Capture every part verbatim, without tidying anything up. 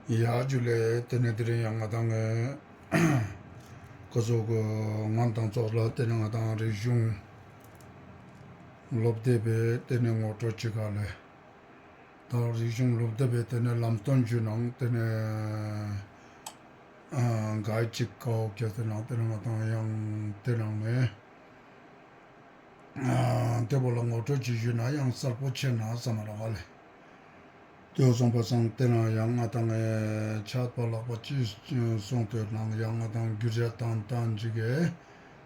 ཡ་ཇུ་ལེ། ཏེ་ནེ་དེ་རིང་ཡང་ང་དང་ངི་ཀ་ཟུག་གི་ང་དང་ཚོགས་ལ་ཏེ་ནེ་ང་དང་རིག་གཞུང་སློབ་དེབ་པའི་ཏེ་ནེ་ངོ་སྤྲོད་ཅིག་ག་ལེ། ད་རིག་གཞུང་སློབ་དེབ་པའི་ཏེ་ནེ་ལམ་སྟོན་ཞུ་ནང་ཏེ་ནེ་ཨ་ག་ཅིག་ཀའོ་ཁྱེར་ཏེ་ནང་ཏེ་ནེ་ང་དང་ཡང་ཏེ་ནང་ནེ་ཨ་ཏེ་བོ་ལ་ངོ་སྤྲོད་ཅིག་ཞུས་ན་ཡང་གསལ་པོ་ཆེ་ན་བསམ་མ་རག་ལེ། ཏེ་བོ་སོང་པ་སང་ཏེ་ནེ་ཡང་ང་དང་ངི་ཆད་པ་ལྷག་པ་ཅི་སོང་ཏེ་ནང་ཡང་ང་དང་རྒྱུ་ཆ་ཏང་ཏང་ཅིག་གི་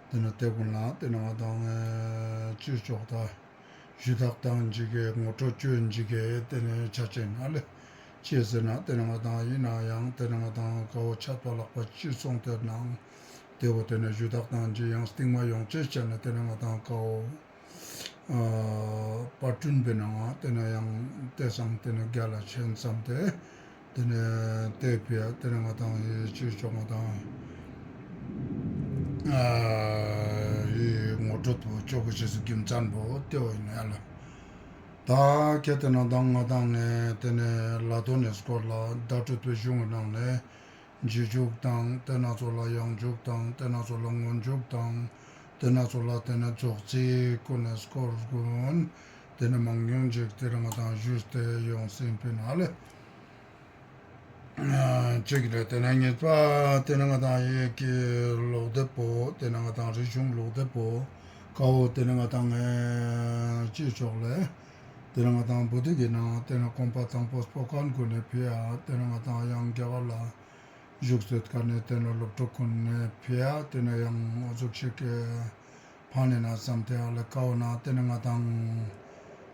ཏེ་ནེ་ཏེ་གུན་ལ་ཏེ་ནེ་ང་དང་ངི་ཅི་ཙོགས་ད་ཞུ་དག་ཏང་ཅིག་གི་ངོ་སྤྲོད་ཅོ་ཅིག་གི་ཏེ་ནེ་ཆ་ཅེས་ན་ལེ། ཅི་ཟེར་ན་ཏེ་ནེ་ང་དང་ཨིན་ན་ཡང་ཏེ་ནེ་ང་དང་ཀའོ་ཆད་པ་ལྷག་པ་ཅི་སོང་ཏེ་ནང་ཏེ་བོ་ཏེ་ནེ་ཞུ་དག་ཏང་ཅིག་ཡང་སྟིང་མ་ཡོང་ཅེས་ཅན་ན་ཏེ་ནེ་ང་དང་ཀའོ་ཨ་པར་ཊུན་པའི་ནང་ང་ཏེ་ནེ་ཡང་ཏེ་སང་ཏེ་ནེ་རྒྱ་ལ་ཆེན་བསམ་སྟེ་ཏེ་ནེ་ཏེ་ཕི་ཡ་ཏེ་ནེ་ང་དང་ཡི་ཅི་ཙོགས་ང་དང་ཨ་ཡི་ངོ་སྤྲོད་པོ་ཅོ་གོས་ཤེས་སི་རྒྱུ་མཚན་པོ་ཏེ་བོ་ཨིན་ཡ་ལེ། ད་ཁྱེར་ཏེ་ནང་དང་ང་དང་ངི་ཏེ་ནེ་ལ་དོན་ནི་སྐོར་ལ་བརྡ་སྤྲོད་པའི་གཞུང་གི་ནང་ནེ་རྗེས་འཇུག་དང་ཏེ་ནེ་ཚོ་ལ་ཡང་འཇུག་དང་ཏེ་ནེ་ཚོ་ལ་སྔོན་འཇུག་དང་ཏེ་ནེ་ཚོ་ལ་ཏེ་ནེ་རྫོགས་ཚིག་གུན་ནི་སྐོར་གུན་ཏེ་ནེ་མང་ཉུང་ཅིག་ཏེ་ནེ་ང་དང་ཞུས་ཏེ་ཡོང་སིན་པིན་ཧ་ལེ། ཅིག་རེ་ཏེ་ནེ་ཉེས་པ་ཏེ་ནེ་ང་དང་ཡི་གེ་ཀློག་དེབ་པོ་ཏེ་ནེ་ང་དང་རིག་གཞུང་ཀློག་དེབ་པོ་ཀའོ་ཏེ་ནེ་ང་དང་ངི་ཅི་ཙོགས་ལེ། ཏེ་ནེ་ང་དང་བོད་ཡིག་གི་ནང་ཏེ་ནེ་གོམ་པ་དང་པོ་སྤོ་ཁན་གུན་ནི་ཕི་ཡ་ཏེ་ནེ་ང་དང་ཡང་རྒྱ་གར་ལ་བཞུགས་སེད་ཁན་ནི་ཏེ་ནེ་སློབ་ཕྲུག་གུན་ནི་ཕི་ཡ་ཏེ་ནེ་ཡང་འོ་ཟུག་ཅིག་གི་ཕན་ནི་ན་བསམ་སྟེ་ཨ་ལེ། ཀའོ་ན་ཏེ་ནེ་ང་དང་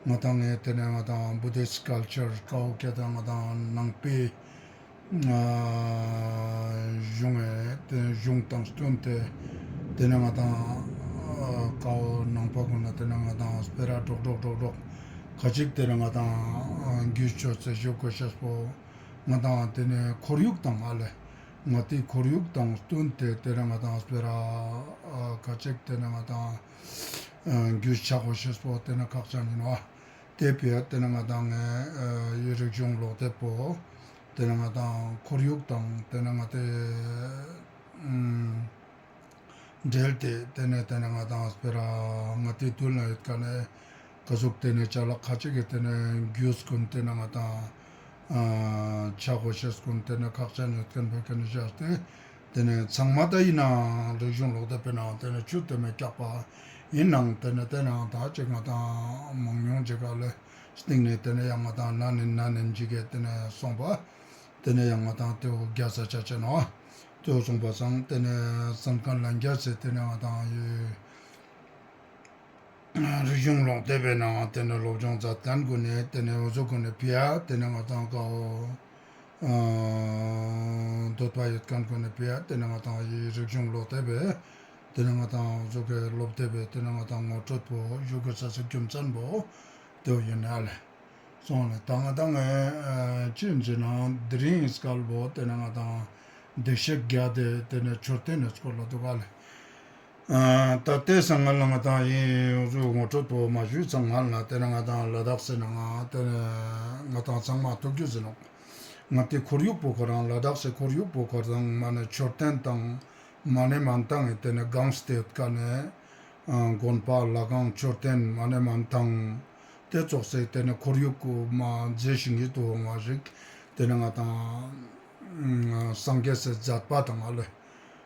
ང་དང་ངི་ཏེ་ནེ་ང་དང་བུ་དིསྟ་ཀལ་ཅར་ཀའོ་ཁྱེར་ཏེ་ང་དང་ནང་པའི་ཨ་གཞུང་ངི་ཏེ་གཞུང་དང་བསྟུན་ཏེ་ཏེ་ནེ་ང་དང་ཨ་ཀའོ་ནང་པ་གུན་ལ་ཏེ་ནེ་ང་དང་སྤེ་ར་གྲོགས་གྲོགས་གྲོགས་གྲོགས་ཁ་ཅིག་ཏེ་ནེ་ང་དང་ཨ་རྒྱུས་ཅོས་ཏེ་ཞུ་གོས་ཤེས་པོ་ང་དང་ཏེ་ནེ་ཁོར་ཡུག་དང་ཨ་ལེ། ང་ཏིའི་ཁོར་ཡུག་དང་བསྟུན་ཏེ་ཏེ་ནེ་ང་དང་སྤེ་ར་ཨ་ཁ་ཅིག་ཏེ་ནེ་ང་དང་ཨ་རྒྱུས་ཆ་གོས་ཤེས་པོ་ཏེ་ནེ་ཁག་ཅན་ཨིན་ནོག། ཏེ་ཕི་ཡ་ཏེ་ནེ་ང་དང་ངི་ཨ་ཡི་རིག་གཞུང་ཀློག་དེབ་པོ་ཏེ་ནེ་ང་དང་ཁོར་ཡུག་དང་ཏེ་ནེ་ང་ཏི་ཨ་འབྲེལ་ཏེ་ཏེ་ནེ་ཏེ་ནེ་ང་དང་སྤེ་ར་ང་ཏིའི་དུན་ལ་ཡོད་ཁན་ནི་ཀ་ཟུག་ཏེ་ནེ་ཅ་ལག་ཁ་ཅིག་གི་ཏེ་ནེ་རྒྱུས་གུན་ཏེ་ནེ་ང་དང་ཨ་ཆ་གོས་ཤེས་གུན་ཏེ་ནེ་ཁག་ཅན་ཡོད་ཁན་བོ་ཁྱེར་ཏེ་ཏེ་ནེ་ཚང་མ་ད་ཨིན་ན་རིག་གཞུང་ཀློག་དེབ་པའི་ནང་ཏེ་ནེ་ཆུད་དེ་མེད་ཀྱག་པ་ཨིན་ནང་ཏེ་ནེ་ཏེ་ནེ་ད་ཅིག་ང་དང་མང་ཉུང་ཅིག་ག་ལེ་སྟིང་ནེ་ཏེ་ནེ་ཡང་ང་དང་ན་ནིན་ན་ནིན་ཅིག་གི་ཏེ་ནེ་སོང་པ་ཏེ་ནེ་ཡང་ང་དང་ཏེ་བོ་རྒྱ་ས་ཆ་ཅེས་ནོག། ཏེ་བོ་སོང་པ་སང་ཏེ་ནེ་སམ་ཁན་ལན་རྒྱ་ས་ཏེ་ནེ་ང་དང་ཡི་རིག་གཞུང་ཀློག་དེབ་པའི་ནང་ཏེ་ནེ་སློབ་སྦྱོང་མཛད་ཁན་གུན་ནི་ཏེ་ནེ་འོ་ཟུག་གུན་ནི་ཕི་ཡ་ཏེ་ནེ་ང་དང་ཀའོ་ཨ་འདོད་པ་ཡོད་ཁན་གུན་ནི་ཕི་ཡ་ཏེ་ནེ་ང་དང་ཡི་རིག་གཞུང་ཀློག་དེབ་པའི་ཏེ་ནེ་ང་དང་འོ་ཟུག་གི་སློབ་དེབ་པའི་ཏེ་ནེ་ང་དང་ངོ་སྤྲོད་པོ་ཞུ་གོས་ཤེས་སི་རྒྱུ་མཚན་པོ་ཏེ་བོ་ཨིན་ན་ལེ། སོང་ལེ། ད་ང་དང་ངི་ཨ་ཅི་ཨིན་ཟེར་ན་དེ་རིང་སྐལ་བོ་ཏེ་ནེ་ང་དང་བདེ་གཤེགས་བརྒྱད་དེ་ཏེ་ནེ་མཆོད་རྟེན་ནི་སྐོར་ལ་འདུག་ག་ལེ། ཨ་ད་ཏེ་སང་སྔ་ལ་ང་དང་ཡི་འོ་ཟུག་ངོ་སྤྲོད་པོ་མ་ཞུས་སང་སྔ་ལ་ཏེ་ནེ་ང་དང་ལ་དྭགས་སི་ནང་ང་ཏེ་ནེ་ང་དང་ཚང་མ་ཐུག་རྒྱུ་ཟེར་ནོག། ང་ཏིའི་ཁོར་ཡུག་པོ་ཁོ་རང་ལ་དྭགས་སི་ཁོར་ཡུག་པོ་ཁོ་རང་མ་ནེ་མཆོད་རྟེན་དང་མ་ནེ་མན་ཐང་ངི་ཏེ་ནེ་གང་སྟེ་ཡོད་ཁན་ནི་ཨ་དགོན་པ་ལྷ་ཁང་མཆོད་རྟེན་མ་ནེ་མན་ཐང་ཏེ་ཙོགས་སི་ཏེ་ནེ་ཁོར་ཡུག་གུན་མ་མཛེས་ཤིང་ཡིད་དུ་འོང་བ་ཞིག་ཏེ་ནེ་ང་དང་སངས་རྒྱས་སི་མཛད་པ་དང་ཨ་ལེ་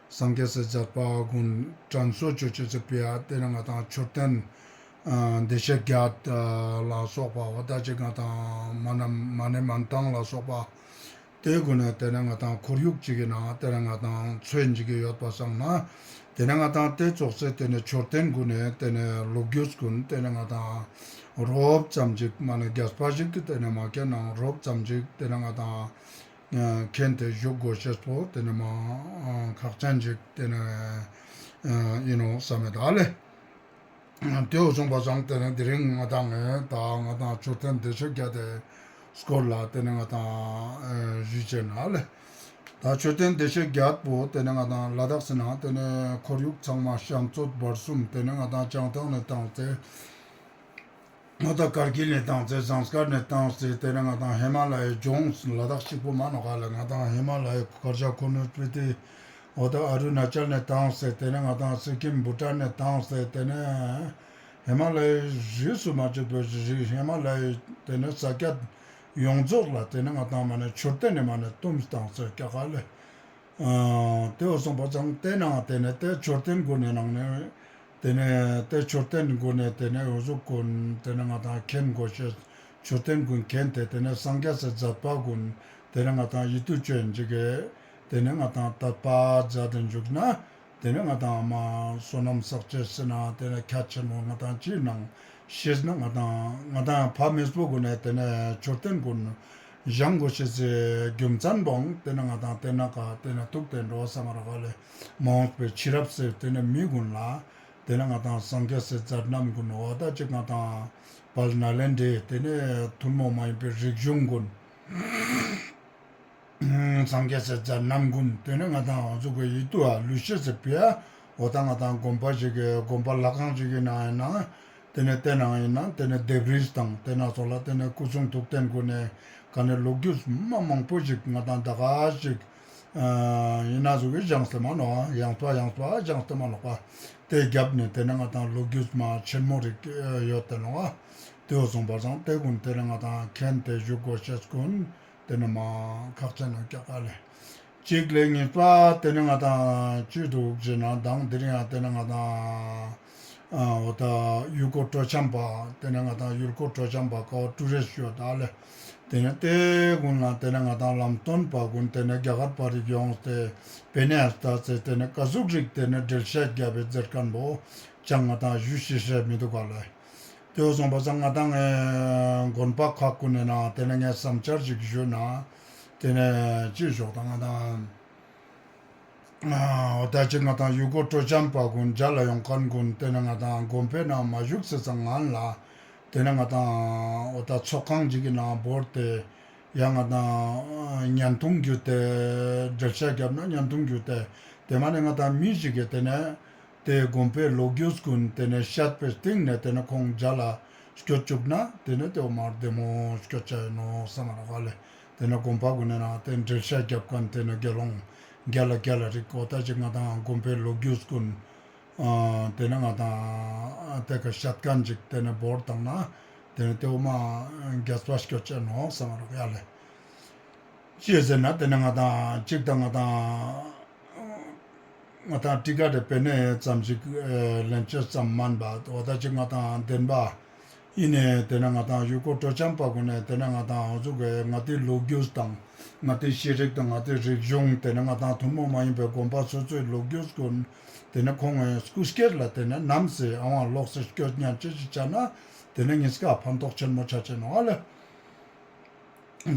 སངས་རྒྱས་སི་མཛད་པ་གུན་དྲན་གསོ་ཅོ་ཅེས་སི་ཕི་ཡ་ཏེ་ནེ་ང་དང་མཆོད་རྟེན་ཨ་བདེ་གཤེགས་བརྒྱད་ལ་སོགས་པ་འོ་ད་ཅིག་ང་དང་མ་ནེ་མན་ཐང་ལ་སོགས་པ་ཏེ་གུན་ནི་ཏེ་ནེ་ང་དང་ཁོར་ཡུག་ཅིག་གི་ནང་ཏེ་ནེ་ང་དང་མཚོན་ཅིག་གི་ཡོད་པ་སང་ན་ཏེ་ནེ་ང་དང་ཏེ་ཙོགས་སི་ཏེ་ནེ་མཆོད་རྟེན་གུན་ནི་ཏེ་ནེ་ལོ་རྒྱུས་གུན་ཏེ་ནེ་ང་དང་རོབ་ཙམ་ཅིག་མ་ནེ་རྒྱས་པ་ཞིག་ཏེ་ནེ་མ་མཁྱེན་ནའང་རོབ་ཙམ་ཅིག་ཏེ་ནེ་ང་དང་ཨ་མཁྱེན་ཏེ་ཞུ་གོས་ཤེས་པོ་ཏེ་ནེ་མ་ཨ་ཁག་ཅན་ཅིག་ཏེ་ནེ་ཨ་ཨིན་ནོག་བསམ་མེད་ད་ལེ། ཏེ་བོ་སོང་པ་སང་ཏེ་ནེ་དེ་རིང་ང་དང་ངི་ད་ང་དང་མཆོད་རྟེན་བདེ་གཤེགས་བརྒྱད་དེ་སྐོར་ལ་ཏེ་ནེ་ང་དང་ཨ་ཞུ་ཅེས་ན་ལེ། ད་མཆོད་རྟེན་བདེ་གཤེགས་བརྒྱད་པོ་ཏེ་ནེ་ང་དང་ལ་དྭགས་སི་ནང་ཏེ་ནེ་ཁོར་ཡུག་ཚང་མ་ཤམ་སྟོད་བར་གསུམ་ཏེ་ནེ་ང་དང་བྱང་ཐང་ནེ་བཏང་སྟེ་ ང་དང་ཀར་གིལ་ནེ་ཏང་སྟེ་ཟངས་དཀར་ནེ་ཏང་སྟེ་ཏེ་ནེ་ང་དང་ཧི་མ་ལ་ཡའི་ལྗོངས་ལ་དྭགས་ཤིག་པོ་མ་ནོག་ག་ལེ། ང་དང་ཧི་མ་ལ་ཡའི་ཁར་ཇ་ཁུ་ནུ་སྤི་ཏི་འོ་ད་ཨ་རུ་ན་ཅལ་ནེ་ཏང་སྟེ་ཏེ་ནེ་ང་དང་སི་ཀིམ་བུ་ཊན་ནེ་ཏང་སྟེ་ཏེ་ནེ་ཧི་མ་ལ་ཡའི་རི་སུ་མ་ཆད་པའི་རི་ཧི་མ་ལ་ཡའི་ཏེ་ནེ་ས་ཀྱད་ཡོངས་རྫོགས་ལ་ཏེ་ནེ་ང་དང་མ་ནེ་མཆོད་རྟེན་ནེ་མ་ནེ་ཏུམས་ཏང་སྟེ་ཀྱག་ག་ལེ། ཨ་ཏེ་བོ་སོང་པ་ཙང་ཏེ་ནང་ཏེ་ནེ་ཏེ་མཆོད་རྟེན་གུན་ནི་ནང་ནེ་ཏེ་ནེ་ཏེ་མཆོད་རྟེན་གུན་ནི་ཏེ་ནེ་འོ་ཟུག་གུན་ཏེ་ནེ་ང་དང་མཁྱེན་གོས་ཤེས་མཆོད་རྟེན་གུན་མཁྱེན་ཏེ་ཏེ་ནེ་སངས་རྒྱས་སི་མཛད་པ་གུན་ཏེ་ནེ་ང་དང་ཡིད་དུ་ཅོ་ཨིན་ཅིག་གི་ཏེ་ནེ་ང་དང་དད་པ་མཛད་དེ་འཇུག་ན་ཏེ་ནེ་ང་དང་མ་བསོད་ནམས་བསགས་ཅེས་སི་ན་ཏེ་ནེ་ཁྱད་ཆེན་མོ་ང་དང་ཅི་ནང་ཤེས་ན་ང་དང་ང་དང་ཕ་མེས་པོ་གུན་ནི་ཏེ་ནེ་མཆོད་རྟེན་གུན་བཞེངས་གོས་ཤེས་སི་རྒྱུ་མཚན་བོ་ཏེ་ནེ་ང་དང་ཏེ་ནེ་ཀ་ཏེ་ནེ་ཐུག་སྟེ་འགྲོ་བ་སམ་མ་རག་ག་ལེ། མ་འོངས་པའི་ཕྱི་རབས་སི་ཏེ་ནེ་མི་གུན་ལ་ཏེ་ནེ་ང་དང་སངས་རྒྱས་སི་མཛད་རྣམ་གུན་འོ་ད་ཅིག་ང་དང་དཔལ་ནཱ་ལེནྡྲའི་ཏེ་ནེ་ཐུན་མོང་མ་ཡིན་པའི་རིག་གཞུང་གུན་སངས་རྒྱས་སི་མཛད་རྣམ་གུན་ཏེ་ནེ་ང་དང་འོ་ཟུག་གི་ཡིད་དུ་ཨ་ལུས་ཤེས་སི་ཕིའ་འོ་ད་ང་དང་དགོན་པ་ཞིག་གི་དགོན་པ་ལྷ་ཁང་ཞིག་གི་ནང་ཡིན་ན་ཏེ་ནེ་ཏེ་ནང་ཡིན་ན་ཏེ་ནེ་ལྡེབས་རིས་དང་ཏེ་ནེ་སོགས་ལ་ཏེ་ནེ་སྐུ་གསུང་ཐུགས་རྟེན་གུན་ནི་ཀ་ནེ་ལོ་རྒྱུས་མ་མང་པོ་ཞིག་ང་དང་ད་ག་ཞིག་ཨ་ཡིན་ན་ཟུག་གི་བཞེངས་ཏེ་མ་ནོག་ཡངས་པ་ཡངས་པ་བཞེངས་ཏེ་མ་ནོག་པ། ཏེ་རྒྱབ་ནེ་ཏེ་ནེ་ང་དང་ལོ་རྒྱུས་མ་ཆེན་མོ་རིག་ཡོད་དེ་ནོག་པ། ཏེ་བོ་སོང་པ་སང་ཏེ་གུན་ཏེ་ནེ་ང་དང་མཁྱེན་ཏེ་བཞུགས་གོས་ཤེས་གུན་ཏེ་ནེ་མ་ཁག་ཅན་ནོག་ཀྱག་ག་ལེ། གཅིག་ལས་གཉིས་པ་ཏེ་ནེ་ང་དང་ཅི་འདུག་ཟེར་ན་དང་དེ་རིང་ཡང་ཏེ་ནེ་ང་དང་ཨ་འོ་ད་ཡུལ་སྐོར་སྤྲོ་འཆམ་པ་ཏེ་ནེ་ང་དང་ཡུལ་སྐོར་སྤྲོ་འཆམ་པ་ཀ་བོ་ཊུ་རིསྟ་ཡོད་ད་ལེ། ཏེ་ནེ་ཏེ་གུན་ལ་ཏེ་ནེ་ང་དང་ལམ་སྟོན་པ་གུན་ཏེ་ནེ་རྒྱ་གར་པ་རིག་ཡོངས་ཏེ་པེ་ནེ་ཨ་སྟ་ཚེ་ཏེ་ནེ་ཀ་ཟུག་རིག་ཏེ་ནེ་འགྲེལ་བཤད་རྒྱབ་པའི་མཛད་མཁན་པོ་ཅང་ང་དང་ཞུ་ཤེས་ཤེས་མི་འདུག་ག་ལེ། ཏེ་བོ་སོང་པ་སང་ང་དང་ངི་དགོན་པ་ཁག་གུན་ནི་ནང་ཏེ་ནེ་ངས་བསམ་འཆར་ཞིག་ཞུས་ན་ཏེ་ནེ་ཅི་ཞོག་དང་ང་དང་ཨ་འོ་ད་ཅིག་ང་དང་ཡུལ་སྐོར་སྤྲོ་འཆམ་པ་གུན་མཇལ་ལ་ཡོང་མཁན་གུན་ཏེ་ནེ་ང་དང་དགོན་པའི་ནང་མ་བཞུགས་སི་སང་སྔན་ལ་ཏེ་ནེ་ང་དང་འོ་ད་ཚོགས་ཁང་ཅིག་གི་ནང་བོར་ཏེ་ཡང་ང་དང་བརྙན་ཐུང་བརྒྱུད་དེ་འགྲེལ་བཤད་རྒྱབ་ན་བརྙན་ཐུང་བརྒྱུད་དེ་ཏེ་མ་ནེ་ང་དང་མི་ཞིག་གི་ཏེ་ནེ་ཏེ་དགོན་པའི་ལོ་རྒྱུས་གུན་ཏེ་ནེ་བཤད་པའི་སྟེང་ནེ་ཏེ་ནེ་ཁོང་མཇལ་ལ་སྐྱོད་བཅུག་ན་ཏེ་ནེ་ཏེ་བོ་མ་བདེ་མོ་སྐྱོད་ཆ་ཡིན་ནོག་སམ་མ་རག་ག་ལེ། ཏེ་ནེ་དགོན་པ་གུན་ནི་ནང་ཏེ་འགྲེལ་བཤད་རྒྱབ་མཁན་ཏེ་ནེ་དགེ་སློང་རྒྱལ་ལ་རྒྱལ་ལ་རིག་འོ་ད་ཅིག་ང་དང་དགོན་པའི་ལོ་རྒྱུས་གུན་ཨ་ཏེ་ནེ་ང་དང་ཏེ་ཀ་བཤད་མཁན་ཅིག་ཏེ་ནེ་བོར་བཏང་ན་ཏེ་ནེ་ཏེ་བོ་མ་རྒྱས་པ་སྐྱོད་ཆ་ནོག་སམ་མ་རག་ཡ་ལེ། ཅི་ཟེར་ན་ཏེ་ནེ་ང་དང་ཅིག་དང་ང་དང་ང་དང་ཊི་ཀ་ཊི་པེ་ནེ་ཙམ་ཞིག་ལེན་ཅེས་ཙམ་མན་པ་འོ་ད་ཅིག་ང་དང་བདེན་པ་ཡིན་ནེ་ཏེ་ནེ་ང་དང་ཡུལ་སྐོར་སྤྲོ་འཆམ་པ་གུན་ནི་ཏེ་ནེ་ང་དང་འོ་ཟུག་གི་ང་དེ་ལོ་རྒྱུས་དང་ང་དེ་ཤེས་རིག་དང་ང་དེ་རིག་གཞུང་ཏེ་ནེ་ང་དང་ཐུན་མོང་མ་ཡིན་པའི་དགོན་པ་སོ་སོའི་ལོ་རྒྱུས་གུན་ཏེ་ནེ་ཁོང་ངི་སྐུ་སྐྱེར་ལ་ཏེ་ནེ་ནམ་སེ་ཨ་ཝང་ལོགས་སེ་སྐྱོད་ཉན་ཅེས་ཤིག་ཆ་ན་ཏེ་ནེ་ཉིས་ཀ་ཕན་ཐོགས་ཆེན་མོ་ཆ་ཆེན་ནོག་ཨ་ལེ།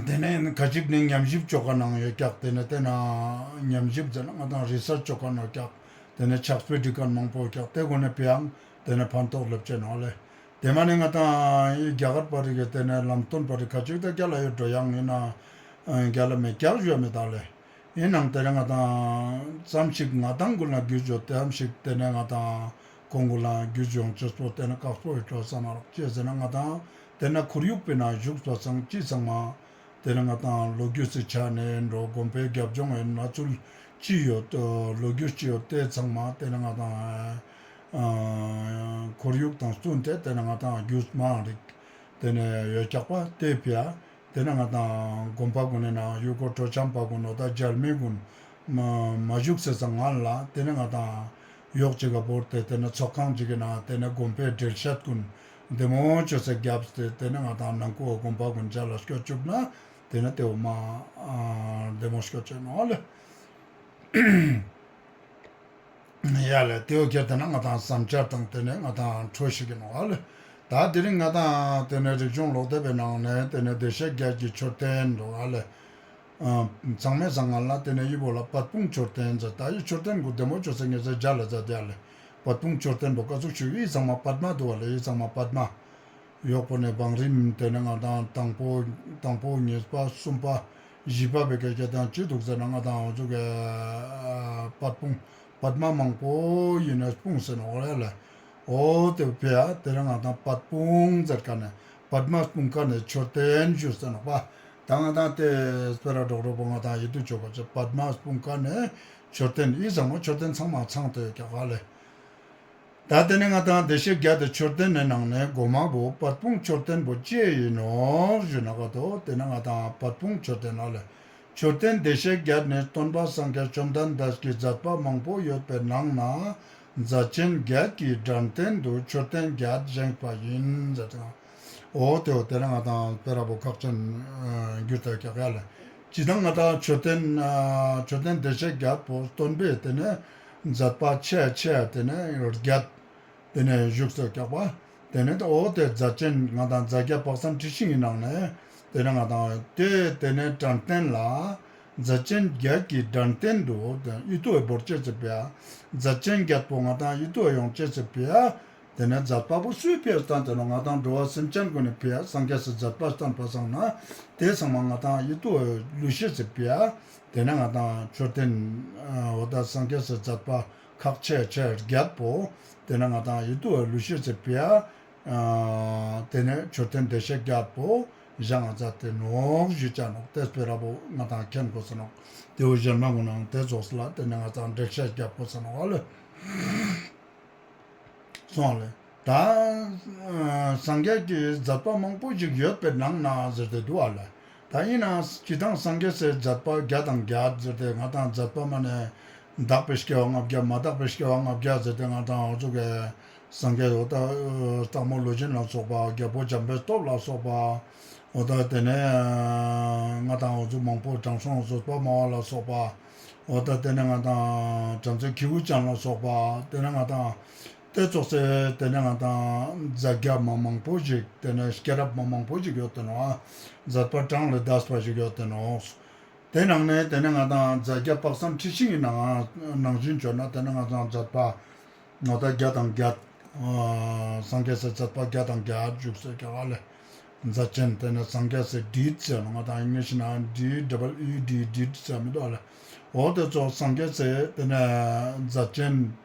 ཏེ་ནེ་ཁ་ཅིག་ནི་ཉམས་ཞིབ་ཅོ་མཁན་ནང་ཡོད་ཀྱག་ཏེ་ནེ་ཏེ་ན་ཉམས་ཞིབ་ཟེར་ན་ང་དང་རི་སར་ཆ་ཅོ་མཁན་ཡོད་ཀྱག་ཏེ་ནེ་ཕྱག་དཔེ་སྒྲིག་མཁན་མང་པོ་ཡོད་ཀྱག་ཏེ་གུན་ནི་ཕིའང་ཏེ་ནེ་ཕན་ཐོགས་ལེབ་ཆེན་ནོག་ལེ། ཏེ་མ་ནེ་ང་དང་ཡི་རྒྱ་གར་པ་རིག་གི་ཏེ་ནེ་ལམ་སྟོན་པ་རིག་ཁ་ཅིག་ཏ་རྒྱལ་ལ་ཡོད་འགྲོ་ཡང་ཡིན་ན་རྒྱལ་ལ་མེད་ཀྱག་ཞུ་མེད་ད་ལེ། ཡིན་ནང་ཏེ་ནེ་ང་དང་ཙམ་ཞིག་ང་དང་གུན་ལ་རྒྱུས་ཡོད་ཙམ་ཞིག་ཏེ་ནེ་ང་དང་ཁོང་གུན་ལ་རྒྱུས་ཡོང་ཅེས་པོ་ཏེ་ནེ་ཁག་པོ་ཡོད་འགྲོ་སམ་མ་རག་ཅི་ཟེར་ན་ང་དང་ཏེ་ནེ་ཁོར་ཡུག་པའི་ནང་བཞུགས་པ་སང་ཅི་ཚང་མ་ཏེ་ནེ་ང་དང་ལོ་རྒྱུས་སི་ཆ་ནེ་འགྲོ་དགོན་པའི་རྒྱབ་ལྗོངས་ཡིན་ན་ཚུལ་ཅི་ཡོད་ལོ་རྒྱུས་ཅི་ཡོད་ཏེ་ཚང་མ་ཏེ་ནེ་ང་དང་ཁོར་ཡུག་དང་བསྟུན་ཏེ་ཏེ་ནེ་ང་དང་རྒྱུས་མང་རིག་ཏེ་ནེ་ཡོད་ཀྱག་པ་ཏེ་ཕིའ། ཏེ་ནེ་ང་དང་དགོན་པ་གུན་ནི་ནང་ཡུལ་སྐོར་སྤྲོ་འཆམ་པ་གུན་འོ་ད་མཇལ་མི་གུན་མ་མ་བཞུགས་སི་སང་སྔན་ལ་ཏེ་ནེ་ང་དང་ཡོག་ཅིག་ག་བོར་ཏེ་ཏེ་ནེ་ཚོགས་ཁང་ཅིག་གི་ནང་ཏེ་ནེ་དགོན་པའི་འགྲེལ་བཤད་གུན་བདེ་མོ་ཅོས་སེ་རྒྱབ་སྟེ་ཏེ་ནེ་ང་དང་ནང་ཁུལ་དགོན་པ་གུན་མཇལ་ལ་སྐྱོད་བཅུག་ན་ཏེ་ནེ་ཏེ་བོ་མ་བདེ་མོ་སྐྱོད་ཆེན་ནོག་ལེ། ཡ་ལེ། ཏེ་བོ་ཁྱེར་ཏེ་ན་ང་དང་བསམ་འཆར་དང་ཏེ་ནེ་ང་དང་འཕྲོ་ཞིག་ཨིན་ནོག་ལེ། ད་དེ་རིང་ང་དང་ཏེ་ནེ་རིག་གཞུང་སློབ་དེབ་པའི་ནང་ནེ་ཏེ་ནེ་བདེ་གཤེགས་བརྒྱད་ཀྱི་མཆོད་རྟེན་འདུག་ལེ། ཨ་ཚང་མའི་སང་སྔན་ལ་ཏེ་ནེ་ཡི་བོ་ལ་པད་སྤུངས་མཆོད་རྟེན་ཟེར་ད་ཡི་མཆོད་རྟེན་གུན་བདེ་མོ་ཅོས་སེ་ངེ་ཟེར་མཇལ་ལ་ཟེར་ཏེ་ཡ་ལེ། པད་སྤུངས་མཆོད་རྟེན་པོ་ཀ་ཟུག་ཞིག་ཡི་ཚང་མ་པདྨ་འདུག་ལེ། ཡི་ཚང་མ་པདྨ། ཡོག་པོ་ནེ་བང་རིམ་ཏེ་ནེ་ང་དང་དང་པོ་དང་པོ་གཉིས་པ་གསུམ་པ་བཞི་པ་བེ་ཀེ་ཀེ་དང་ཅི་འདུག་ཟེར་ན་ང་དང་འོ་ཟུག་གི་པད་སྤུངས་པདྨ་མང་པོ་ཡིན་ན་སྤུངས་སེ་ནོག་ལེ། འོ་དེ་ཕི་ཡ་དེ་རིང་ང་དང་པད་སྤུངས་ཟེར་ཁན་ནི་པདྨ་སྤུངས་ཁན་ནི་མཆོད་རྟེན་ཞུས་ཏེ་ནོག་པ། ད་ང་དང་དེ་སྤེ་ར་གྲོགས་རོགས་པོ་ང་དང་ཡིད་དུ་ཆོག་པ་ཅིག་པདྨ་སྤུངས་ཁན་ནི་མཆོད་རྟེན་ཨི་ཟེར་མོ་མཆོད་རྟེན་ཚང་མ་ཚང་སྟེ་ཡོད་ཀྱག་ལེ། ད་དེ་ནེ་ང་དང་བདེ་གཤེགས་བརྒྱད་དི་མཆོད་རྟེན་ནི་ནང་ནེ་གོ་མ་བོ་པད་སྤུངས་མཆོད་རྟེན་པོ་ཅི་ཨིན་ནོག་ཞུ་ན་ག་དོ། དེ་ནེ་ང་དང་པད་སྤུངས་མཆོད་རྟེན་ལ་ལེ། མཆོད་རྟེན་བདེ་གཤེགས་བརྒྱད་ནི་སྟོན་པ་སངས་རྒྱས་བཅོམ་ལྡན་འདས་ཀྱི་མཛད་པ་མང་པོ་ཡོད་པའི་ནང་ན་མཛད་ཆེན་བརྒྱད་ཀྱི་དྲན་རྟེན་དུ་མཆོད་རྟེན་བརྒྱད་བཞེངས་པ་ཡིན་ཟེར་ཏེ། འོ་དེ་འོ་དེ་ནེ་ང་དང་སྤེ་ར་བོ་ཁག་ཅན་གྱུར་ཏེ་ཡོད་ཀྱག་ལེ། ཅི་དང་ང་དང་མཆོད་རྟེན་མཆོད་རྟེན་བདེ་གཤེགས་བརྒྱད་པོ་སྟོན་པའི་དེ་ནེ་མཛད་པ་ཆེ་ཆེ་དེ་ནེ་བརྒྱད། དེ་ནེ་བཞུགས་སུ་བཅུག་པ། དེ་ནེ་འོ་དེ་མཛད་ཆེན་ང་དང་མཛད་བརྒྱ་དཔག་བསམ་འཁྲི་ཤིང་གི་ནང་ནེ་དེ་ནེ་ང་དང་དེ་དེ་ནེ་དྲན་རྟེན་ལ་མཛད་ཆེན་བརྒྱད་ཀྱི་དྲན་རྟེན་དུ་ཡིད་དུ་འོང་བོར་ཅེས་སི་ཕི་ཡ། མཛད་ཆེན་བརྒྱད་པོ་ང་དང་ཡིད་དུ་ཡོང་ཅེས་སི་ཕི་ཡ། དེ་ནེ་མཛད་པ་པོ་སུའི་ཕི་ཡ་སྟན་ཏེ་ནོག། ང་དང་འགྲོ་བ་སེམས་ཅན་ཀུན་ནི་ཕི་ཡ་སངས་རྒྱས་སི་མཛད་པ་སྟན་པ་སང་ན་དེ་ཚང་མ་ང་དང་ཡིད་དུ་ལུས་ཤེས་སི་ཕི་ཡ། དེ་ནེ་ང་དང་མཆོད་རྟེན་འོ་ད་སངས་རྒྱས་སི་མཛད་པ་ཁག་ཆེ་ཆེ་བརྒྱད་པོ་དེ་ནེ་ང་དང་ཡིད་དུ་ལུས་ཤེས་སི་ཕི་ཡ། དེ་ནེ་མཆོད་རྟེན་བདེ་གཤེགས་བརྒྱད་པོ་བཞེངས་མཛད་དེ་ནོག་ཞུ་ཅེས་ནོག། དེ་སྤེ་ར་བོ་ང་དང་མཁྱེན་དགོས་ས་ནོག། དེ་བོ་གཞན་མ་གུན་ནང་དེ་ཙོགས་ལ་དེ་ནེ་ང་དང་འགྲེལ་བཤད་བརྒྱབ་དགོས་ས་ནོག་ཨ་ལེ། སོང་ལེ། ད་སངས་རྒྱས་ཀྱི་མཛད་པ་མང་པོ་ཞིག་ཡོད་པའི་ནང་ན་ཟེར་ཏེ་འདུག་ཨ་ལེ། ད་ཡིན་ན་སྤྱིར་བཏང་སངས་རྒྱས་སི་མཛད་པ་བརྒྱ་དང་བརྒྱད་ཟེར་ཏེ་ང་དང་མཛད་པ་མ་ནེ་དག་པའི་སྐྱེ་བ་ལྔ་བརྒྱ་མ་དག་པའི་སྐྱེ་བ་ལྔ་བརྒྱ་ཟེར་ཏེ་ང་དང་འོ་ཙོགས་སི་སངས་རྒྱས་འོ་ད་སྟག་མོ་ལུས་སྦྱིན་ལ་སོགས་པ་རྒྱལ་པོ་འཇམ་དཔལ་སྟོབས་ལ་སོགས་པ་འོ་ད་དེ་ནེ་ང་དང་འོ་ཙོགས་མང་པོ་དྲང་སྲོང་བཟོད་པ་སྨྲ་བ་ལ་སོགས་པ་འོ་ད་དེ་ནེ་ང་དང་བྲམ་ཟེ་ཁྱེའུ་ཅན་ལ་སོགས་པ་དེ་ནེ་ང་དང་དེ་ཙོགས་སི་དེ་ནེ་ང་དང་མཛད་བརྒྱ་མ་མང་པོ་ཞིག་དེ་ནེ་སྐྱེས་རབས་མ་མང་པོ་ཞིག་ཡོད་དེ་ནོག། མཛད་པ་གྲངས་ལས་འདས་པ་ཞིག་ཡོད་དེ་ནོག། དེ་ནང་ནེ་དེ་ནེ་ང་དང་མཛད་བརྒྱ་དཔག་བསམ་འཁྲི་ཤིང་གི་ནང་ནང་བཞིན་བརྗོད་ན་དེ་ནེ་ང་དང་མཛད་པ་ང་དང་བརྒྱ་དང་བརྒྱད། སངས་རྒྱས་སི་མཛད་པ་བརྒྱ་དང་བརྒྱད་བཞུགས་སུ་བཅུག་ཨ་ལེ། མཛད་ཆེན་དེ་ནེ་སངས་རྒྱས་སི་ཌིཌ་ཟེར་ནོག། ང་དང་ཨིང་ལིཤ་ནང་ཌི་ཌབ་ཨི་ཌི་ཌིཌ་ཟེར་མི་འདུག་ཨ་ལེ། འོ་དེ་ཙོགས་སངས་རྒྱས་སི་དེ་ནེ་མཛད་ཆེན་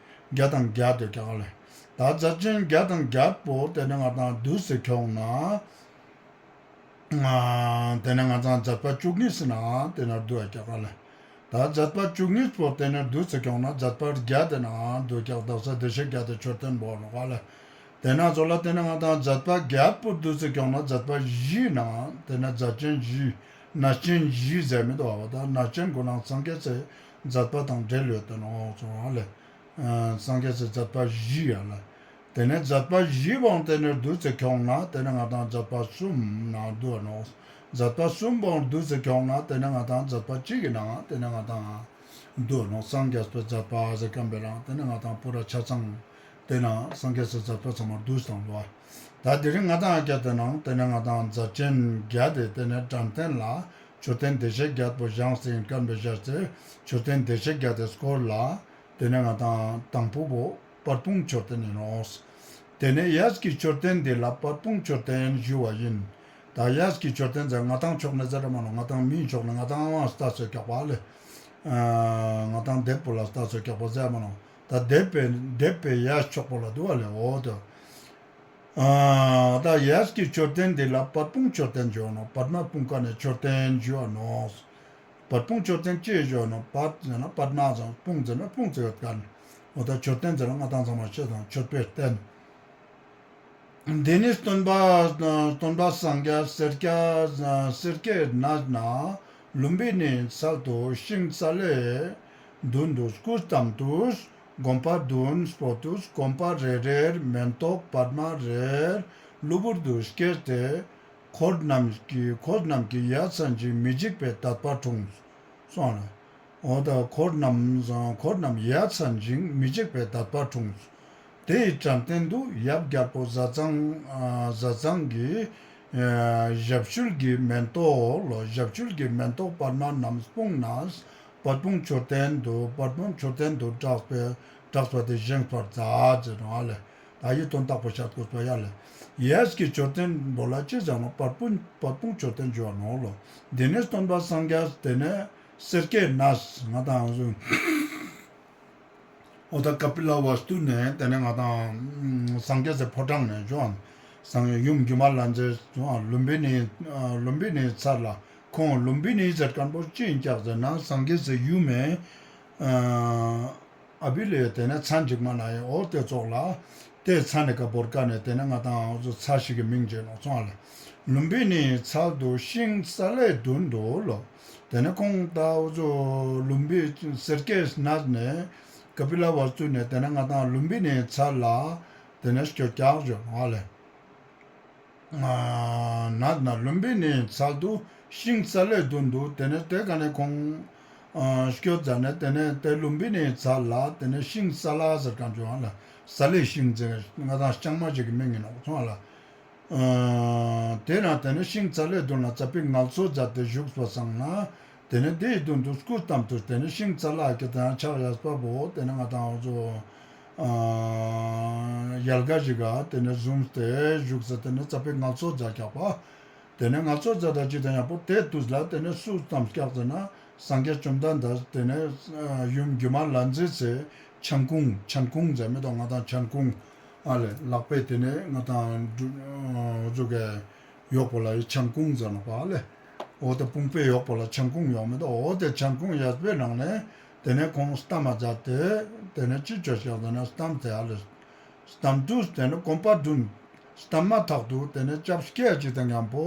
བརྒྱ་དང་བརྒྱད་དེ་བཅུག་ཨ་ལེ། ད་མཛད་ཆེན་བརྒྱ་དང་བརྒྱད་པོ་དེ་ནེ་ང་དང་བསྡུས་སུ་ཁྱོང་ན། དེ་ནེ་ང་དང་མཛད་པ་བཅུ་གཉིས་སི་ནང་དེ་ནེ་བསྡུ་བ་བཅུག་ཨ་ལེ། ད་མཛད་པ་བཅུ་གཉིས་པོ་དེ་ནེ་བསྡུས་སུ་ཁྱོང་ན་མཛད་པ་བརྒྱད་དེ་ནང་བསྡུ་བ་བཅུག། དག་ས་བདེ་གཤེགས་བརྒྱད་དི་མཆོད་རྟེན་བོ་ནོག་ཨ་ལེ། དེ་ནེ་ཙོགས་ལ་དེ་ནེ་ང་དང་མཛད་པ་བརྒྱད་པོ་བསྡུས་སུ་ཁྱོང་ན་མཛད་པ་བཞིའི་ནང་དེ་ནེ་མཛད་ཆེན་བཞི་གནས་ཆེན་བཞི་ཟེར་མི་འདུག་པ། ད་གནས་ཆེན་གུན་ནང་སངས་རྒྱས་སི་མཛད་པ་དང་འབྲེལ་ཡོད་དེ་ནོག་ཙོགས་ཨ་ལེ། སངས་རྒྱས་སི་མཛད་པ་བཞི་ཡ་ལེ། དེ་ནེ་མཛད་པ་བཞི་བོ་དེ་ནེ་བསྡུས་སུ་ཁྱོང་ན་དེ་ནེ་ང་དང་མཛད་པ་གསུམ་ནང་བསྡུ་བ་ནོག། མཛད་པ་གསུམ་བོ་བསྡུས་སུ་ཁྱོང་ན་དེ་ནེ་ང་དང་མཛད་པ་གཅིག་གི་ནང་དེ་ནེ་ང་དང་བསྡུ་བ་ནོག། སངས་རྒྱས་པའི་མཛད་པ་ཟེར་ཁན་པོའི་ནང་དེ་ནེ་ང་དང་པུ་ར་ཆ་ཚང་དེ་ནེ་སངས་རྒྱས་སི་མཛད་པ་ཚང་མ་བསྡུས་བཏང་འདུག། ད་དེ་རིང་ང་དང་ཨ་ཀྱ་དེ་ནང་དེ་ནེ་ང་དང་མཛད་ཆེན་བརྒྱད་དེ་དེ་ནེ་དྲན་རྟེན་ལ་མཆོད་རྟེན་བདེ་གཤེགས་བརྒྱད་པོ་བཞེངས་སེ་ཡིན་ཁན་པོའི་ཞར་ཏེ་མཆོད་རྟེན་བདེ་གཤེགས་བརྒྱད་དི་སྐོར་ལ། དེ་ནེ་ང་དང་དང་པོ་བོ་པད་སྤུངས་མཆོད་རྟེན་ཨིན་ནོག། དེ་ནེ་གཡས་ཀྱི་མཆོད་རྟེན་འདི་ལ་པད་སྤུངས་མཆོད་རྟེན་ཞུ་བ་ཡིན། ད་གཡས་ཀྱི་མཆོད་རྟེན་ཟེར་ང་དང་ཕྱོགས་ནེ་ཟེར་ར་མ་ནོག། ང་དང་མིའི་ཕྱོགས་ནེ་ང་དང་ཨ་བ་ལྟས་སུ་བཅུག་པ་ལེ། ང་དང་ལྡེབས་པོ་ལ་ལྟས་སུ་བཅུག་པ་ཟེར་མ་ནོག། ད་ལྡེབས་པའི་ལྡེབས་པའི་གཡས་ཕྱོགས་པོ་ལ་འདུག་པ་ལེ། འོ་དོ། ད་གཡས་ཀྱི་མཆོད་རྟེན་འདི་ལ་པད་སྤུངས་མཆོད་རྟེན་ཞུ་བ་ནོག། པདྨ་སྤུངས་ཁན་ནི་མཆོད་རྟེན་ཞུ་བ་ནོག། པད་སྤུངས་མཆོད་རྟེན་ཅི་ཞུ་བ་ནོག། པད་ཟེར་ན་པདྨ་ཟེར་སྤུངས་ཟེར་ན་སྤུངས་ཟེར་ཡོད་ཁན། འོ་ད་མཆོད་རྟེན་ཟེར་ན་ང་དང་ཚང་མ་ཤེས་དང་མཆོད་པའི་རྟེན། འདི་ནི་སྟོན་པ་སྟོན་པ་སངས་རྒྱས་སེར་སྐྱ་སེར་སྐྱའི་གནས་ན་ལུམ་བི་ནིའི་ཚལ་དུ་ཤིང་ས་ལེའི་མདུན་དུ་སྐུ་བལྟམས་ཏེ། དགོན་པ་བདུན་སྤོས་ཏེ་དགོན་པ་རེ་རེར་མེན་ཏོག་པདྨ་རེ་གློ་བུར་དུ་སྐྱེས་ཏེ། འཁོར་རྣམས་ཀྱི་འཁོར་རྣམས་ཀྱི་ཡ་མཚན་ཅིང་མི་འཇིགས་པའི་དད་པ་འཁྲུངས་སོ། འོ་ད་འཁོར་རྣམས་འཁོར་རྣམས་ཡ་མཚན་ཅིང་མི་འཇིགས་པའི་དད་པ་འཁྲུངས། དེ་ཡི་དྲན་རྟེན་དུ་ཡབ་རྒྱལ་པོ་ཟས་གཙང་ཨ་ཟས་གཙང་གི་ཨ་ཞབས་ཞུལ་གྱི་མེན་ཏོག་ལོ། ཞབས་ཞུལ་གྱི་མེན་ཏོག་པདྨ་རྣམས་སྤུངས་ནས་པད་སྤུངས་མཆོད་རྟེན་དུ་པད་སྤུངས་མཆོད་རྟེན་དུ་གྲགས་པའི་གྲགས་པ་དེ་བཞེངས་པར་མཛད་ཟེར་ནོག་ཨ་ལེ། ད་ཡི་དོན་དག་པོ་བཤད་དགོས་པ་ཡ་ལེ། གཡས་ཀྱི་མཆོད་རྟེན་པོ་ལ་ཅི་ཟེར་ནོག། པད་སྤུངས་པད་སྤུངས་མཆོད་རྟེན་ཞུ་བ་ནོག་ལོ། འདི་ནི་སྟོན་པ་སངས་རྒྱས་དེ་ནི་སེར་སྐྱའི་གནས་ང་དང་ཟུང་ འོ་ད་ཀ་པི་ལ་ཝ་སྟུ་ནས་དེ་ནས་ང་དང་སངས་རྒྱས་སི་ཕོ་བྲང་ནས་བྱུང་། སངས་ཡུམ་སྒྱུ་མ་ལྷ་མཛེས་བྱུང་། ལུམ་བི་ནིའི་ལུམ་བི་ནིའི་ཚལ་ལ་ཁོང་ལུམ་བི་ནི་ཟེར་མཁན་པོ་ཅི་ཡིན་ཀྱག་ཟེར་ན་སངས་རྒྱས་སི་ཡུམ་མེ་ཨ་བི་ལེ་དེ་ནས་ཚན་ཅིག་མ་ན་ཡིན། འོ་དེ་ཙོགས་ལ་དེ་ཚན་ནི་ཀ་བོར་ཀ་ནས་དེ་ནས་ང་དང་འོ་ཚོ་ཚལ་ཞིག་གི་མིང་བརྗེས་ནོག་སོང་ཨ་ལེ། ལུམ་བི་ནིའི་ཚལ་དུ་ཤིང་ས་ལེ་བདུན་དུ་ལོ། དེ་ནས་ཁོང་ད་འོ་ཚོ་ལུམ་བི་སེར་སྐྱའི་གནས་ནས་ཀ་པི་ལ་ཝ་སྟུ་ནས་དེ་ནས་ང་དང་ལུམ་བི་ནིའི་ཚལ་ལ་དེ་ནས་སྐྱོད་ཀྱག་བྱུང་ཨ་ལེ། ནད་ན་ལུམ་བི་ནིའི་ཚལ་དུ་ཤིང་ས་ལེ་བདུན་དུ་དེ་ནས་དེ་ཀ་ནས་ཁོང་སྐྱོད་ཟ་ནས་དེ་ནས་དེ་ལུམ་བི་ནིའི་ཚལ་ལ་དེ་ནས་ཤིང་ས་ལ་ཟེར་མཁན་བྱུང་ཨ་ལེ། ས་ལེ་ཤིང་ཟེར་ང་དང་ལྕང་མ་ཞིག་གི་མིང་ཡིན་ནོག་སོང་ཨ་ལེ། ཨ་དེ་ན་དེ་ནས་ཤིང་ས་ལེ་བདུན་ལ་ཙ་པིག་ངལ་གསོ་མཛད་དེ་བཞུགས་པ་སང་ན། དེ་ནས་དེའི་མདུན་དུ་སྐུ་བལྟམས་ཏེ་དེ་ནས་ཤིང་ས་ལེ་ཀ་དེ་ན་ཕྱག་གཡས་པ་བོ་དེ་ནས་ང་དང་འོ་ཚོ་ཨ་ཡལ་ག་ཞིག་ག་དེ་ནས་བཟུང་སྟེ་བཞུགས་ས་དེ་ནས་ཙ་པིག་ངལ་གསོ་མཛད་ཀྱག་པ། དེ་ནས་ངལ་གསོ་མཛད་ད་ཅིག་དང་མཉམ་པོ་དེ་དུས་ལ་དེ་ནས་སུ་བལྟམས་ཀྱག་ཟེར་ན། སངས་རྒྱས་བཅོམ་ལྡན་འདས་དེ་ནས་ཡུམ་སྒྱུ་མ་ལྷ་མཛེས་སི་ཆན་ཁུང་། ཆན་ཁུང་ཟེར་མི་དང་ང་དང་ཆན་ཁུང་ཨ་ལེ་ལག་པའི་དེ་ནས་ང་དང་འོ་ཟུག་གི་ཡོག་པོ་ལ་ཡི་ཆན་ཁུང་ཟེར་ནོག་པ་ཨ་ལེ། འོ་དེ་དཔུང་པའི་ཡོག་པོ་ལ་ཆན་ཁུང་ཡོག་མི་དང་འོ་དེ་ཆན་ཁུང་གཡས་པའི་ནང་ནས་དེ་ནས་ཁོང་བལྟམས་མ་མཛད་དེ་དེ་ནས་ཅི་བཅོས་ཀྱག་ཟེར་ན་བལྟམས་ཏེ་ཨ་ལེ། བལྟམས་དུས་དེ་ནས་གོམ་པ་བདུན། བལྟམས་མ་ཐག་ཏུ་དེ་ནས་སྐྱབས་སྐྱེ་ཅིག་དང་མཉམ་པོ།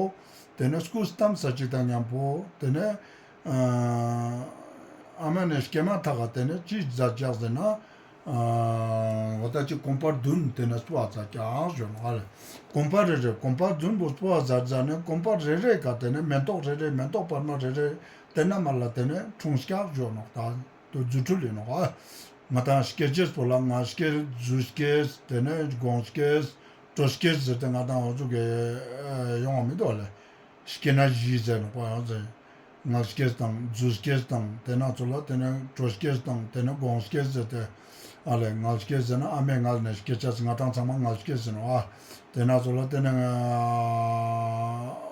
དེ་ནས་སྐུ་བལྟམས་ས་ཅིག་དང་མཉམ་པོ། དེ་ནས་ཨ་མ་ནས་སྐྱེ་མ་ཐག་ག་དེ་ནས་ཅི་མཛད་ཀྱག་ཟེར་ན། འོ་ད་ཅིག་གོམ་པ་བདུན་དེ་ནས་སྤོ་བ་མཛད་ཀྱག་ཞུ་ནོག་ཨ་ལེ། གོམ་པ་རེ་རེ་གོམ་པ་བདུན་པོ་སྤོ་བ་མཛད་མཛད་ནས་གོམ་པ་རེ་རེ་ག་དེ་ནས་མེ་ཏོག་རེ་རེ་མེ་ཏོག་པདྨ་རེ་རེ་དེ་ན་མ་ལ་དེ་ནས་འཁྲུངས་ཀྱག་ཞུ་ནོག་ད། དུ་རྫུ་འཕྲུལ་ཡིན་ནོག་ཨ། ང་དང་སྐྱེ་ཅེས་པོ་ལ་ངལ་སྐྱེས། རྫུས་སྐྱེས། དེ་ནས་དགོངས་སྐྱེས། སྤྲོ་སྐྱེས་ཟེར་ཏེ་ང་དང་འོ་ཟུག་གི་ཡོང་བ་མི་འདུག་ལེ། སྐྱེ་གནས་བཞི་ཟེར་ནོག་པ་ཡང་ཟེར། ངལ་སྐྱེས་དང་རྫུས་སྐྱེས་དང་དེ་ན་ཚོ་ལ་དེ་ནས་སྤྲོ་སྐྱེས་དང་དེ་ནས་དགོངས་སྐྱེས་ཟེར་ཏེ། ཨ་ལེ་ངལ་སྐྱེས་ཟེར་ན་ཨ་མའི་མངལ་ནས་སྐྱེ་ཅེས་ང་དང་ཚང་མ་ངལ་སྐྱེས་ཟེར་ནོག་ཨ། དེ་ན་ཚོ་ལ་དེ་ནས་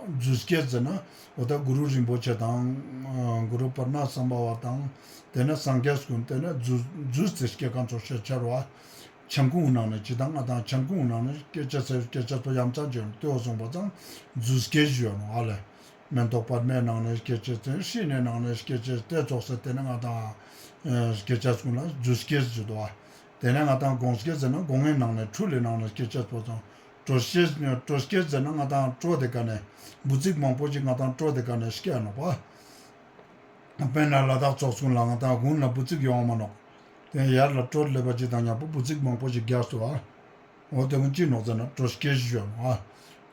རྫུས་སྐྱེས་ཟེར་ན་འོ་ད་གུ་རུ་རིན་པོ་ཆེ་དང་གུ་རུ་པདྨ་སམ་བྷ་ཝ་དང་། དེ་ནས་སངས་རྒྱས་ཀུན་དེ་ནས་རྫུས་རྫུས་ཏེ་སྐྱེ་མཁན་ཚོ་ཤེས་ཆེ་རུ་བ། ཆན་ཁུང་ནང་ནས་ཅི་དང་ང་དང་ཆན་ཁུང་ནང་ནས་སྐྱེ་ཅེས་སྐྱེ་ཅེས་པོ་ཡ་མཚན་ཅན་ཏེ་བོ་སོང་པ་ཙང་རྫུས་སྐྱེས་ཞུ་ནོག་ཨ་ལེ། མེ་ཏོག་པདྨའི་ནང་ནས་སྐྱེ་ཅེས་ཏེ་ཤིང་ནི་ནང་ནས་སྐྱེ་ཅེས་ཏེ་ཙོགས་སེ་དེ་ནས་ང་དང་སྐྱེ་ཅེས་ཀུན་ལ་རྫུས་སྐྱེས་ཞུ་དོ་བ། དེ་ནས་ང་དང་དགོངས་སྐྱེས་ཟེར་ན་དགོངས་ངེ་ནང་ནས་འཕྲུལ་ལི་ནང་ནས་སྐྱེ་ཅེས་པོ་ཙང་། སྤྲོ་སྐྱེས་སྤྲོ་སྐྱེས་ཟེར་ན་ང་དང་སྤྲོ་དེ་ཀ་ནས་འབུ་ཚིག་མང་པོ་ཞིག་ང་དང་སྤྲོ་དེ་ཀ་ནས་སྐྱེ་ནོག་པ། དཔེར་ན་ལ་དྭགས་ཚོགས་ཚུན་ལ་ང་དང་དགུན་ལ་འབུ་ཚིག་ཡོང་མ་ནོག། དེ་ཡར་ལ་དྲོད་སླེབས་པ་ཅིག་དང་མཉམ་པོ་འབུ་ཚིག་མང་པོ་ཞིག་རྒྱགས་སོ་ཨ། འོ་དེ་ཀུན་ཅི་ནོག་ཟེར་ན་སྤྲོ་སྐྱེས་ཞུ་ནོག་ཨ།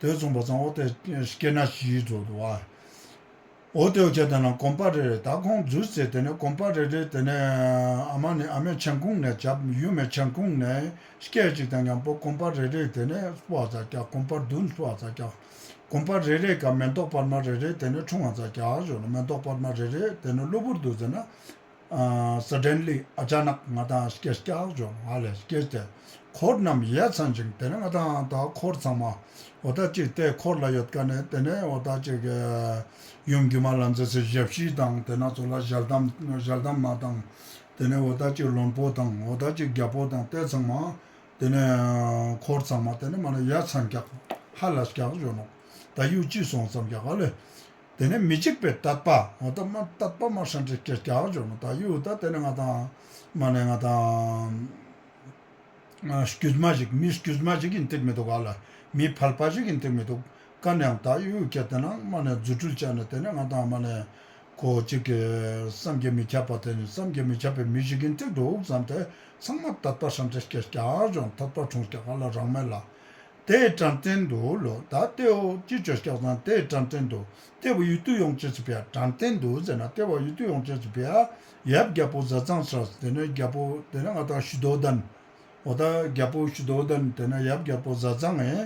དེ་སོང་པ་ཙང་འོ་དེ་སྐྱེ་གནས་བཞི་བཟོ་འདུག་ཨ། འོ་དེ་བོ་ཁྱེད་དེ་ན་གོམ་པ་རེ་རེ་ད་ཁོང་རྫུས་ཚེ་དེ་ནས་གོམ་པ་རེ་རེ་དེ་ནས་ཨ་མ་ནི་ཨ་མའི་ཆན་ཁུང་ནས་བྱབ་ཡུམ་མའི་ཆན་ཁུང་ནས་སྐྱེ་ཅིག་དང་མཉམ་པོ་གོམ་པ་རེ་རེ་དེ་ནས་སྤོ་བ་མཛད་ཀྱག། གོམ་པ་བདུན་སྤོ་བ་མཛད་ཀྱག། གོམ་པ་རེ་རེ་ཀ་མེ་ཏོག་པདྨ་རེ་རེ་དེ་ནས་འཁྲུངས་པ་མཛད་ཀྱག་ཞུ་ནོག། མེ་ཏོག་པདྨ་རེ་རེ་དེ་ནས་གློ་བུར་དུ་ཟེར་ན། ཨ་སཱ་ཌན་ལི་ཨ་ཅ་ནག་ང་དང་སྐྱེས་ཀྱག་ཞུ་ནོག་ཨ་ལེ། སྐྱེས་ཏེ་འཁོར་རྣམས་ཡ་མཚན་ཅིང་དེ་ནས་ང་དང་ད་འཁོར་ཚང་མ་འོ་ད་ཅིག་དེ་འཁོར་ལ་ཡོད་ཀ་ནས་དེ་ནས་འོ་ད་ཅིག་ཡུམ་སྒྱུ་མ་ལྷ་མཛེས་སི་ཞབས་ཕྱི་དང་དེ་ན་ཚོ་ལ་ཞལ་གདམས་ཞལ་གདམས་མ་དང་དེ་ནས་འོ་ད་ཅིག་བློན་པོ་དང་འོ་ད་ཅིག་རྒྱལ་པོ་དང་དེ་ཚང་མ་དེ་ནས་འཁོར་ཚང་མ་དེ་ནས་མ་ནས་ཡ་མཚན་ཀྱག། ཧ་ལས་ཀྱག་ཞུ་ནོག། ད་ཡུ་ཅི་སོང་བསམ་ཀྱག་ཨ་ལེ། དེ་ནས་མི་འཇིགས་པའི་དད་པ། འོ་ད་མ་དད་པ་མ་ཧྲན་ཏེ་སྐྱེས་ཀྱག་ཞུ་ནོག། ད་ཡུ་ད་དེ་ནས་ང་དང་མ་ནས་ང་དང་སྐྱུས་མ་ཞིག་མི་སྐྱུས་མ་ཞིག་ཡིན་ཏེག་མི་འདུག་ག་ལ། མི་ཕལ་པ་ཞིག་ཡིན་ཏེག་མི་འདུག། ཀ་ནས་ཡང་ད་ཡུ་ཁྱེད་དེ་ན་མ་ནས་རྫུ་འཕྲུལ་བྱས་ནས་དེ་ནས་ང་དང་མ་ནས་ཁོ་གཅིག་གི་བསམ་གྱིས་མི་ཁྱབ་པ་དེ་ནི་བསམ་གྱིས་མི་ཁྱབ་པའི་མི་ཞིག་ཡིན་ཏེག་འདུག་བསམ་སྟེ་ཚང་མ་དད་པ་ཧྲན་ཏེ་སྐྱེས་ཀྱག་ཞུ་ནོག། དད་པ་འཁྲུངས་ཀྱག་ག་ལ་རང་མེད་ལ། དེ་ཡི་དྲན་རྟེན་དུ་ལོ། ད་དེ་བོ་ཅི་བཅོས་ཀྱག་ཟེར་ན་དེ་ཡི་དྲན་རྟེན་དུ། དེ་བོ་ཡུལ་དུ་ཡོང་ཅེས་སི་ཕི་ཡ་དྲན་རྟེན་དུ་ཟེར་ན་དེ་བོ་ཡུལ་དུ་ཡོང་ཅེས་སི་ཕི་ཡ་ཡབ་རྒྱལ་པོ་ཟས་གཙང་སྲས་དེ་ནས་རྒྱལ་པོ་དེ་ནས་ང་དང་ཤུ་དོ་དན། འོ་ད་རྒྱལ་པོ་ཤུ་དོ་དན་དེ་ནས་ཡབ་རྒྱལ་པོ་ཟས་གཙང་ངི་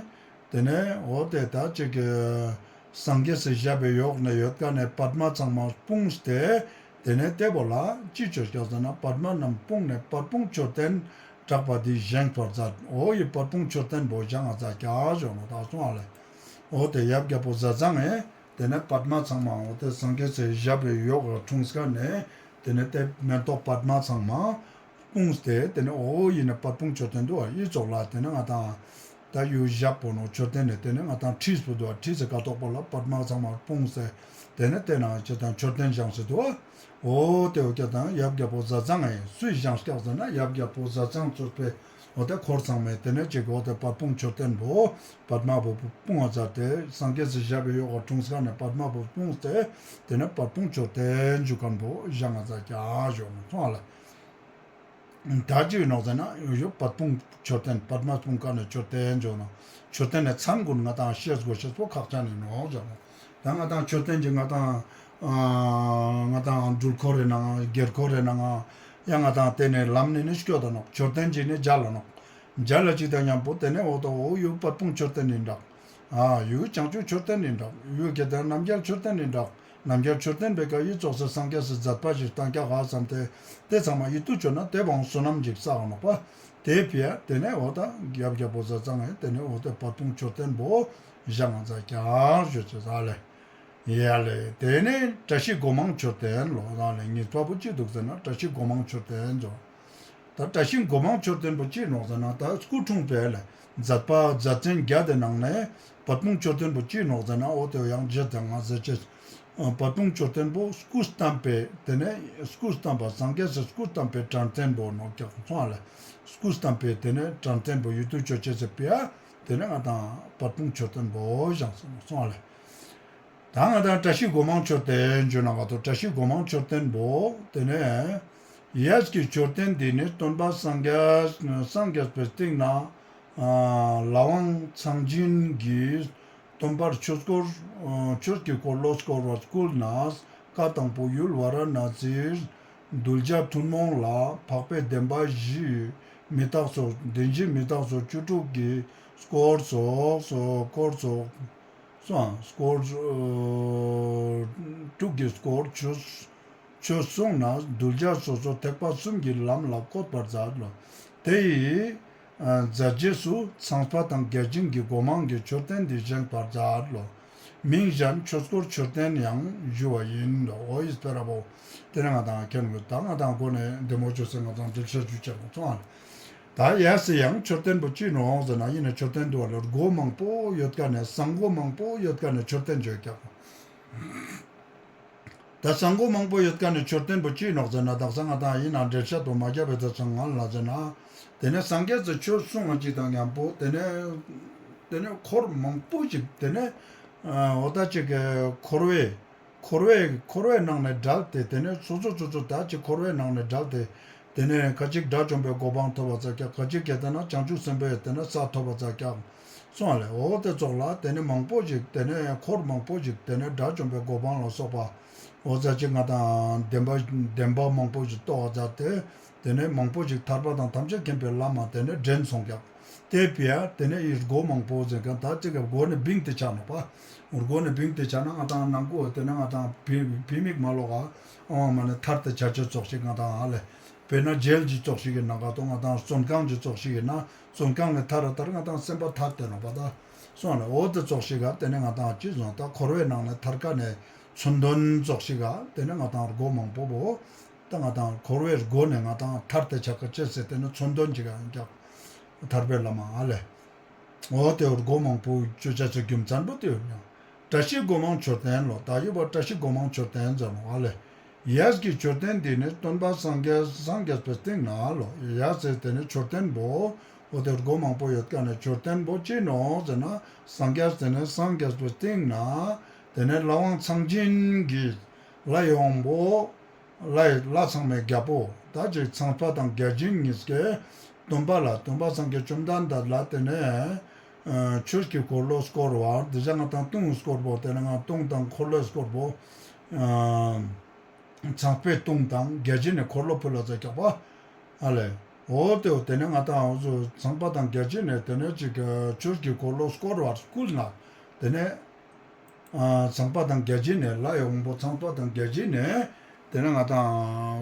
དེ་ནས་འོ་དེ་ད་ཅིག་གི་སངས་རྒྱས་སི་ཞབས་པའི་ཡོག་ནས་ཡོད་ཀ་ནས་པདྨ་ཚང་མ་སྤུངས་ཏེ། དེ་ནས་དེ་བོ་ལ་ཅི་བཅོས་ཀྱག་ཟེར་ན་པདྨ་རྣམས་སྤུངས་ནས་པད་སྤུངས་མཆོད་རྟེན་གྲགས་པ་འདི་བཞེངས་པར་མཛད། འོ་ཡི་པད་སྤུངས་མཆོད་རྟེན་པོ་བཞེངས་ང་མཛད་ཀྱག་ཞུ་ནོག། ད་སོང་ཨ་ལེ། འོ་དེ་ཡབ་རྒྱལ་པོ་ཟས་གཙང་ངི་དེ་ནས་པདྨ་ཚང་མ་འོ་དེ་སངས་རྒྱས་སི་ཞབས་པའི་ཡོག་ལ་འཁྲུངས་ཀ་ནས་དེ་ནས་དེ་མེ་ཏོག་པདྨ་ཚང་མ་ སྤུངས་ཏེ་དེ་ནས་འོ་ཡིན་ན་པད་སྤུངས་མཆོད་རྟེན་འདུག་པ། ཡི་ཙོགས་ལ་དེ་ནས་ང་དང་ད་ཡུལ་ཞབས་པོ་ནོ་མཆོད་རྟེན་ནས་དེ་ནས་ང་དང་ཁྲིས་པོ་འདུག་པ། ཁྲིས་སི་ཀ་ཐོག་པོ་ལ་པདྨ་ཚང་མ་སྤུངས་ཏེ་དེ་ནས་དེ་ནང་ཅི་དང་མཆོད་རྟེན་བཞེངས་སེ་འདུག་པ། འོ་དེ་འོ་ཀྱ་དང་ཡབ་རྒྱལ་པོ་ཟས་གཙང་ངི་སུས་བཞེངས་སྐྱག་ཟེར་ན་ཡབ་རྒྱལ་པོ་ཟས་གཙང་གཙོས་པའི་འོ་དེ་འཁོར་ཚང་མས་དེ་ནས་ཅིག་འོ་དེ་པད་སྤུངས་མཆོད་རྟེན་པོ་པདྨ་བོ་སྤུངས་པ་མཛད་དེ་སངས་རྒྱས་སི་ཞབས་པའི་ཡོག་ག་དྲུང་ས་ནས་པདྨ་བོ་སྤུངས་ཏེ་དེ་ནས་པད་སྤུངས་མཆོད་རྟེན་ཞུ་མཁན་པོ་བཞེངས་པ་མཛད་ཀྱག་ཞུ་མ་སོང་ལེ། ད་ཅི་ནོག་ཟེར་ན་ཡོ་པད་སྤུངས་མཆོད་རྟེན་པདྨ་སྤུངས་ཀ་ནས་མཆོད་རྟེན་ཞུ་ནོག་མཆོད་རྟེན་ནི་མཚན་ཀུན་ང་དང་ཤེས་དགོས་ཤེས་པོ་ཁག་ཅན་ཡིན་ནོག་ཞུ་ནོག་ད་ང་དང་མཆོད་རྟེན་གྱི་ང་དང་ང་དང་འགྲུལ་འཁོར་རེ་ནང་སྒེར་འཁོར་རེ་ནང་ཡང་ང་དང་དེ་ནས་ལམ་ནས་ནི་སྐྱོད་ད་ནོག་མཆོད་རྟེན་གྱི་ནི་མཇལ་ལ་ནོག་མཇལ་ལ་ཅིག་དང་མཉམ་པོ་དེ་ནས་འོ་ད་འོ་ཡུལ་པད་སྤུངས་མཆོད་རྟེན་ཡིན་འདྲ། ཨ་ཡུལ་བྱང་ཆུབ་མཆོད་རྟེན་ཡིན་འདྲ། ཡུལ་གྱི་དེ་རྣམ་རྒྱལ་མཆོད་རྟེན་ཡིན་འདྲ། རྣམ་རྒྱལ་མཆོད་རྟེན་པའི་ཀ་ཡི་ཙོགས་སེ་སངས་རྒྱས་སི་མཛད་པ་ཞིག་བཏང་ཀྱག་ག་བསམ་སྟེ་དེ་ཚང་མ་ཡིད་དུ་ཅོ་ན་དེ་བོ་བསོད་ནམས་ཅིག་བསགས་ནོག་པ། དེ་ཕི་ཡ་དེ་ནས་འོ་ད་ཡབ་རྒྱལ་པོ་ཟས་གཙང་ངི་དེ་ནས་འོ་དེ་པད་སྤུངས་མཆོད་རྟེན་པོ་བཞེངས་པ་མཛད་ཀྱག་ཞུ་ཅེས་ཨ་ལེ། ཡ་ལེ། དེ་ནས་བཀྲ་ཤིས་སྒོ་མང་མཆོད་རྟེན་ལོ་ཨ་ལེ། གཉིས་པ་པོ་ཅི་འདུག་ཟེར་ན་བཀྲ་ཤིས་སྒོ་མང་མཆོད་རྟེན་ཟེར། ད་བཀྲ་ཤིས་སྒོ་མང་མཆོད་རྟེན་པོ་ཅི་ནོག་ཟེར་ན་ད་སྐུ་འཁྲུངས་པའི་ལ་མཛད་པ་མཛད་བརྟན་བརྒྱད་དེ་ནང་ནས་པད་སྤུངས་མཆོད་རྟེན་པོ་ཅི་ནོག་ཟེར་ན་འོ་དེ་ཡང་རྗེས་དང་ང་ཟེར་ཅེས། པད་སྤུངས་མཆོད་རྟེན་པོ་སྐུ་བལྟམས་པའི་དེ་ནས་སྐུ་བལྟམས་པ་སངས་རྒྱས་སི་སྐུ་བལྟམས་པའི་དྲན་རྟེན་པོ་ནོག་ཀྱག་སོང་ཨ་ལེ། སྐུ་བལྟམས་པའི་དེ་ནས་དྲན་རྟེན་པོ་ཡིད་དུ་ཅོ་ཅེས་སི་ཕི་ཡ་དེ་ནས་ང་དང་པད་སྤུངས་མཆོད་རྟེན་པོ་བཞེངས་སོང་ཨ་ལེ། ད་ང་དང་བཀྲ་ཤིས་སྒོ་མང་མཆོད་རྟེན་ཞུ་ན་ག་ཏོ་བཀྲ་ཤིས་སྒོ་མང་མཆོད་རྟེན་པོ་དེ་ནས་ཡས་ཀྱི་མཆོད་རྟེན་འདི་ནི་སྟོན་པ་སངས་རྒྱས་སངས་རྒྱས་པའི་སྟེང་ན་ལྷ་དབང་ཚངས་སྦྱིན་གྱིས་སྟོན་པར་ཆོས་འཁོར་ཆོས་ཀྱི་འཁོར་ལོ་བསྐོར་བར་བསྐུལ་ནས་བཀའ་དང་པོ་ཡུལ་ཝཱ་ར་ཎ་སིར་གདུལ་བྱ་ཐུན་མོང་ལ་འཕགས་པའི་བདེན་པ་བཞི་མི་རྟག་སོགས་བདེན་བཞི་མི་རྟག་སོགས་བཅུ་དྲུག་གི་སྐོར་སོགས་སྐོར་སོགས་སོང་སྐོར་དྲུག་གི་སྐོར་ཆོས་ཆོས་གསུངས་ནས་གདུལ་བྱ་སོ་སོ་ཐེག་པ་གསུམ་གྱི་ལམ་ལ་བཀོད་པར་མཛད་ལོ། དེ་ཡི་མཛད་རྗེས་སུ་ཚངས་པ་དང་བརྒྱ་བྱིན་གྱི་སྒོ་མང་གི་མཆོད་རྟེན་འདི་བཞེངས་པར་མཛད་ལོ། མིང་གཞན་ཆོས་འཁོར་མཆོད་རྟེན་ཡང་ཞུ་བ་ཡིན་ལོ། འོ་ཡིས་སྤེ་ར་བོ། དེ་ནས་ང་དང་མཁྱེན་དགོས་ད་ང་དང་སྒོ་ནས་བདེ་མོ་བཅོས་སེ་ང་དང་འགྲེལ་བཤད་ཞུ་ཆེན་མོ་ཚོང་ཨ་ལ། ད་ཡ་སི་ཡང་མཆོད་རྟེན་པོ་ཅི་ནོག་ཟེར་ན་ཡིན་ན་མཆོད་རྟེན་དུ་བ་ལ་སྒོ་མང་པོ་ཡོད་ཀ་ནས་ཟངས་སྒོ་མང་པོ་ཡོད་ཀ་ནས་མཆོད་རྟེན་བརྗོད་ཀྱག་ད་ཟངས་སྒོ་མང་པོ་ཡོད་ཀ་ནས་མཆོད་རྟེན་པོ་ཅི་ནོག་ཟེར་ན་དག་ས་ང་དང་ཡིན་ན་འགྲེལ་བཤད་དུ་མ་རྒྱབ་པའི་ད་ཚང་ང་ལ་ཟེར་ན་དེ་ནས་སངས་རྒྱས་སི་ཆོས་གསུང་བ་ཅིག་དང་མཉམ་པོ་དེ་ནས་དེ་ནས་འཁོར་མང་པོ་ཅིག་དེ་ནས་འོ་ད་ཅིག་འཁོར་བའི་འཁོར་བའི་འཁོར་བའི་ནང་ནས་བསྒྲལ་ཏེ་དེ་ནས་སོ་སོ་སོ་སོ་ད་ཅི་འཁོར་བའི་ནང་ནས་བསྒྲལ་ཏེ་དེ་ནས་ཁ་ཅིག་དགྲ་བཅོམ་པའི་གོ་འཕང་ཐོབ་པ་ཙ་ཀྱག་ཁ་ཅིག་གི་དེ་ན་བྱང་ཆུབ་སེམས་དཔའི་དེ་ན་ས་ཐོབ་པ་ཙ་ཀྱག་སོང་ལེ། འོ་དེ་ཙོགས་ལ་དེ་ནས་མང་པོ་ཞིག་དེ་ནས་འཁོར་མང་པོ་ཞིག་དེ་ནས་དགྲ་བཅོམ་པའི་གོ་འཕང་ལ་སོགས་པ་འོ་ཙ་ཅིག་ང་དང་བདེན་པ་བདེན་པ་མང་པོ་ཞིག་རྟོགས་པ་ཙ་སྟེ། དེ་ནས་མང་པོ་ཞིག་ཐར་པ་དང་ཐམས་ཅད་མཁྱེན་པའི་ལམ་མ་དེ་ནས་འདྲེན་སོང་ཀྱག་དེ་ཕི་ཡ་དེ་ནས་ཡི་སྒོ་མང་པོ་ཟེར་མཁན་ད་ཅིག་གི་སྒོ་ནས་བིང་སྟེ་ཆ་ནོག་པ། སྒོ་ནས་བིང་སྟེ་ཆ་ན་ང་དང་ནང་ཁུལ་དེ་ནས་ང་དང་བི་བི་མིག་མ་ལོག་ག་ཨང་མ་ནས་ཐར་ཏེ་ཆ་ཆེ་ཙོགས་ཤིག་ང་དང་ཨ་ལེ། དཔེར་ན་ཇེལ་གྱི་ཙོགས་ཤིག་གི་ནང་ག་ཏོ་ང་དང་བཙོན་ཁང་གི་ཙོགས་ཤིག་གི་ན་བཙོན་ཁང་ནས་ཐར་ར་ཐར་ང་དང་སེམས་པ་ཐར་ཏེ་ནོག་པ་ད། སོང་ལེ་འོ་དེ་ཙོགས་ཤིག་ག་དེ་ནས་ང་དང་ཅི་བཟུང་ད་འཁོར་བའི་ནང་ནས་ཐར་ཀ་ནས་མཚོན་དོན་ཙོགས་ཤིག་ག་དེ་ནས་ང་དང་སྒོ་མང་པོ་བོ། ད་ང་དང་འཁོར་བའི་སྒོ་ནས་ང་དང་ཐར་ཏེ་ཆ་ཀ་ཅེས་ཟེར་དེ་ནི་མཚོན་དོན་ཅིག་ཡང་ཀྱག་ཐར་པའི་ལམ་ཨ་ལེ། འོ་དེ་བོ་སྒོ་མང་པོ་བཅོ་ཆ་ཚེ་རྒྱུ་མཚན་པོ་དེ་ཡོད་ཀྱག་བཀྲ་ཤིས་སྒོ་མང་མཆོད་རྟེན་ལོ། ད་ཡོད་པ་བཀྲ་ཤིས་སྒོ་མང་མཆོད་རྟེན་ཟེར་ནོག་ཨ་ལེ། ཡས་ཀྱི་མཆོད་རྟེན་འདི་ནི་སྟོན་པ་སངས་རྒྱས་སངས་རྒྱས་པའི་སྟེང་ན་ལོ། ཡས་ཟེར་དེ་ནི་མཆོད་རྟེན་པོ། འོ་དེ་སྒོ་མང་པོ་ཡོད་ཀ་ནས་མཆོད་རྟེན་པོ་ཅི་ནོག་ཟེར་ན་སངས་རྒྱས་དེ་ནི་སངས་རྒྱས་པའི་སྟེང་ན་དེ་ནི་ལྷ་དབང་ཚངས་སྦྱིན་གྱིས་ལྷའི་དབང་པོ། ལྷའི་ལྷ་ཚང་མའི་རྒྱལ་པོ་ད་ཅིག་ཚངས་པ་དང་བརྒྱ་བྱིན་གཉིས་ཀས་སྟོན་པ་ལ་སྟོན་པ་སངས་རྒྱས་བཅོམ་ལྡན་འདས་ལ་དེ་ནས་ཆོས་ཀྱི་འཁོར་ལོ་བསྐོར་བར་དེ་བཞག་ང་དང་དུང་བསྐོར་བོ་དེ་ནས་ང་དུང་དང་འཁོར་ལོ་བསྐོར་བོ། ཚངས་པའི་དུང་དང་བརྒྱ་བྱིན་ནས་འཁོར་ལོ་ཕུལ་ལ་ཙ་ཀྱག་པ། ཨ་ལེ། འོ་དེ་འོ་དེ་ནས་ང་དང་འོ་ཚོ་ཚངས་པ་དང་བརྒྱ་བྱིན་ནས་དེ་ནས་ཅིག་ཆོས་ཀྱི་འཁོར་ལོ་བསྐོར་བར་བསྐུལ་ན། དེ་ནས་ཚངས་པ་དང་བརྒྱ་བྱིན་ནས་ལྷའི་དབང་པོ་ཚངས་པ་དང་བརྒྱ་བྱིན་ནས་དེ་ནས་ང་དང་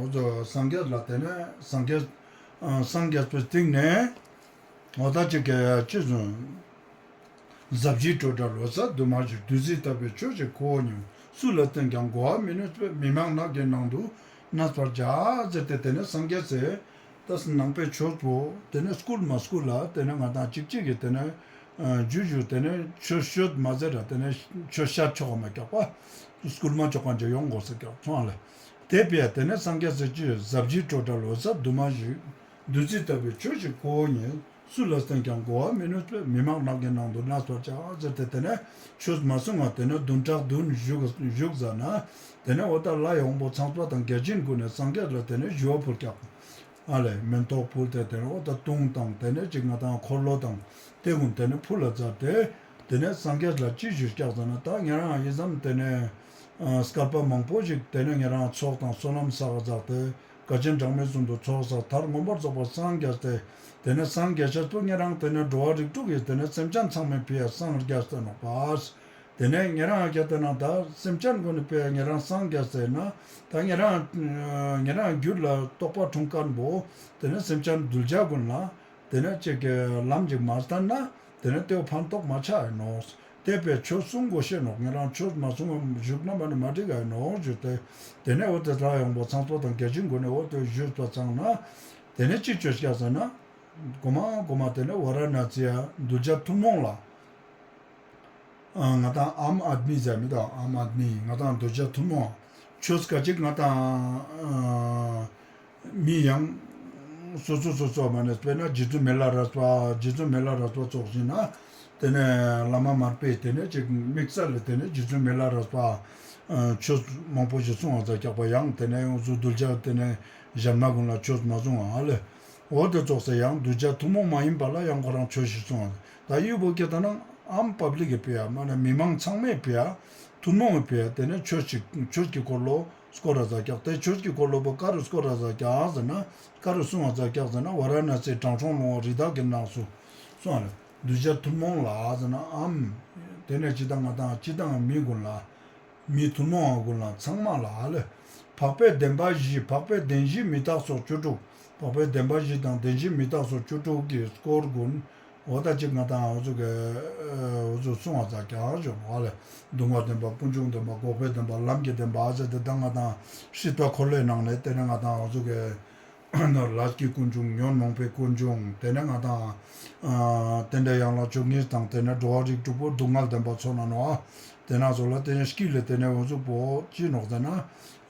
འོ་ཚོ་སངས་རྒྱས་ལ་དེ་ནས་སངས་རྒྱས་སངས་རྒྱས་པའི་སྟེང་ནས་འོ་ད་ཅིག་ཅི་བཟུང་། ཟབ་ཞི་སྤྲོས་བྲལ་འོད་གསལ་འདུས་མ་བྱས། བདུད་རྩི་ལྟ་བུའི་ཆོས་ཀྱི་ཁུ་བོ་ཉིད། སུ་ལ་བསྟན་ཀྱང་གོ་བ་མི་ནུས་པས། མི་སྨྲ་ནགས་ཀྱི་ནང་དུ་གནས་པར་བྱ། ཟེར་ཏེ་དེ་ནས་སངས་རྒྱས་སི་ ཏ་ནང་པའི་ཆོས་པོ་ཏེ་ནེ་སྐུལ་མ་སྐུལ་ལ་ཏེ་ནེ་ང་དང་ཅིག་ཅིག་གི་ཏེ་ནེ་ཨ་ཇུ་ཇུ་ཏེ་ནེ་ཆོས་ཤོད་མ་ཟེར་ར་ཏེ་ནེ་ཆོས་བཤད་ཆོག་ག་མ་ཀྱག་པ། སྐུལ་མ་ཆོག་ག་ཅིག་ཡོང་དགོས་ས་ཀྱག་སོང་ལེ། ཏེ་ཕི་ཡ་ཏེ་ནེ་སངས་རྒྱས་སི་ཅི་ཟབ་ཞི་སྤྲོས་བྲལ་འོད་གསལ་འདུས་མ་བྱས། བདུད་རྩི་ལྟ་བུའི་ཆོས་ཤིག་གོ་ཉིད། སུ་ལ་བསྟན་ཀྱང་གོ་བ་མི་ནུས་པས། མི་མང་ནགས་ཀྱི་ནང་དུ་གནས་པར་བྱ། ཟེར་ཏེ་ཏེ་ནེ་ཆོས་མ་གསུང་བ་ཏེ་ནེ་བདུན་ཕྲག་བདུན་བཞུགས་བཞུགས་ཟ་ན་ཏེ་ནེ་འོ་ཏ་ལྷ་ཡི་དབང་པོ་ཚངས་པ་དང་བརྒྱ་བྱིན་ཀུན་ནས་སངས་རྒྱས་ལ་ཏེ་ནེ་ཞུ་བ་ཕུལ་ཀྱག། ཨ་ལེ་མེན་ཏོག་ཕུལ་ཏེ་ཏེ་ནེ་འོ་ཏ་དུང་དང་ཏེ་ནེ་ཅིག་ང་དང་འཁོར་ལོ་དང་ཏེ་ཀུན་ཏེ་ནེ་ཕུལ་ལ་མཛད་དེ་ཏེ་ནེ་སངས་རྒྱས་ལ་ཅི་ཞུས་ཀྱག་ཟེར་ན་ཏ་ཉེ་རང་ཡི་ཙམ་ཏེ་ནེ་ཨ་སྐལ་པ་མང་པོ་ཞིག་ཏེ་ནེ་ཉེ་རང་ཚོགས་དང་བསོད་ནམས་བསགས་མཛད་དེ་དགའ་ཆེན་གྲངས་མེད་གསུམ་དུ་ཚོགས་བསགས་མཐར་མངོན་པར་རྫོགས་པར་སངས་རྒྱས་ཏེ་ཏེ་ནེ་སངས་རྒྱས་ཤེས་པོ་ཉེ་རང་ཏེ་ནེ་འགྲོ་བ་རིགས་དྲུག་གི་ཏེ་ནེ་སེམས་ཅན་ཚང་མའི་ཕི་ཡ་སངས་རྒྱས་ཏེ་ནོག་པ། ཏེ་ནེ་ཉེ་རང་ང་ཏེ་ན་ཏ་སེམས་ཅན་ཀུན་ནི་ཕི་ཡ་ཉེ་རང་སངས་རྒྱས་ཟེར་ན་ཏ་ཉེ་རང་ཉེ་རང་རྒྱུད་ལ་རྟོགས་པ་འཁྲུངས་ཁན་བོ་ཏེ་ནེ་སེམས་ཅན་གདུལ་བྱ་ཀུན་ལ་ཏེ་ནེ་ཅིག་གི་ལམ་ཅིག་མ་སྟན་ན་ཏེ་ནེ་ཏེ་བོ་ཕན་ཐོགས་མ་ཆ་ཨིན་ནོག། ཏེ་ཕི་ཡ་ཆོས་གསུང་དགོས་ཤེས་ནོག། ཉེ་རང་ཆོས་མ་གསུང་བ་བཞུགས་ན་མ་ནི་མ་འགྲིག་ག་ཨིན་ནོག་ཞུས་ཏེ་ཏེ་ནེ་འོ་ཏེ་ལྷ་ཡི་དབང་པོ་ཚངས་པ་དང་བརྒྱ་བྱིན་ཀུན་ནི་འོ་ཏེ་ཞུས་པ་ཙང་ན་ཏེ་ནེ་ཅི་ཅོས་ཀྱག་ཟེར་ན་གོ་མ་གོ་མ་ཏེ་ནེ་ཝ་ར་ཎ་སི་ཡ་གདུལ་བྱ་ཐུན་མོང་ལ། ཨ་ང་དང་ཨམ་ཨད་མི་ཟེར་མི་དང་ཨམ་ཨད་མི་ང་དང་གདུལ་བྱ་ཐུན་མོང་ཆོས་སྐད་ཅིག་ང་དང་ཨ་མི་ཡང་སོ་སོ་སོ་སོ་མ་ནེ་དཔེར་ན་རྗེ་བཙུན་མི་ལ་རས་པ་རྗེ་བཙུན་མི་ལ་རས་པ་ཙོགས་ཤིག་ན་ཏེ་ནེ་བླ་མ་མར་པས་ཏེ་ནེ་ཅིག་དམིགས་བསལ་ལ་ཏེ་ནེ་རྗེ་བཙུན་མི་ལ་རས་པ་ཨ་ཆོས་མང་པོ་ཞིག་གསུང་བ་མཛད་ཀྱག་པ་ཡང་ཏེ་ནེ་འུ་ཚོ་གདུལ་བྱ་ཏེ་ནེ་གཞན་མ་ཀུན་ལ་ཆོས་མ་གསུང་བ་ཨ་ལེ། འོ་ཏེ་ཙོགས་སེ་ཡང་གདུལ་བྱ་ཐུན་མོང་མ་ཡིན་པ་ལ་ཡང་ཁོ་རང་ཆོས་ཤིག་གསུང་བ། ཏ་ཡུལ་བོ་ཀེ་ཏ་ན་ཨམ་པབ་ལིག་གི་ཕི་ཡ་མ་ནེ་མི་མང་ཚང་མའི་ཕི་ཡ་ཐུན་མོང་གི་ཕི་ཡ་ཏེ་ནེ་ཆོས་ཤིག་ཆོས་ཀྱི་འཁོར་ལོ་སྐོར་ར་མཛད་ཀྱག། ཏེ་ཆོས་ཀྱི་འཁོར་ལོ་བོ་ཀ་རུ་སྐོར་ར་མཛད་ཀྱག་ཟེར་ན་ཀ་རུ་གསུང་བ་མཛད་ཀྱག་ཟེར་ན་ཝ་ར་ཎ་སིའི་དྲང་སྲོང་ལུང་བ་རི་དྭགས་ཀྱི་ནགས་སུ་གསུང་བ་ལེ། གདུལ་བྱ་ཐུན་མོང་ལ་ཟེར་ན་ཨམ་ཏེ་ནེ་ཅི་དང་ང་དང་ཅི་དང་མི་ཀུན་ལ། མི་ཐུན་མོང་བ་ཀུན་ལ་ཚང་མ་ལ་ཨ་ལེ། འཕགས་པའི་བདེན་པ་བཞི་འཕགས་པའི་བདེན་བཞི་མི་རྟག་སོགས་བཅུ་དྲུག། འཕགས་པའི་བདེན་པ་བཞི་དང་བདེན་བཞི་མི་རྟག་སོགས་བཅུ་དྲུག་གི་སྐོར་ཀུན། འོ་ཏ་ཅིག་ང་དང་འུ་ཚོ་གི་འུ་ཚོ་གསུང་བ་མཛད་ཀྱག་ཞུ་ཨ་ལེ། སྡུག་བསྔལ་བདེན་པ་ཀུན་འབྱུང་བདེན་པ་འགོག་པའི་བདེན་པ་ལམ་གྱི་བདེན་པ་ཟེར་ཏེ་ཏ་ང་དང་སྲིད་པ་འཁོར་ལོའི་ནང་ནེ་ཏེ་ནེ་ང་དང་འུ་ཚོ་གི་ལས་ཀྱི་ཀུན་འབྱུང་ཉོན་མོངས་པའི་ཀུན་འབྱུང་ཏེ་ནེ་ང་དང་ཨ་རྟེན་འབྲེལ་ཡན་ལག་བཅུ་གཉིས་དང་ཏེ་ནེ་འགྲོ་བ་རིགས་དྲུག་པོ་སྡུག་བསྔལ་བདེན་པ་ཚོ་ན་ནོག། ཏེ་ན་ཚོ་ལ་ཏེ་ནེ་དཀྱིལ་ལ་ཏེ་ནེ་འུ་ཚོ་བོ་ཅི་ནོག་ཟེར་ན་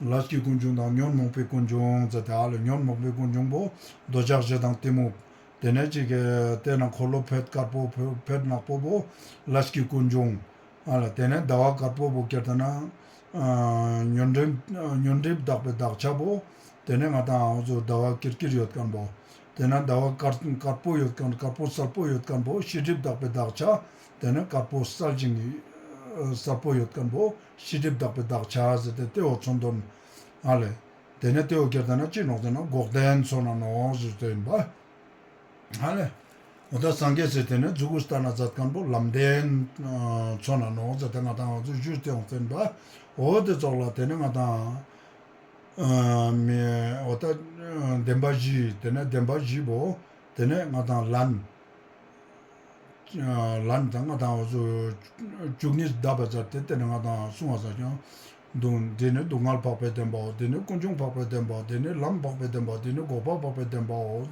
ལས་ཀྱི་ཀུན་འབྱུང་དང་ཉོན་མོངས་པའི་ཀུན་འབྱུང་ཟེར་ཏེ་ཨ་ལེ་ཉོན་མོངས་པའི་ཀུན་འབྱུང་བོ་འདོད་ཆགས་ཞེ་སྡང་གཏི་མུག། ཏེ་ནེ་ཅིག་གི་ཏེ་ན་འཁོར་ལོ་ཕེད་དཀར་པོ་ཕེད་ནག་པོ་བོ་ལས་ཀྱི་ཀུན་འབྱུང་། ཨ་ལ་ཏེ་ནེ་ཟླ་བ་དཀར་པོ་བོ་ཀེ་ཏ་ན་ཨ་ཉོན་སྒྲིབ་ཉོན་སྒྲིབ་དག་པའི་དག་ཆ་བོ། ཏེ་ནེ་ང་དང་འུ་ཚོ་ཟླ་བ་ཀིར་ཀིར་ཡོད་ཁན་བོ། ཏེ་ནེ་ཟླ་བ་དཀར་དཀར་པོ་ཡོད་ཁན་དཀར་པོ་གསལ་པོ་ཡོད་ཁན་བོ་ཤེས་སྒྲིབ་དག་པའི་དག་ཆ། ཏེ་ནེ་དཀར་པོ་གསལ་ཞིང་གསལ་པོ་ཡོད་ཁན་བོ་ཤེས་སྒྲིབ་དག་པའི་དག་ཆ་ཟེར་ཏེ་ཏེ་བོ་མཚོན་དོན། ཨ་ལེ། ཏེ་ནེ་ཏེ་བོ་ཀེ་ཏ་ན་ཅི་ནོག་ཟེར་ན་འགོག་བདེན་ཚོ་ན་ནོག་ཟེར་ཏེ་ཨིན་པ། ཧ་ལེ། འོ་ཏ་སངས་རྒྱས་སི་ཏེ་ནེ་མཛུ་གུ་སྟན་ན་མཛད་ཁན་བོ་ལམ་བདེན་ཚོ་ན་ནོག་ཟེར་ཏེ་ང་དང་འུ་ཚོ་ཞུས་ཏེ་ཡོང་ཟེར་ན་འོ་ཏེ་ཙོགས་ལ་ཏེ་ནེ་ང་དང་ཨ་མི་འོ་ཏ་བདེན་པ་བཞི་ཏེ་ནེ་བདེན་པ་བཞི་བོ་ཏེ་ནེ་ང་དང་ལན་ལན་དང་ང་དང་འུ་ཚོ་བཅུ་གཉིས་བརྡབ་པ་ཟེར་ཏེ་ཏེ་ནེ་ང་དང་གསུང་བ་ཟེར་ཀྱང་། འདུག། འདི་ནི་སྡུག་བསྔལ་འཕགས་པའི་བདེན་པའོ། འདི་ནི་ཀུན་འབྱུང་འཕགས་པའི་བདེན་པའོ། འདི་ནི་ལམ་འཕགས་པའི་བདེན་པའོ། འདི་ནི་འགོག་པ་འཕགས་པའི་བདེན་པའོ།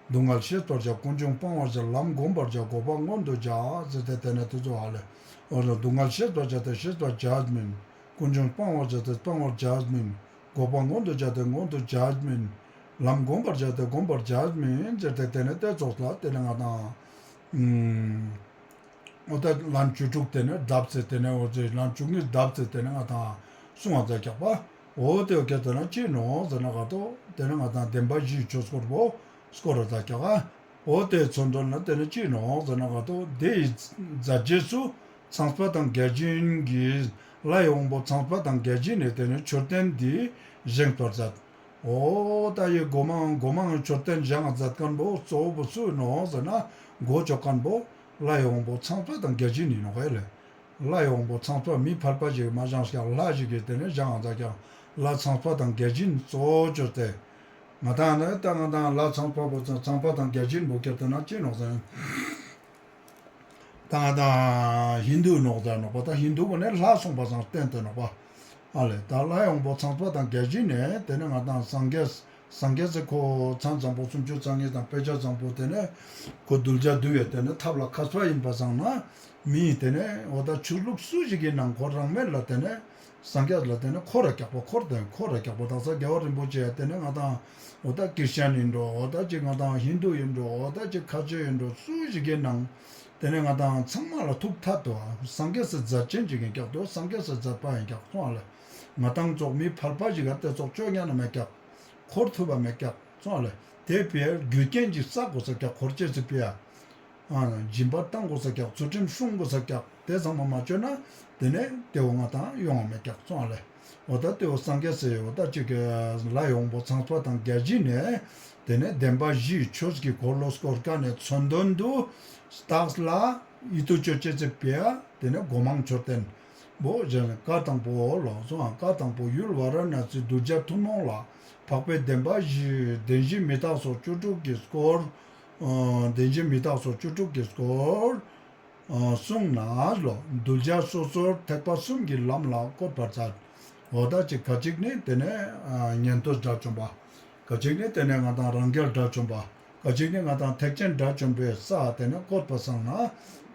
སྡུག་བསྔལ་ཤེས་པར་བྱ། ཀུན་འབྱུང་སྤང་བར་བྱ། ལམ་བསྒོམ་པར་བྱ། འགོག་པ་མངོན་དུ་བྱ། ཟེར་ཏེ་ཏེ་ནེ་ཏེ་ཚོ་ཧ་ལེ། འོ་ན་སྡུག་བསྔལ་ཤེས་པར་བྱ་སྟེ་ཤེས་པར་བྱ་མིན། ཀུན་འབྱུང་སྤང་བར་བྱ་སྟེ་སྤང་བར་བྱ་མིན། འགོག་པ་མངོན་དུ་བྱ་སྟེ་མངོན་དུ་བྱ་མིན། ལམ་བསྒོམ་པར་བྱ་སྟེ་བསྒོམ་པར་བྱ་མིན། ཟེར་ཏེ་ཏེ་ནེ་ཏེ་ཙོགས་ལ་ཏེ་ནེ་ང་དང་ཨུམ། འོ་ཏ་ལན་བཅུ་དྲུག་ཏེ་ནེ་བརྡབས་ཏེ་ཏེ་ནེ་འོ་ཟེར་ལན་བཅུ་གཉིས་བརྡབས་ཏེ་ཏེ་ནེ་ང་དང་གསུང་བ་མཛད་ཀྱག་པ། འོ་ཏེ་བོ་ཀེ་ཏ་ན་ཅི་ནོག་ཟེར་ན་ག་ཏོ་ཏེ་ནེ་ང་དང་བདེན་པ་བཞིའི་ཆོས་སྐོར་བོ་སྐོར་ར་མཛད་ཀྱག། འོ་ཏེ་མཚོན་དོན་ན་ཏེ་ནེ་ཅི་ནོག་ཟེར་ན་ག་ཏོ་དེ་ཡི་མཛད་རྗེས་སུ་ཚངས་པ་དང་བརྒྱ་བྱིན་གྱིས་ལྷ་ཡི་དབང་པོ་ཚངས་པ་དང་བརྒྱ་བྱིན་ནི་ཏེ་ནེ་མཆོད་རྟེན་འདི་བཞེངས་པར་མཛད། འོ་ཏ་ཡི་གོ་མ་གོ་མའི་མཆོད་རྟེན་བཞེངས་མཛད་ཁན་བོ་གཙོ་བོ་སུ་ནོག་ཟེར་ན་གོ་ཅོ་ཁན་བོ་ལྷ་ཡི་དབང་པོ་ཚངས་པ་དང་བརྒྱ་བྱིན་ཨིན་ནོག་ཧ་ལེ། ལྷ་ཡི་དབང་པོ་ཚངས་པ་མི་ཕལ་པ་ཞིག་མ་བཞེངས་ཤིག་ལྷ་ཞིག་གི་ཏེ་ནེ་བཞེངས་མཛད་ཀྱག་ལྷ་ཚངས་པ་དང་བརྒྱ་བྱིན་གཙོ་བོ་ཅོས་ཏེ། ང་དང་ནི་ཏ་ང་དང་ལྷ་ཚངས་པ་བོ་ཚངས་པ་དང་བརྒྱ་བྱིན་བོ་ཀེ་ཏ་ན་ཅི་ནོག་ཟེར་ན། ཏ་ང་དང་ཧིན་དུ་ནོག་ཟེར་ནོག་པ། ཏ་ཧིན་དུ་བོ་ནི་ལྷ་གསུངས་པ་སང་བརྟེན་ཏེ་ནོག་པ། ཨ་ལེ། ཏ་ལྷ་ཡི་དབང་པོ་ཚངས་པ་དང་བརྒྱ་བྱིན་ནི་ཏེ་ནེ་ང་དང་སངས་རྒྱས་ སངས་རྒྱས་སི་ཁོ་མཚན་བཟང་པོ་སུམ་ཅུ་རྩ་གཉིས་དང་དཔེ་བྱད་བཟང་པོ་དེ་ནས་ཁོ་གདུལ་བྱ་འདུལ་བའི་དེ་ནས་ཐབས་ལ་མཁས་པ་ཡིན་པ་སང་ན་མིའི་དེ་ནས་འོ་ད་ཆོས་ལུགས་སུ་ཞིག་གི་ནང་ཁོ་རང་མེད་ལ་དེ་ནས་སངས་རྒྱས་ལ་དེ་ནས་འཁོར་ར་རྒྱག་པ་འཁོར་དང་འཁོར་ར་རྒྱག་པ་དག་ས་རྒྱལ་བ་རིན་པོ་ཆེ་ཡ་དེ་ནས་ང་དང་འོ་ད་ཀིར་ཤན་ཡིན་འགྲོ། འོ་ད་ཅིག་ང་དང་ཧིན་དུ་ཡིན་འགྲོ། འོ་ད་ཅིག་ཁ་ཆེ་ཡིན་འགྲོ། སུ་ཞིག་གི་ནང་དེ་ནས་ང་དང་ཚང་མ་ལ་ཐུག་ཐད་དོ། སངས་རྒྱས་སི་མཛད་ཆེན་ཅིག་ཡིན་ཀྱག་དོ། སངས་རྒྱས་སི་མཛད་པ་ཡིན་ཀྱག་སོང་ཨ་ལེ། ང་དང་ཙོགས་མི་ཕལ་པ་ཞིག་ག་དེ་ཙོགས་བཅོ་ཉན་ན་མེད་ཀྱག་འཁོར་ཐུབ་པ་མེད་ཀྱག་སོང་ཨ་ལེ། དེ་ཕིའ་རྒྱུ་རྐྱེན་ཅིག་བསགས་དགོས་ས་ཀྱག་འཁོར་ཅེས་སི་ཕིའ། ཨ་སྦྱིན་པ་བཏང་དགོས་ས་ཀྱག་ཚུལ་ཁྲིམས་སྲུང་དགོས་ས་ཀྱག་དེ་ཚང་མ་མ་བཅོས་ན་དེ་ནས་དེ་བོ་ང་དང་ཡོང་བ་མེད་ཀྱག་སོང་ཨ་ལེ། འོ་ད་དེ་བོ་སངས་རྒྱས་སི་འོ་ད་ཅིག་གི་ལྷ་ཡོངས་པོ་ཚངས་པ་དང་བརྒྱ་བྱིན་ནས་དེ་ནས་བདེན་པ་བཞིའི་ཆོས་ཀྱི་འཁོར་ལོ་བསྐོར་ཀ་ནས་མཚོན་དོན་དུ་རྟགས་ལ་ཡིད་དུ་བཅོ་ཅེས་སི་ཕིའ་དེ་ནས་སྒོ་མང་མཆོད་རྟེན་བོ་བཞེངས། བཀའ་དང་པོ་ལོ་སོང་། བཀའ་དང་པོ་ཡུལ་ཝཱ་ར་ཎ་སིའི་གདུལ་བྱ་ཐུན་མོང་ལ་འཕགས་པའི་བདེན་པ་བཞི་བདེན་བཞི་མི་རྟག་སོགས་བཅུ་དྲུག་གི་སྐོར། ཨ་བདེན་བཞི་མི་རྟག་སོགས་བཅུ་དྲུག་གི་སྐོར་ཨ་གསུངས་ནས་ལོ། གདུལ་བྱ་སོ་སོར་ཐེག་པ་གསུམ་གྱི་ལམ་ལ་བཀོད་པར་མཛད། འོ་ད་ཅིག་ཁ་ཅིག་ནི་དེ་ནས་ཨ་ཉན་ཐོས་དགྲ་བཅོམ་པ། ཁ་ཅིག་ནི་དེ་ནས་ང་དང་རང་རྒྱལ་དགྲ་བཅོམ་པ། ཁ་ཅིག་ནི་ང་དང་ཐེག་ཆེན་དགྲ་བཅོམ་པའི་ས་དེ་ནས་བཀོད་པ་སང་ན་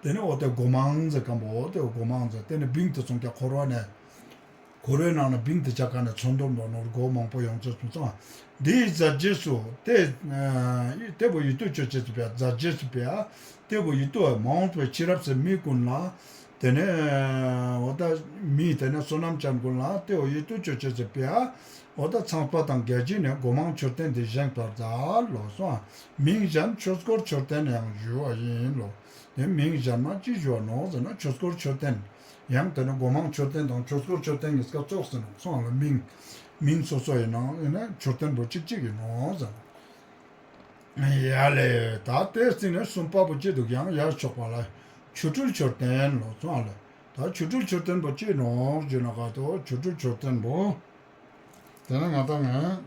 དེ་ནས་འོ་དེ་སྒོ་མང་ཟེར་ཀམ་པོ་འོ་དེ་སྒོ་མང་ཟེར་དེ་ནས་བིང་དེ་ཚོང་ཀྱག་འཁོར་བ་ནས། འཁོར་བའི་ནང་ན་བིང་དེ་ཆ་ཀ་ནས་མཚོན་དོན་དུ་ནོར་སྒོ་མང་པོ་ཡོང་ཅེས་སོང་ཙང་། འདིའི་མཛད་རྗེས་སུ་དེ་ཨ་དེ་བོ་ཡིད་དུ་བཅོ་ཅེས་སི་ཕིའ་མཛད་རྗེས་སི་ཕིའ་དེ་བོ་ཡིད་དུ་མ་འོངས་པའི་ཕྱི་རབས་སི་མི་ཀུན་ལ་དེ་ནས་འོ་ད་མི་དེ་ནས་བསོད་ནམས་ཅན་ཀུན་ལ་དེ་བོ་ཡིད་དུ་བཅོ་ཅེས་སི་ཕིའ་འོ་ད་ཚངས་པ་དང་བརྒྱ་བྱིན་ནས་སྒོ་མང་མཆོད་རྟེན་དེ་བཞེངས་པར་མཛད་ལོ་སོང་། མིང་གཞན་ཆོས་འཁོར་མཆོད་རྟེན་ཡང་ཞུ་བ་ཡིན་ལོ། དེ་མིང་གཞན་མ་ཅི་ཞུ་བ་ནོག་ཟེར་ན་ཆོས་འཁོར་མཆོད་རྟེན། ཡང་དེ་ནས་སྒོ་མང་མཆོད་རྟེན་དང་ཆོས་འཁོར་མཆོད་རྟེན་གཉིས་ཀ་ཙོགས་ཟེར་ནོག་སོང་ལ། མིང་མིང་སོ་སོ་ཡིན་ནའང་ཡིན་ན་མཆོད་རྟེན་པོ་གཅིག་གཅིག་ཡིན་ནོག་ཟེར་ནོག་ཡ་ལེ། ད་དེ་སྟིང་ནས་གསུམ་པ་པོ་ཅི་འདུག་ཡང་ཡར་ཕྱོགས་པ་ལ་ཆོ་འཕྲུལ་མཆོད་རྟེན་ལོ་སོང་ལ། ད་ཆོ་འཕྲུལ་མཆོད་རྟེན་པོ་ཅི་ནོག་ཞུ་ན་ག་དོ་ཆོ་འཕྲུལ་མཆོད་རྟེན་པོ། དེ་ན་ང་ད་ངས།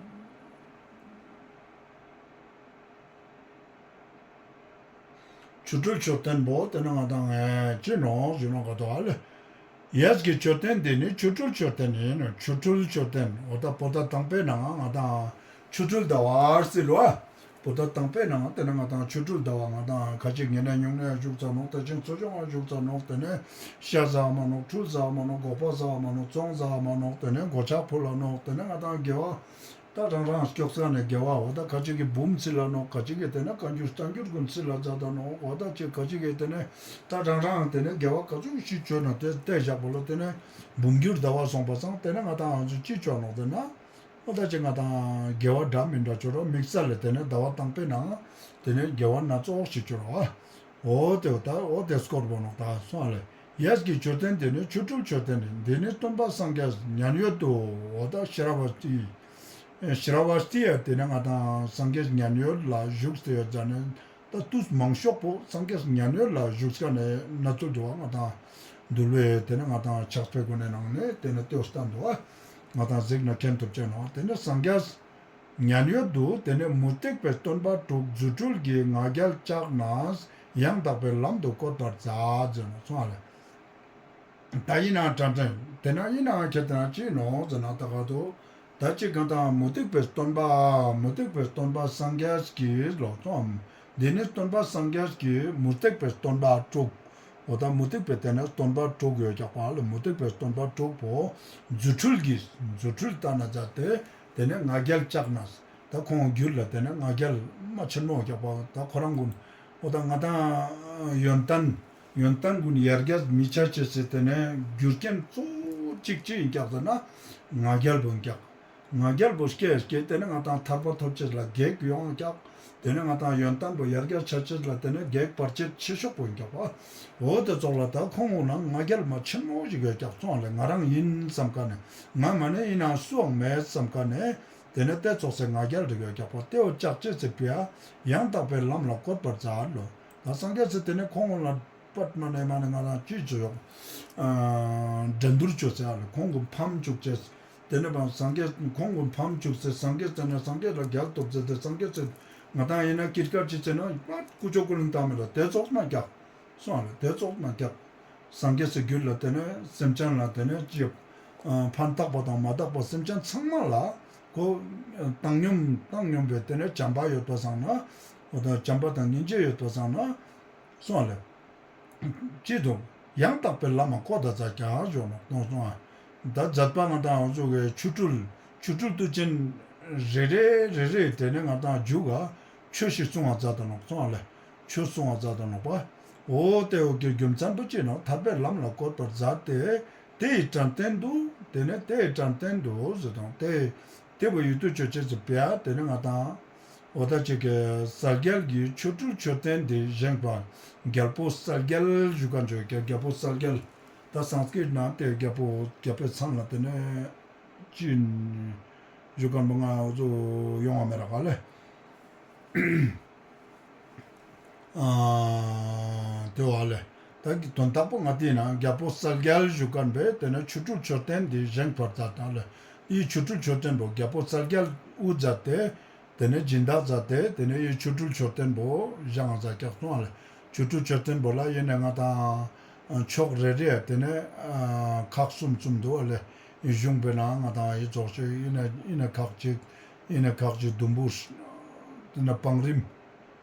ཆོ་འཕྲུལ་མཆོད་རྟེན་པོ་དེ་ནི་ང་དང་ངས་ཅི་ནོག་ཞུ་ན་ག་དོ་ཨ་ལེ། ཡས་ཀྱི་མཆོད་རྟེན་འདི་ནི་ཆོ་འཕྲུལ་མཆོད་རྟེན་ཡིན། ཆོ་འཕྲུལ་མཆོད་རྟེན་འོ་ད་པོ་ཏ་དང་པོའི་ནང་ང་དང་ཆོ་འཕྲུལ་ཟླ་བ་ཟེར་ལོ་ཨ། པོ་ཏ་དང་པོའི་ནང་དེ་ནི་ང་དང་ཆོ་འཕྲུལ་ཟླ་བ་ང་དང་ཁ་ཅིག་ཉེ་གནས་ཉུང་གནས་བཞུགས་ཚར་ནོག་ད་ཅིང་ཚོ་ཆུང་ང་བཞུགས་ཚར་ནོག་དེ་ནི་ཤ་ཟ་མ་ནོག་འཁྲུལ་ཟ་མ་ནོག་དགོ་པ་ཟ་མ་ནོག་བཙོང་ཟ་མ་ནོག་དེ་ནི་སྒོ་ཕྱག་ཕུལ་ལ་ནོག་དེ་ནི་ང་དང་དགེ་བ། ད་རང་རང་སྐྱོགས་ས་ནས་དགེ་བ་འོ་ད་ཁ་ཅིག་གི་འབུམ་ཚིག་ལ་ནོག་ཁ་ཅིག་གི་དེ་ན་བཀའ་འགྱུར་བསྟན་འགྱུར་ཀུན་ཚིག་ལ་མཛད་ད་ནོག་འོ་ད་ཅིག་ཁ་ཅིག་གི་དེ་ནས་ད་རང་རང་དེ་ནས་དགེ་བ་ག་ཚོད་ཞིག་བཅོས་ན་དེ་དེ་བཞག་པ་ལ་དེ་ནས་འབུམ་འགྱུར་ཟླ་བ་སོང་པ་སང་དེ་ནས་ང་དང་ང་ཚོ་ཅི་བཅོ་ནོག་དེ་ན་འོ་ད་ཅིག་ང་དང་དགེ་བ་འདྲ་མི་འདྲ་བཅོ་རོགས་དམིགས་བསལ་ལ་དེ་ནས་ཟླ་བ་དང་པོའི་ནང་དེ་ནས་དགེ་བ་སྣ་ཚོགས་ཤིག་བཅོ་རོགས་ཨ། འོ་དེ་འོ་ད་འོ་དེ་སྐོར་བོ་ནོག་ད་སོང་ཨ་ལེ། ཡས་ཀྱི་མཆོད་རྟེན་འདི་ནི་ཆོ་འཕྲུལ་མཆོད་རྟེན་ཡིན། འདི་ནི་སྟོན་པ་སངས་རྒྱས་མཉན་ཡོད་དུ་འོ་ད་ཤ་ར་བ་ཏི། ཤ་ར་བ་ཏི་ཡ་དེ་ནི་ང་དང་སངས་རྒྱས་མཉན་ཡོད་ལ་བཞུགས་ཏེ་ཡོད་ཙ་ནས་ད་དུས་མང་ཤོས་པོ་སངས་རྒྱས་མཉན་ཡོད་ལ་བཞུགས་ཀ་ནས་གནས་ཚུལ་འདུག་བ། ང་དང་འདུལ་བའི་དེ་ནི་ང་དང་ཕྱག་དཔེ་ཀུན་ནི་ནང་ནས་དེ་ནི་ལྟོས་ལྟ་འདུག་བ། ང་དང་གཟིགས་ན་མཁྱེན་ཐུབ་ཅེས་ནོག་དེ་ནི་སངས་རྒྱས་མཉན་ཡོད་དུ་དེ་ནས་མུ་སྟེགས་པའི་སྟོན་པ་དྲུག་རྫུ་འཕྲུལ་གྱིས་ང་རྒྱལ་བཅག་ནས་ཡང་དག་པའི་ལམ་དུ་བཀོད་པར་མཛད་ཟེར་ནོག་སོང་ཨ་ལེ། ད་ཡིན་ནའང་དྲན་དྲན་དེ་ན་ཡིན་ནའང་ཁྱེད་དེ་ན་ཅི་ནོག་ཟེར་ན་ད་ག་དུ་ད་ཅི་གང་དང་མུ་སྟེགས་པའི་སྟོན་པ་མུ་སྟེགས་པའི་སྟོན་པ་སངས་རྒྱས་ཀྱིས་ལོ་སོང་། འདི་ནི་སྟོན་པ་སངས་རྒྱས་ཀྱིས་མུ་སྟེགས་པའི་སྟོན་པ་དྲུག་འོ་ད་མུ་སྟེགས་པའི་དེ་ནས་སྟོན་པ་དྲུག་ཡོད་ཀྱག་པ་ལ་མུ་སྟེགས་པའི་སྟོན་པ་དྲུག་པོ་རྫུ་འཕྲུལ་གྱིས་རྫུ་འཕྲུལ་ལྟ་ན་མཛད་དེ་དེ་ནས་ང་རྒྱལ་བཅག་ནས་ད་ཁོང་རྒྱུད་ལ་དེ་ནས་ང་རྒྱལ་མ་ཆེན་མོ་ཡོད་ཀྱག་པ། ད་ཁོ་རང་ཀུན་འོ་ད་ང་དང་ཡོན་ཏན་ཡོན་ཏན་ཀུན་ཡར་རྒྱས་མི་ཆ་ཅེས་སི་དེ་ནས་རྒྱུ་རྐྱེན་གཙོ་བོ་གཅིག་ཅི་ཡིན་ཀྱག་ཟེར་ན་ང་རྒྱལ་པོ་ཡིན་ཀྱག་ང་རྒྱལ་པོ་སྐྱེས་སྐྱེས་དེ་ནས་ང་དང་ཐར་པ་ཐོབ་ཅེས་ལ་གེགས་ཡོང་ཀྱག་དེ་ནས་ང་དང་ཡོན་ཏན་པོ་ཡར་རྒྱས་ཆ་ཅེས་ལ་དེ་ནས་གེགས་བར་ཆད་ཆེ་ཤོས་པོ་ཡིན་ཀྱག་པ། འོ་དེ་ཙོགས་ལ་ད་ཁོང་ངོ་ན་ང་རྒྱལ་མ་ཆེན་མོ་ཞིག་ཡོད་ཀྱག་སོང་ལེ། ང་རང་ཡིན་བསམ་ཀ་ནས་ང་མ་ནས་ཡིན་ནའང་སུའང་མེད་བསམ་ཀ་ནས་དེ་ནས་དེ་ཙོགས་སེ་ང་རྒྱལ་རིག་ཡོད་ཀྱག་པ། དེ་བོ་བཅག་ཅེས་སི་ཕིའ་ཡང་དག་པའི་ལམ་ལ་བཀོད་པར་མཛད་ལོ། ད་སངས་རྒྱས་སི་དེ་ནས་ཁོང་ངོ་ལ་པད་མ་ནས་མ་ནས་ང་རང་ཅི་བཅོ་ཡོག་འགྲན་བསྡུར་བཅོ་ཟེར་ཨ་ལེ། ཁོང་གི་ཕམ་བཅུག་ཅེས། དེ་ནས་བ་སངས་རྒྱས་ཁོང་གི་ཕམ་བཅུག་ཚེ་སངས་རྒྱས་ཚེ་ན་སངས་རྒྱས་ལ་རྒྱལ་ཐོབ་ཚེ་དེ་སངས་རྒྱས་ཚེ་ང་དང་ཡིན་ན་ཀིར་ཀར་ཅི་ཚེ་ན་པད་ཀུ་ཅོ་ཀུ་ལིང་བཏང་མེད་ལ་དེ་ཙོགས་མ་རྒྱག་སོང་ཨ་ལེ། དེ་ཙོགས་མ་རྒྱག་སངས་རྒྱས་སི་རྒྱུད་ལ་དེ་ནས་སེམས་ཅན་ལ་དེ་ནས་ཅི་ཕན་བཏགས་པ་དང་མ་བཏགས་པ་སེམས་ཅན་ཚང་མ་ལ་ ཁོ་བཏང་སྙོམས་བཏང་སྙོམས་པའི་དེ་ནས་བྱམས་པ་ཡོད་པ་སང་ན། འོ་ད་བྱམས་པ་དང་སྙིང་རྗེ་ཡོད་པ་སང་ན། སོང་ལེ། ཅི་དུ། ཡང་དག་པའི་ལམ་མ་བཀོད་ད་མཛད་ཀྱག་ཞུ་ནོག་གསུངས་སོང་ཨ། ད་མཛད་པ་ང་དང་འོ་ཟུག་གི་ཆོ་འཕྲུལ་ཆོ་འཕྲུལ་དུས་ཆེན་རེ་རེ་རེ་རེ་དེ་ནས་ང་དང་མཇུག་ག་ཆོས་ཤིག་གསུང་བ་མཛད་ད་ནོག་སོང་ཨ་ལེ། ཆོས་གསུང་བ་མཛད་ད་ནོག་པ། འོ་དེ་འོ་གི་རྒྱུ་མཚན་པོ་ཅི་ནོག་ཐར་པའི་ལམ་ལ་བཀོད་པར་མཛད་དེ། དེ་ཡི་དྲན་རྟེན་དུ། དེ་ནས་དེ་ཡི་དྲན་རྟེན་དུ་ཟེར་དང་དེ། དེ་བོ་ཡུལ་དུ་ཆོས་ཅན་ཟེར་པ་ཡ་དེ་ནས་ང་དང་། འོ་ད་ཅིག་གི་གསལ་རྒྱལ་གྱི་ཆོ་འཕྲུལ་མཆོད་རྟེན་འདི་བཞེངས་པ། རྒྱལ་པོ་གསལ་རྒྱལ་ཞུ་མཁན་ཅིག་གི་རྒྱལ་པོ་གསལ་རྒྱལ། ད་སཾསྐྲྀཏ་ནང་དེ་རྒྱལ་པོ་རྒྱལ་པོའི་མཚན་ལ་དེ་ནས་ཅི་ཞུ་མཁན་པོ་ང་འོ་ཚོ་ཡོང་བ་མེད་ར་ག་ལེ། ཨ་དེ་བ་ལེ། ད་གི་དོན་དག་པོ་ང་དེ་ན་རྒྱལ་པོ་གསལ་རྒྱལ་ཞུ་མཁན་པས་དེ་ནས་ཆོ་འཕྲུལ་མཆོད་རྟེན་འདི་བཞེངས་པར་མཛད་དང་ལེ། འི་ཆོ་འཕྲུལ་མཆོད་རྟེན་པོ་རྒྱལ་པོ་གསལ་རྒྱལ་དབུ་མཛད་དེ། དེ་ནས་སྦྱིན་བདག་མཛད་དེ་དེ་ནས་འི་ཆོ་འཕྲུལ་མཆོད་རྟེན་པོ་བཞེངས་མཛད་ཀྱག་སོང་ལེ། ཆོ་འཕྲུལ་མཆོད་རྟེན་པོ་ལ་ཡིན་ནས་ང་དང་ཕྱོགས་རེ་རེ་དེ་ནས་ཁག་གསུམ་གསུམ་འདུག་ལེ། གཞུང་པའི་ནང་ང་དང་འི་ཚོགས་ཆོས་ཡིན་ནས་ཡིན་ནས་ཁག་ཅིག་ཡིན་ནས་ཁག་ཅིག་ཟླུམ་པོ། དེ་ནས་བང་རིམ།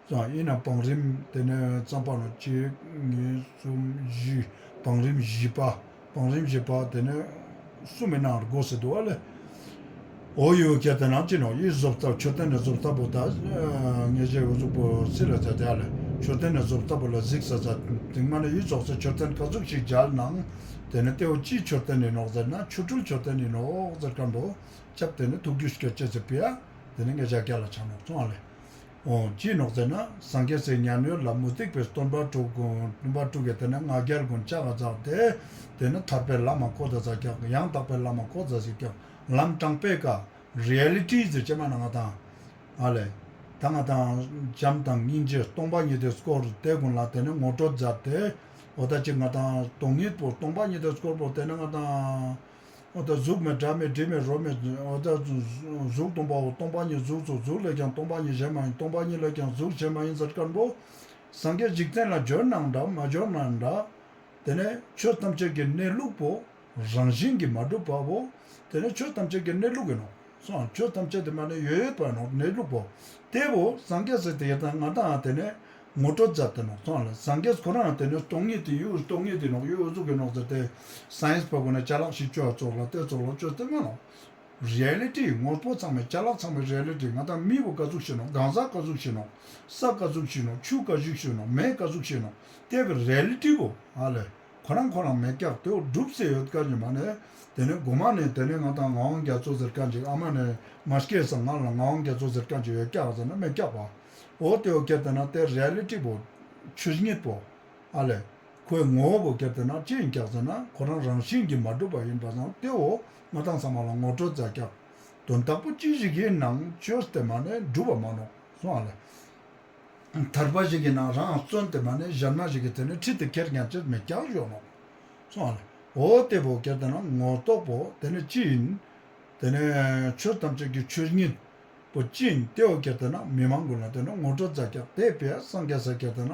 སོང་ཡིན་ན་བང་རིམ་དེ་ནས་རྩམ་པ་ནོ་གཅིག་གཉིས་གསུམ་བཞི། བང་རིམ་བཞི་པ། བང་རིམ་བཞི་པ་དེ་ནས་གསུམ་མི་ནང་དགོས་ཟེར་འདུག་བ་ལེ། འོ་ཡོད་ཁྱེད་དེ་ནང་ཅི་ནོ་འི་བཟོ་ལྟ་མཆོད་རྟེན་ནི་བཟོ་ལྟ་པོ་ད་ངེས་ཤེས་འོ་ཟུག་པོ་སི་ལ་མཛད་དེ་ཨ་ལེ། མཆོད་རྟེན་ནི་བཟོ་ལྟ་པོ་ལ་གཟིགས་ས་མཛད་དེང་མ་ནས་འི་ཚོགས་སི་མཆོད་རྟེན་ག་ཟུག་ཞིག་མཇལ་ནང་། དེ་ནས་དེ་བོ་ཅི་མཆོད་རྟེན་ཡིན་ནོག་ཟེར་ན་ཆོ་འཕྲུལ་མཆོད་རྟེན་ཡིན་ནོག་ཟེར་མཁན་པོ་ཁྱབ་དེ་ནས་ཐུགས་རྒྱུས་སྐྱེད་ཅེས་ཟེར་པི་ཡ། དེ་ནས་ངེས་ཤེས་རྒྱལ་ལ་ཆགས་ནོག་སོང་ཨ་ལེ། འོ་ཅི་ནོག་ཟེར་ན་སངས་རྒྱས་སི་མཉན་ཡོད་ལ་མུ་སྟེགས་པའི་སྟོན་པ་དྲུག་སྟོན་པ་དྲུག་གི་དེ་ནས་ང་རྒྱལ་ཀུན་བཅག་ག་བཅག་སྟེ། དེ་ནས་ཐར་པའི་ལམ་མ་བཀོད་ད་མཛད་ཀྱག་ཡང་དག་པའི་ལམ་མ་བཀོད་ད་མཛད་ཀྱག་ལམ་དྲང་པོའི་ཀ་རི་ཨེ་ལི་ཊི་ཟེར་ཅེས་མ་ན་ང་དང་ཨ་ལེ། ད་ང་དང་བྱམས་དང་སྙིང་རྗེ་སྟོང་པ་ཉིད་དེ་སྐོར་དེ་ཀུན་ལ་དེ་ནས་ངོ་སྤྲོད་མཛད་དེ། འོ་ད་ཅིག་ང་དང་སྟོང་ཉིད་པོ་སྟོང་པ་ཉིད་དེ་སྐོར་པོ་དེ་ནས་ང་དང་། འོ་ད་གཟུགས་མེད་སྒྲ་མེད་དྲི་མེད་རོ་མེད། འོ་ད་གཟུགས་སྟོང་པའོ། སྟོང་པ་ཉིད་གཟུགས་སོ། གཟུགས་ལས་ཀྱང་སྟོང་པ་ཉིད་གཞན་མ་ཡིན། སྟོང་པ་ཉིད་ལས་ཀྱང་གཟུགས་གཞན་མ་ཡིན་ཟེར་མཁན་པོ། སངས་རྒྱས་འཇིག་རྟེན་ལ་བྱོན་ནའང་འདྲ་མ་བྱོན་ནའང་འདྲ། དེ་ནས་ཆོས་ཐམས་ཅད་ཀྱི་གནས་ལུགས་པོ་རང་བཞིན་གྱིས་མ་གྲུབ་པ་བོ། དེ་ནས་ཆོས་ཐམས་ཅད་ཀྱི་གནས་ལུགས་ཡིན་ནོག་སོང་། ཆོས་ཐམས་ཅད་དེ་མ་ནས་ཡོད་ཡོད་པ་ནོག་གནས་ལུགས་པོ། དེ་བོ་སངས་རྒྱས་སི་དེ་ཡང་ང་དང་དེ་ནས་ངོ་སྤྲོད་མཛད་དེ་ནོག་སོང་ལ། སངས་རྒྱས་ཁོ་རང་དེ་ནས་སྟོང་ཉིད་དེ་ཡུལ་སྟོང་ཉིད་དེ་ནོག་ཡུལ་འོ་ཟུག་གི་ནོག་ཟེར་ཏེ། སའེན་སི་པ་ཀུན་ནས་ཅ་ལག་ཞིག་བཅོ་བ་ཙོགས་ལ་དེ་ཙོགས་ལ་བཅོས་ཏེ་མ་ནོག་རི་ཨེ་ལི་ཊི་ངོ་བོ་ཚང་མའི་ཅ་ལག་ཚང་མའི་རི་ཨེ་ལི་ཊི་ང་དང་མི་བོ་ག་ཟུག་ཤི་ནོག་གང་ཟག་ག་ཟུག་ཤི་ནོག་ས་ག་ཟུག་ཤི་ནོག་ཆུ་ག་ཟུག་ཤི་ནོག་མེ་ག་ཟུག་ཤི་ནོག་དེ་བོ་རི་ཨེ་ལི་ཊི་བོ་ཨ་ལེ། ཁོ་རང་ཁོ་རང་མེད་ཀྱག་དེ་བོ་གྲུབ་སེ་ཡོད་ཀ་ནི་མ་ནས། དེ་ནས་གོ་མ་ནས་དེ་ནས་ང་དང་ངག་དབང་རྒྱ་མཚོ་ཟེར་མཁན་ཅིག་ཨ་མ་ནས་མ་སྐྱེས་སང་ང་ལ་ངག་དབང་རྒྱ་མཚོ་ཟེར་མཁན་ཅིག་ཡོད་ཀྱག་ཟེར་ན་མེད་ཀྱག་པ། འོ་དེ་བོ་ཁྱེད་དེ་ན་དེ་རི་ཨེ་ལི་ཊི་བོ་ཆོས་ཉིད་པོ་ཨ་ལེ། ཁོའི་ངོ་བོ་བོ་ཁྱེད་དེ་ན་ཅི་ཡིན་ཀྱག་ཟེར་ན་ཁོ་རང་རང་བཞིན་གྱིས་མ་གྲུབ་པ་ཡིན་པ་སང་དེ་བོ་ང་དང་ཚང་མ་ལ་ངོ་སྤྲོད་མཛད་ཀྱག་དོན་དག་པོ་ཅི་ཞིག་ཡིན་ནའང་ཆོས་དེ་མ་ནས་གྲུབ་པ་མ་ནོག་སོང་ཨ་ལེ། ཐར་པ་ཞིག་གི་ནང་རང་བརྩོན་ཏེ་མ་ནས་གཞན་མ་ཞིག་གི་དེ་ནས་ཁྲིད་དེ་ཁྱེར་ཉན་ཅེས་མེད་ཀྱག་ཞུ་ནོག་སོང་ཨ་ལེ། འོ་དེ་བོ་ཁྱེད་དེ་ན་ངོ་ཐོག་པོ་དེ་ནས་ཅི་ཡིན། དེ་ནས་ཆོས་ཐམས་ཅད་ཀྱི་ཆོས་ཉིད་པོ་ཅི་ཡིན་དེ་བོ་ཁྱེད་དེ་ན་མི་མང་ཀུན་ལ་དེ་ནས་ངོ་སྤྲོད་མཛད་ཀྱག་དེ་བས་སངས་རྒྱས་ས་ཁྱེད་དེ་ན།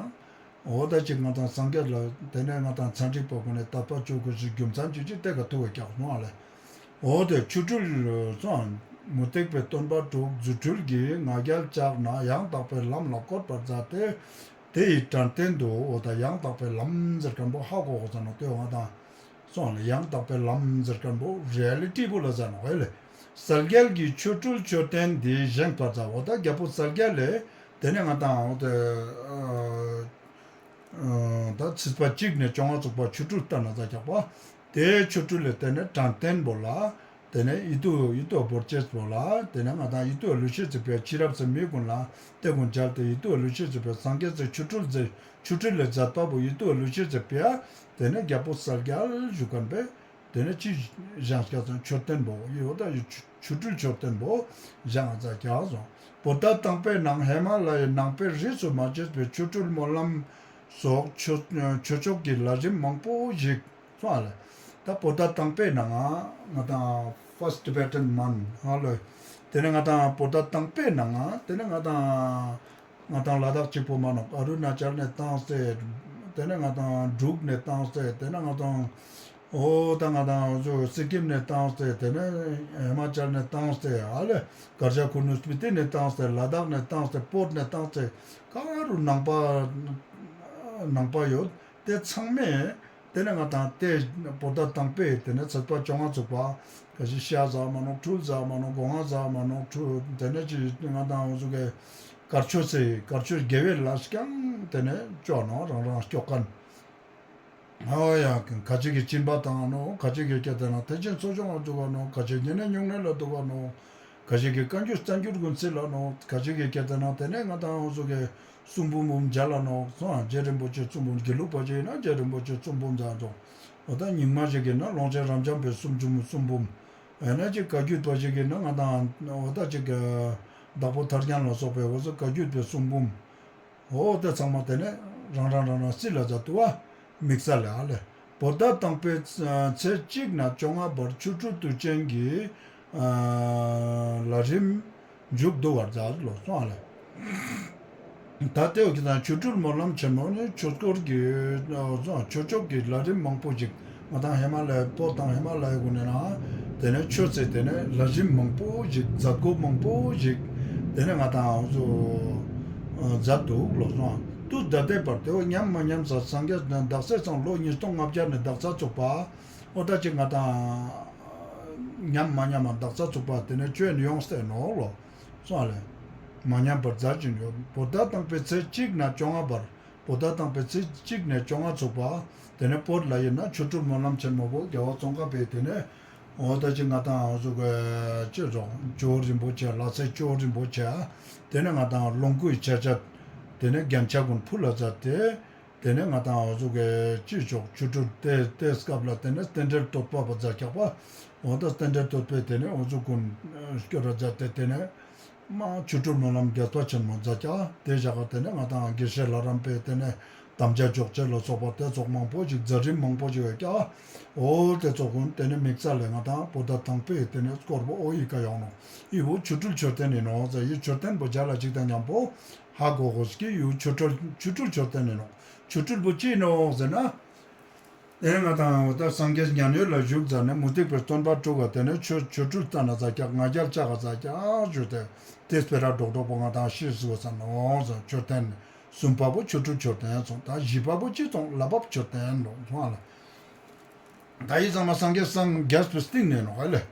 འོ་ད་ཅིག་ང་དང་སངས་རྒྱས་ལ་དེ་ནས་ང་དང་ཚན་རིག་པ་ཀུན་ནས་དད་པ་བཅོ་དགོས་ཞིག་རྒྱུ་མཚན་ཅི་ཅི་དེ་ག་ཐུག་པའི་ཀྱག་སོང་ཨ་ལེ། འོ་དེ་ཆོ་འཕྲུལ་སོང་། མུ་སྟེགས་པའི་སྟོན་པ་དྲུག་རྫུ་འཕྲུལ་གྱིས་ང་རྒྱལ་བཅག་ནས་ཡང་དག་པའི་ལམ་ལ་བཀོད་པར་མཛད་དེ། དེ་ཡི་དྲན་རྟེན་དུ་འོ་ད་ཡང་དག་པའི་ལམ་ཟེར་མཁན་པོ་ཧ་གོ་གོ་ཟེར་ནོག་དེ་འོ་ང་དང་སོང་ལ་ཡང་དག་པའི་ལམ་ཟེར་མཁན་པོ་རི་ཨེ་ལི་ཊི་པོ་ལ་ཟེར་ནོག་ཨེ་ལེ། གསལ་རྒྱལ་གྱི་ཆོ་འཕྲུལ་མཆོད་རྟེན་འདི་བཞེངས་པར་མཛད། འོ་ད་རྒྱལ་པོ་གསལ་རྒྱལ་ལས་དེ་ནས་ང་དང་འོ་དེ། ད་ཚིགས་པ་གཅིག་ནས་བཅོ་ལྔ་ཚུག་པ་ཆོ་འཕྲུལ་ལྟར་ན་ཟེར་ཀྱག་པ། དེའི་ཆོ་འཕྲུལ་ལས་དེ་ནས་དྲན་རྟེན་པོ་ལ། དེ་ནས་ཡིད་དུ་ཡིད་དུ་བོར་ཅེས་པོ་ལ། དེ་ནས་ང་དང་ཡིད་དུ་ལུས་ཤེས་ཚིག་པའི་ཕྱི་རབས་སི་མི་ཀུན་ལ་དེ་ཀུན་མཇལ་ཏེ་ཡིད་དུ་ལུས་ཤེས་ཚིག་པའི་སངས་རྒྱས་སི་ཆོ་འཕྲུལ་མཛད་ཆོ་འཕྲུལ་ལས་མཛད་པ་པོ་ཡིད་དུ་ལུས་ཤེས་ཚིག་པའི། དེ་ནས་རྒྱལ་པོ་གསལ་རྒྱལ་ཞུ་མཁན་པས། དེ་ནས་ཅི་བཞེངས་ཀྱག་ཟེར་ན་མཆོད་རྟེན་པོ་ཡོད་ད་ཡོད་ཆོ་འཕྲུལ་མཆོད་རྟེན་པོ་བཞེངས་ཀྱག་ཟེར། པོ་ཏ་དང་པོའི་ནང་ཧི་མ་ལ་ཡའི་ནང་པའི་རིས་སུ་མ་ཆད་པའི་ཆོ་འཕྲུལ་སྨོན་ལམ་སོགས་ཆོས་ཆོས་ཕྱོགས་ཀྱི་ལས་རིམ་མང་པོ་ཞིག་སོང་ཨ་ལེ། ད་པོ་ཏ་དང་པོའི་ནང་ང་ང་དང་First Tibetan Monk ཧ་ལོ། དེ་ནས་ང་དང་པོ་ཏ་དང་པོའི་ནང་ང་དེ་ནས་ང་དང་ང་དང་ལ་དྭགས་གཅིག་པོ་མ་ནོག་ཨ་རུ་ན་ཅལ་ནས་བཏང་སྟེ། དེ་ནས་ང་དང་འབྲུག་ནས་བཏང་སྟེ། དེ་ནས་ང་དང་ འོ་ད་ང་དང་འོ་ཟུག་སི་ཀིམ་ནས་བཏང་སྟེ་དེ་ནས་ཧི་མ་ཅལ་ནས་བཏང་སྟེ་ཨ་ལེ་གར་ཞ་ཁུ་ནུ་སྤི་ཏི་ནས་བཏང་སྟེ་ལ་དྭགས་ནས་བཏང་སྟེ་བོད་ནས་བཏང་སྟེ་ག་རུ་ནང་པ་ནང་པ་ཡོད་དེ་ཚང་མས་དེ་ནས་ང་དང་དེ་བོད་ཟླ་དང་པོའི་དེ་ནས་ཚེས་པ་བཅོ་ལྔ་ཚུགས་པ་ག་ཞིག་ཤ་ཟ་མ་ནོག་ཁྲུལ་ཟ་མ་ནོག་སྒོ་ང་ཟ་མ་ནོག་ཁྲུལ་དེ་ནས་ཅི་ང་དང་འོ་ཟུག་གི་དཀར་ཆོས་སེ་དཀར་ཆོས་དགེ་བའི་ལས་ཀྱང་དེ་ནས་ཅོ་ནོག་རང་རང་སྐྱོག་མཁན། ཨོ་ཡ། ཁ་ཅིག་གི་སྦྱིན་པ་བཏང་ནོག་ཁ་ཅིག་གི་སྐད་དེ་ན་ཐེག་ཆེན་གསོ་སྦྱོང་ལ་འདུག་ག་ནོག་ཁ་ཅིག་ཉེ་གནས་སྨྱུང་གནས་ལ་འདུག་ག་ནོག་ཁ་ཅིག་གི་བཀའ་འགྱུར་བསྟན་འགྱུར་ཀུན་ཚིག་ལ་ནོག་ཁ་ཅིག་གི་སྐད་དེ་ན་དེ་ནས་ང་དང་འོ་ཟུག་གི་གསུང་འབུམ་འབུམ་མཇལ་ལ་ནོག་སོང་ཨ། རྗེ་རིན་པོ་ཆེ་གསུང་འབུམ་དགེ་ལུགས་པ་ཅིག་ཡིན་ན་རྗེ་རིན་པོ་ཆེ་གསུང་འབུམ་མཇལ་ཙོགས། འོ་ད་རྙིང་མ་ཞིག་ཡིན་ན་ཀློང་ཆེན་རབ་འབྱམས་པའི་གསུང་འབུམ་གསུང་འབུམ། ཨེ་ན་ཅིག་བཀའ་བརྒྱུད་པ་ཞིག་ཡིན་ན་ང་དང་འོ་ད་ཅིག་དྭགས་པོ་ཐར་རྒྱན་ལ་སོགས་པའི་འོ་ཟུག་བཀའ་བརྒྱུད་པའི་གསུང་འབུམ། འོ་དེ་ཚང་མ་དེ་ནས་རང་རང་རང་རང་རྩིས་ལ་མཛད་དུ་བ་དམིགས་བསལ་ལ་ཨ་ལེ། བོད་ཟླ་དང་པོའི་ཚེས་གཅིག་ནས་བཅོ་ལྔ་བར་ཆོ་འཕྲུལ་དུས་ཆེན་གྱི་ལས་རིམ་མཇུག་བསྡུ་བར་མཛད་ལོ་སོང་ཨ་ལེ། ད་ལྟའི་འོ་ཁྱེད་དང་ཆོ་འཕྲུལ་སྨོན་ལམ་ཆེན་མོ་ནི་ཆོས་སྐོར་གྱི་ཆོས་ཕྱོགས་ཀྱི་ལས་རིམ་མང་པོ་ཞིག་ང་དང་ཧི་མ་ལ་ཡའི་བོད་དང་ཧི་མ་ལ་ཡའི་ཀུན་ནས་ན་དེ་ནས་ཆོས་ཚེ་དེ་ནས་ལས་རིམ་མང་པོ་ཞིག་མཛད་སྒོ་མང་པོ་ཞིག་དེ་ནས་ང་དང་འོ་ཟུག་མཛད་འདུག་ལོ་སོང་། དུས་ད་ལྟའི་བར་དེ་བོ་ཉམས་མ་ཉམས་ས་སངས་རྒྱས་དག་ས་ཚང་ལོ་ཉིས་སྟོང་ལྔ་བརྒྱ་ནས་དག་ས་ཚུགས་པ། འོ་ད་ཅིག་ང་དང་ཉམས་མ་ཉམས་མ་དག་ས་ཚུགས་པ་དེ་ནས་བཅོས་ནས་ཡོང་སྟེ་ནོག་ལོ་སོང་ཨ་ལེ། མ་ཉམས་པར་མཛད་ཀྱིན་ཡོད། བོད་ཟླ་དང་པོའི་ཚེས་གཅིག་ནས་བཅོ་ལྔ་བར། བོད་ཟླ་དང་པོའི་ཚེས་གཅིག་ནས་བཅོ་ལྔ་ཚུགས་པ། དེ་ནས་བོད་ལ་ཡིན་ན་ཆོ་འཕྲུལ་སྨོན་ལམ་ཆེན་མོ་བོ་རྒྱལ་བ་ཙོང་ཁ་པའི་དེ་ནས་འོ་ད་ཅིག་ང་དང་འོ་ཟུག་གི་ཅི་རོགས་ཇོ་བོ་རིན་པོ་ཆེ་ལྷ་སའི་ཇོ་བོ་རིན་པོ་ཆེ་དེ་ནས་ང་དང་ལོངས་སྐུའི་ཆ་བྱད་དེ་ནས་རྒྱན་ཆ་ཀུན་ཕུལ་ལ་མཛད་དེ། དེ་ནས་ང་དང་འོ་ཟུག་གི་ཅི་ཆོག་ཆོ་འཕྲུལ་དེ་དེ་སྐབས་ལ་དེ་ནས་རྟེན་འབྲེལ་བསྟོད་པ་བ་མཛད་ཀྱག་པ། འོ་ད་རྟེན་འབྲེལ་བསྟོད་པའི་དེ་ནས་འོ་ཟུག་ཀུན་སྐྱོར་ར་མཛད་དེ་དེ་ནས་མ་ཆོ་འཕྲུལ་སྨོན་ལམ་རྒྱས་པ་ཆེན་མོ་མཛད་ཀྱག་དེ་བཞག་ག་དེ་ནས་ང་དང་དགེ་བཤེས་ལྷ་རམས་པའི་དེ་ནས་དམ་བཅའ་འཇོག་ཆེད་ལ་སོགས་པ་དེ་ཚོགས་མང་པོ་ཞིག་མཛད་རིམ་མང་པོ་ཞིག་ཡོད་ཀྱག་འོ་དེ་ཚོགས་ཀུན་དེ་ནས་དམིགས་བསལ་ལས་ང་དང་བོད་ཟླ་དང་པོའི་དེ་ནས་སྐོར་བོ་འོ་ཡི་ཀ་ཡོང་ནོག་ཡི་བོ་ཆོ་འཕྲུལ་མཆོད་རྟེན་ཡིན་ནོག་ཟེར། ཡི་མཆོད་རྟེན་བོ་མཇལ་ལ་ཅིག་དང་མཉམ་པོ་ཧ་གོ་གོས་ཀྱི་ཡུལ་ཆོ་འཕྲུལ་ཆོ་འཕྲུལ་མཆོད་རྟེན་ཡིན་ནོག་ཆོ་འཕྲུལ་བོ་ཅི་ཡིན་ནོག་ཟེར་ན། དེ་ནས་ང་དང་འོ་ད་སངས་རྒྱས་མཉན་ཡོད་ལ་བཞུགས་ཟ་ནས་མུ་སྟེགས་པའི་སྟོན་པ་དྲུག་ག་དེ་ནས་ཆོ་ཆོ་འཕྲུལ་བསྟན་ན་ཟ་ཀྱག་ང་རྒྱལ་ཆགས་ག་ཟ་ཀྱག་ཞུས་ཏེ་དེ་སྤེ་ར་སྒྲོག་སྒྲོག་པོ་ང་དང་ཤེས་སུ་ཟ་ནོག་ཟེར། མཆོད་རྟེན་གསུམ་པ་བོ་ཆོ་འཕྲུལ་མཆོད་རྟེན་སོང་། ད་བཞི་པ་བོ་ཅི་སོང་། ལྷ་བབས་མཆོད་རྟེན་ལོ་སོང་ཨ་ལ། ད་ཡི་ཚང་མ་སངས་རྒྱས་སངས་རྒྱས་པའི་སྟེང་ནས་ནོག་ཨ་ལེ།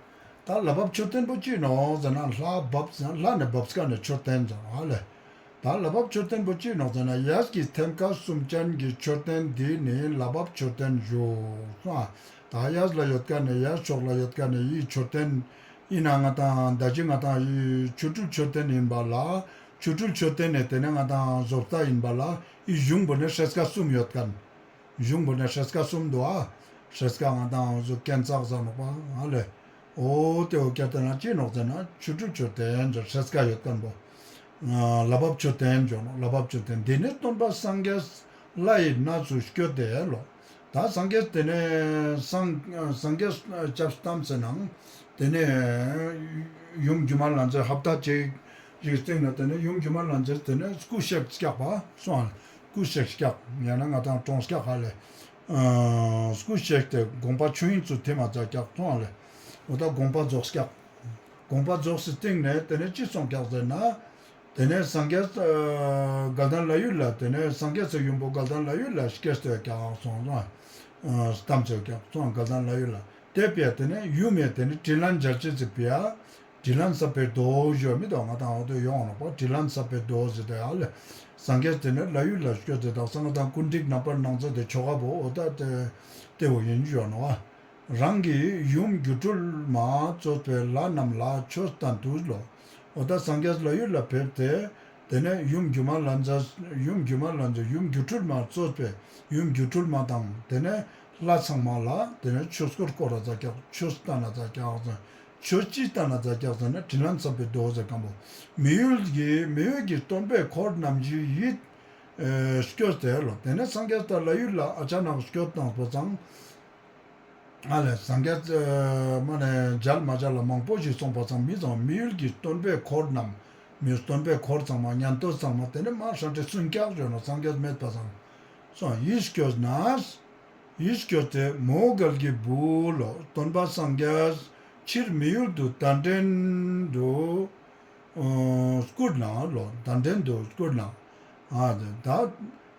ད་ལྷ་བབས་མཆོད་རྟེན་པོ་ཅི་ནོག་ཟེར་ན་ལྷ་བབས་ཟེར་ན་ལྷ་ནས་བབས་ཀ་ནས་མཆོད་རྟེན་ཟེར་ནོག་ཨ་ལེ། ད་ལྷ་བབས་མཆོད་རྟེན་པོ་ཅི་ནོག་ཟེར་ན་གཡས་ཀྱི་ཐེམ་སྐས་གསུམ་ཅན་གྱི་མཆོད་རྟེན་འདི་ནི་ལྷ་བབས་མཆོད་རྟེན་ཞུ་སོང་ཨ། ད་གཡས་ལ་ཡོད་ཀ་ནས་གཡས་ཕྱོགས་ལ་ཡོད་ཀ་ནས་ཡི་མཆོད་རྟེན་ཡིན་ན་ང་དང་ད་ཅི་ང་དང་ཡི་ཆོ་འཕྲུལ་མཆོད་རྟེན་ཡིན་པ་ལ་ཆོ་འཕྲུལ་མཆོད་རྟེན་ནས་དེ་ནས་ང་དང་བཟོ་ལྟ་ཡིན་པ་ལ་ཡི་གཞུང་པོ་ནས་སྲས་སྐས་གསུམ་ཡོད་ཀ་ནས། གཞུང་པོ་ནས་སྲས་སྐས་གསུམ་འདུག་ཨ། སྲས་སྐས་ང་དང་འོ་ཟུག་རྐྱེན་ཙག་ཟ་ནོག་པ་ཨ་ལེ། འོ་དེ་འོ་ཀྱ་དེ་ན་ཅི་ནོག་ཟེར་ན་ཆོ་འཕྲུལ་མཆོད་རྟེན་ཟེར་སྲས་སྐས་ཡོད་ཀ་ནས་པོ། ལྷ་བབས་མཆོད་རྟེན་ཟེར་ནོག་ལྷ་བབས་མཆོད་རྟེན་འདི་ནི་སྟོན་པ་སངས་རྒྱས་ལྷ་ཡི་སྣ་ཚུགས་སྐྱོད་དེ་ལོ། ད་སངས་རྒྱས་དེ་ནས་སངས་སངས་རྒྱས་སྐྱབས་བསྟན་ཟེར་ནང་དེ་ནས་ཡུམ་སྒྱུ་མ་ལྷ་མཛེས་ཧབ་ཏ་ཅིག་རིགས་སྟེང་ན་དེ་ནས་ཡུམ་སྒྱུ་མ་ལྷ་མཛེས་དེ་ནས་སྐུ་གཤེགས་སྐྱག་པ་སོང་ཨ་ལེ། སྐུ་གཤེགས་སྐྱག་ཡང་ན་ང་དང་གྲོངས་སྐྱག་ཧ་ལེ། སྐུ་གཤེགས་ཏེ་དགོངས་པ་ཆོས་དབྱིངས་སུ་ཐིམ་མ་ཛད་སྐྱག་སོང་ཨ་ལེ། འོ་ད་དགོངས་པ་རྫོགས་སྐྱག་དགོངས་པ་རྫོགས་སི་སྟེང་ནས་དེ་ནས་ཅི་སོང་སྐྱག་ཟེར་ན། དེ་ནས་སངས་རྒྱས་དགའ་ལྡན་ལྷ་ཡུལ་ལ་དེ་ནས་སངས་རྒྱས་སི་ཡུམ་པོ་དགའ་ལྡན་ལྷ་ཡུལ་ལ་སྐྱེས་ཏེ་སྐྱག་སོང་སོང་། ལྟམས་ཏེ་སྐྱག་སོང་དགའ་ལྡན་ལྷ་ཡུལ་ལ། དེ་པས་དེ་ནས་ཡུམ་མེ་དེ་ནས་དྲིན་ལན་འཇལ་ཅེས་སི་པས། དྲིན་ལན་བསབ་པའི་མདོ་ཞུ་མི་དང་ང་དང་འོ་དོ་ཡོང་ནོག་པ། དྲིན་ལན་བསབ་པའི་མདོ་ཟེར་ཏེ་ཨ་ལེ། སངས་རྒྱས་དེ་ནས་ལྷ་ཡུལ་ལ་སྐྱོད་དེ་དག་ས་ང་དང་ཀུན་རིག་རྣམ་པར་སྣང་མཛད་དེ་ཆོ་ག་བོ་འོ་ད་དེ་དེ་བོ་ཡིན་ཞུ་ནོག་པ། རང་གི་ཡུམ་སྒྱུ་འཕྲུལ་མ་གཙོས་པའི་ལྷ་རྣམས་ལ་ཆོས་བསྟན་ཏོ་ལོ། འོ་ད་སངས་རྒྱས་ལྷ་ཡུལ་ལ་ཕེབས་ཏེ་དེ་ནས་ཡུམ་སྒྱུ་མ་ལྷ་མཛེས་ཡུམ་སྒྱུ་མ་ལྷ་མཛེས་ཡུམ་སྒྱུ་འཕྲུལ་མ་གཙོས་པའི་ཡུམ་སྒྱུ་འཕྲུལ་མ་དང་དེ་ནས་ལྷ་ཚང་མ་ལ་དེ་ནས་ཆོས་སྐོར་སྐོར་ར་ཛད་སྐྱག་ཆོས་བསྟན་ན་ཛད་སྐྱག་ཟེར། ཆོས་ཅི་བསྟན་ན་ཛད་སྐྱག་ཟེར་ན་དྲིན་ལན་བསབ་པའི་མདོ་ཟེར་ཁན་བོ། མི་ཡུལ་གྱི་མི་ཡུལ་གྱི་སྟོན་པའི་འཁོར་རྣམས་ཀྱི་ཡིད་སྐྱོ་སྟེ་ལོ། དེ་ནས་སངས་རྒྱས་ད་ལྷ་ཡུལ་ལ་ཨ་ཅག་ནང་སྐྱོད་བཏང་བ་ཙང་། ཨ་ལས་སངས་རྒྱས་མ་ནས་མཇལ་མ་མཇལ་ལ་མང་པོ་ཞིག་སོང་པ་ཙང་མི་ཚང་མི་ཡུལ་གྱི་སྟོན་པའི་འཁོར་རྣམས་མི་སྟོན་པའི་འཁོར་ཚང་མ་ཉན་ཐོས་ཚང་མ་དེ་ནས་མ་ཧྲ་ཏེ་སུན་སྐྱག་ཞུ་ནོག་སངས་རྒྱས་མེད་པ་ཙང་སོང་ཡིད་སྐྱོ་ནས། ཡིད་སྐྱོ་སྟེ་མོའུ་འགལ་གྱི་བུ་ལོ། སྟོན་པ་སངས་རྒྱས་ཕྱིར་མི་ཡུལ་དུ་གདན་འདྲེན་དུ་ཨ་བསྐུར་ན་ལོ། གདན་འདྲེན་དུ་བསྐུར་ན། ཨ་ད་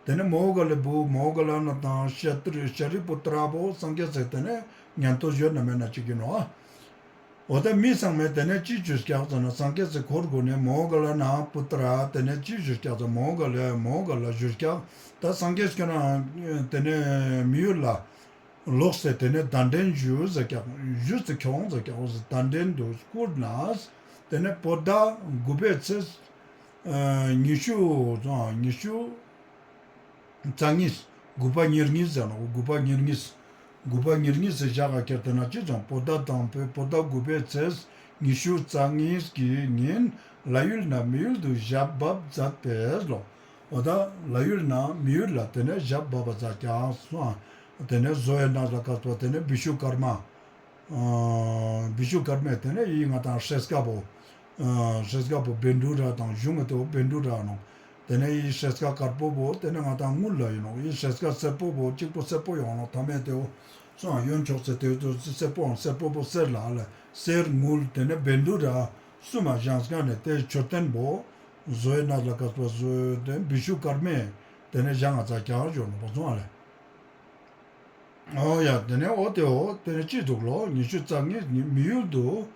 དེ་ནས་མོའུ་འགལ་གྱི་བུ་མོའུ་འགལ་ན་དང་ཤ་རི་ཤ་རི་པུ་ཏྲ་བོ་སངས་རྒྱས་སི་དེ་ནས་ཉན་ཐོས་ཡོད་ན་མེད་ན་ཅིག་ཡིན་ནོག། འོ་ད་མི་ཚང་མས་དེ་ནས་ཅི་ཞུས་ཀྱག་ཟེར་ན། སངས་རྒྱས་སི་འཁོར་དགུ་ནས་མོའུ་འགལ་ན་པུ་ཏྲ་དེ་ནས་ཅི་ཞུས་ཀྱག་ཟེར། མོའུ་འགལ་མོའུ་འགལ་ཞུས་ཀྱག། ད་སངས་རྒྱས་ཁྱོད་རང་དེ་ནས་མི་ཡུལ་ལ་ལོག་སྟེ་དེ་ནས་གདན་འདྲེན་ཞུ་ཟེར་ཀྱག། ཞུས་ཏེ་ཁྱོང་ཟེར་ཀྱག། འོ་ཟེར་གདན་འདྲེན་དུ་བསྐུར་ན། དེ་ནས་བོད་ཟླ་དགུ་པའི་ཚེས་ཨ་ཉི་ཤུ་ཉི་ཤུ་རྩ་གཉིས། དགུ་པ་ཉེར་གཉིས་ཟེར་ནོག། དགུ་པ་ཉེར་གཉིས། དགུ་པ་ཉེར་གཉིས་སི་ཞག་ག་ཁྱེར་ཏེ་ན་ཅི་ཙམ་བོད་ཟླ་དང་པོའི་བོད་ཟླ་དགུ་པའི་ཚེས་ཉི་ཤུ་རྩ་གཉིས་ཀྱི་ཉིན་ལ་ཡུལ་ན་མི་ཡུལ་དུ་ཞབས་བབས་མཛད་པས་ལོ། འོ་ད་ལ་ཡུལ་ན་མི་ཡུལ་ལ་དེ་ནས་ཞབས་བབས་པ་མཛད་ཀྱག་སོང་། དེ་ནས་བཟོ་ཡི་ནང་ལ་དཀར་པོ་དེ་ནས་བི་ཤུ་ཀར་མ། ཨ་བི་ཤུ་ཀར་མས་དེ་ནས་ཡི་ང་དང་སྲས་སྐ་པོ། ཨ་སྲས་སྐ་པོ་བཻ་ཌཱུརྱ་དང་གཞུང་ངི་དེ་བོ་བཻ་ཌཱུརྱ་ནོག། དེ་ནས་ཡི་སྲས་སྐ་དཀར་པོ་བོ་དེ་ནས་ང་དང་དངུལ་ལ་ཡིན་ནོག། ཡི་སྲས་སྐ་སེར་པོ་བོ་གཅིག་པོ་སེར་པོ་ཡོང་ནོག། ཐ་མའི་དེ་བོ་སོང་ཡོན་ཆོག་སེ་དེ་བོ་སེར་པོ་སེར་པོ་བོ་སེར་ལ་ལ་སེར་དངུལ་དེ་ནས་བཻ་ཌཱུརྱ་གསུམ་མ་བཞེངས་ཀ་ནས་དེ་མཆོད་རྟེན་བོ་བཟོ་ཡི་ནང་ལ་དཀར་པོ་བཟོ་དེ་བི་ཤུ་ཀར་མས་དེ་ནས་བཞེངས་ང་ཚ་ཀྱག་ཞུ་ནོག་པ་སོང་ཨ་ལེ། འོ་ཡ་དེ་ནས་འོ་དེ་འོ་དེ་ནས་ཅི་འདུག་ལོ། ཉི་ཤུ་རྩ་གཉིས་ཉིན་མི་ཡུལ་དུ་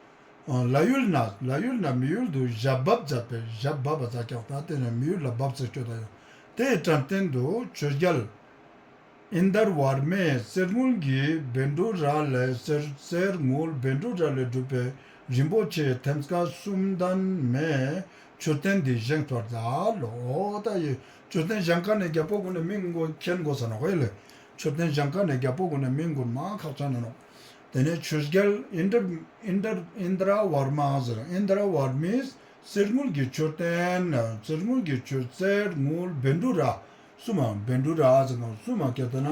ཨ་ལ་ཡུལ་ན་ལ་ཡུལ་ན་མི་ཡུལ་དུ་ཞབས་བབས་མཛད་པས། ཞབས་བབས་པ་མཛད་ཀྱག། ད་དེ་ནས་མི་ཡུལ་ལ་བབས་ཟེར་སྐྱོད་ད་ཡོད། དེའི་དྲན་རྟེན་དུ་ཆོས་རྒྱལ་ཨིནྡྲ་ཝརྨས་གསེར་དངུལ་གྱི་བཻ་ཌཱུརྱ་ལས་གསེར་གསེར་དངུལ་བཻ་ཌཱུརྱ་ལས་གྲུབ་པའི་རིན་པོ་ཆེའི་ཐེམ་སྐས་གསུམ་ལྡན་མའི་མཆོད་རྟེན་འདི་བཞེངས་པར་མཛད་ལོ། འོ་ད་ཡི་མཆོད་རྟེན་བཞེངས་ཀ་ནས་རྒྱལ་པོ་ཀུན་ནས་མིང་མཁྱེན་དགོས་ས་ནོག་ཨེ་ལེ། མཆོད་རྟེན་བཞེངས་ཀ་ནས་རྒྱལ་པོ་ཀུན་ནས་མིང་ཀུན་མ་ཁག་ཅན་ནོག། དེ་ནས་ཆོས་རྒྱལ་ཨིནྡྲ་ཨིནྡྲ་ཨིནྡྲ་ཝརྨ་ཟེར། ཨིནྡྲ་ཝརྨས་གསེར་དངུལ་གྱི་མཆོད་རྟེན་གསེར་དངུལ་གྱི་མཆོད་གསེར་དངུལ་བཻ་ཌཱུརྱ་གསུམ་མ་བཻ་ཌཱུརྱ་ཟེར་ན་གསུམ་མ་སྐྱེ་དེ་ན་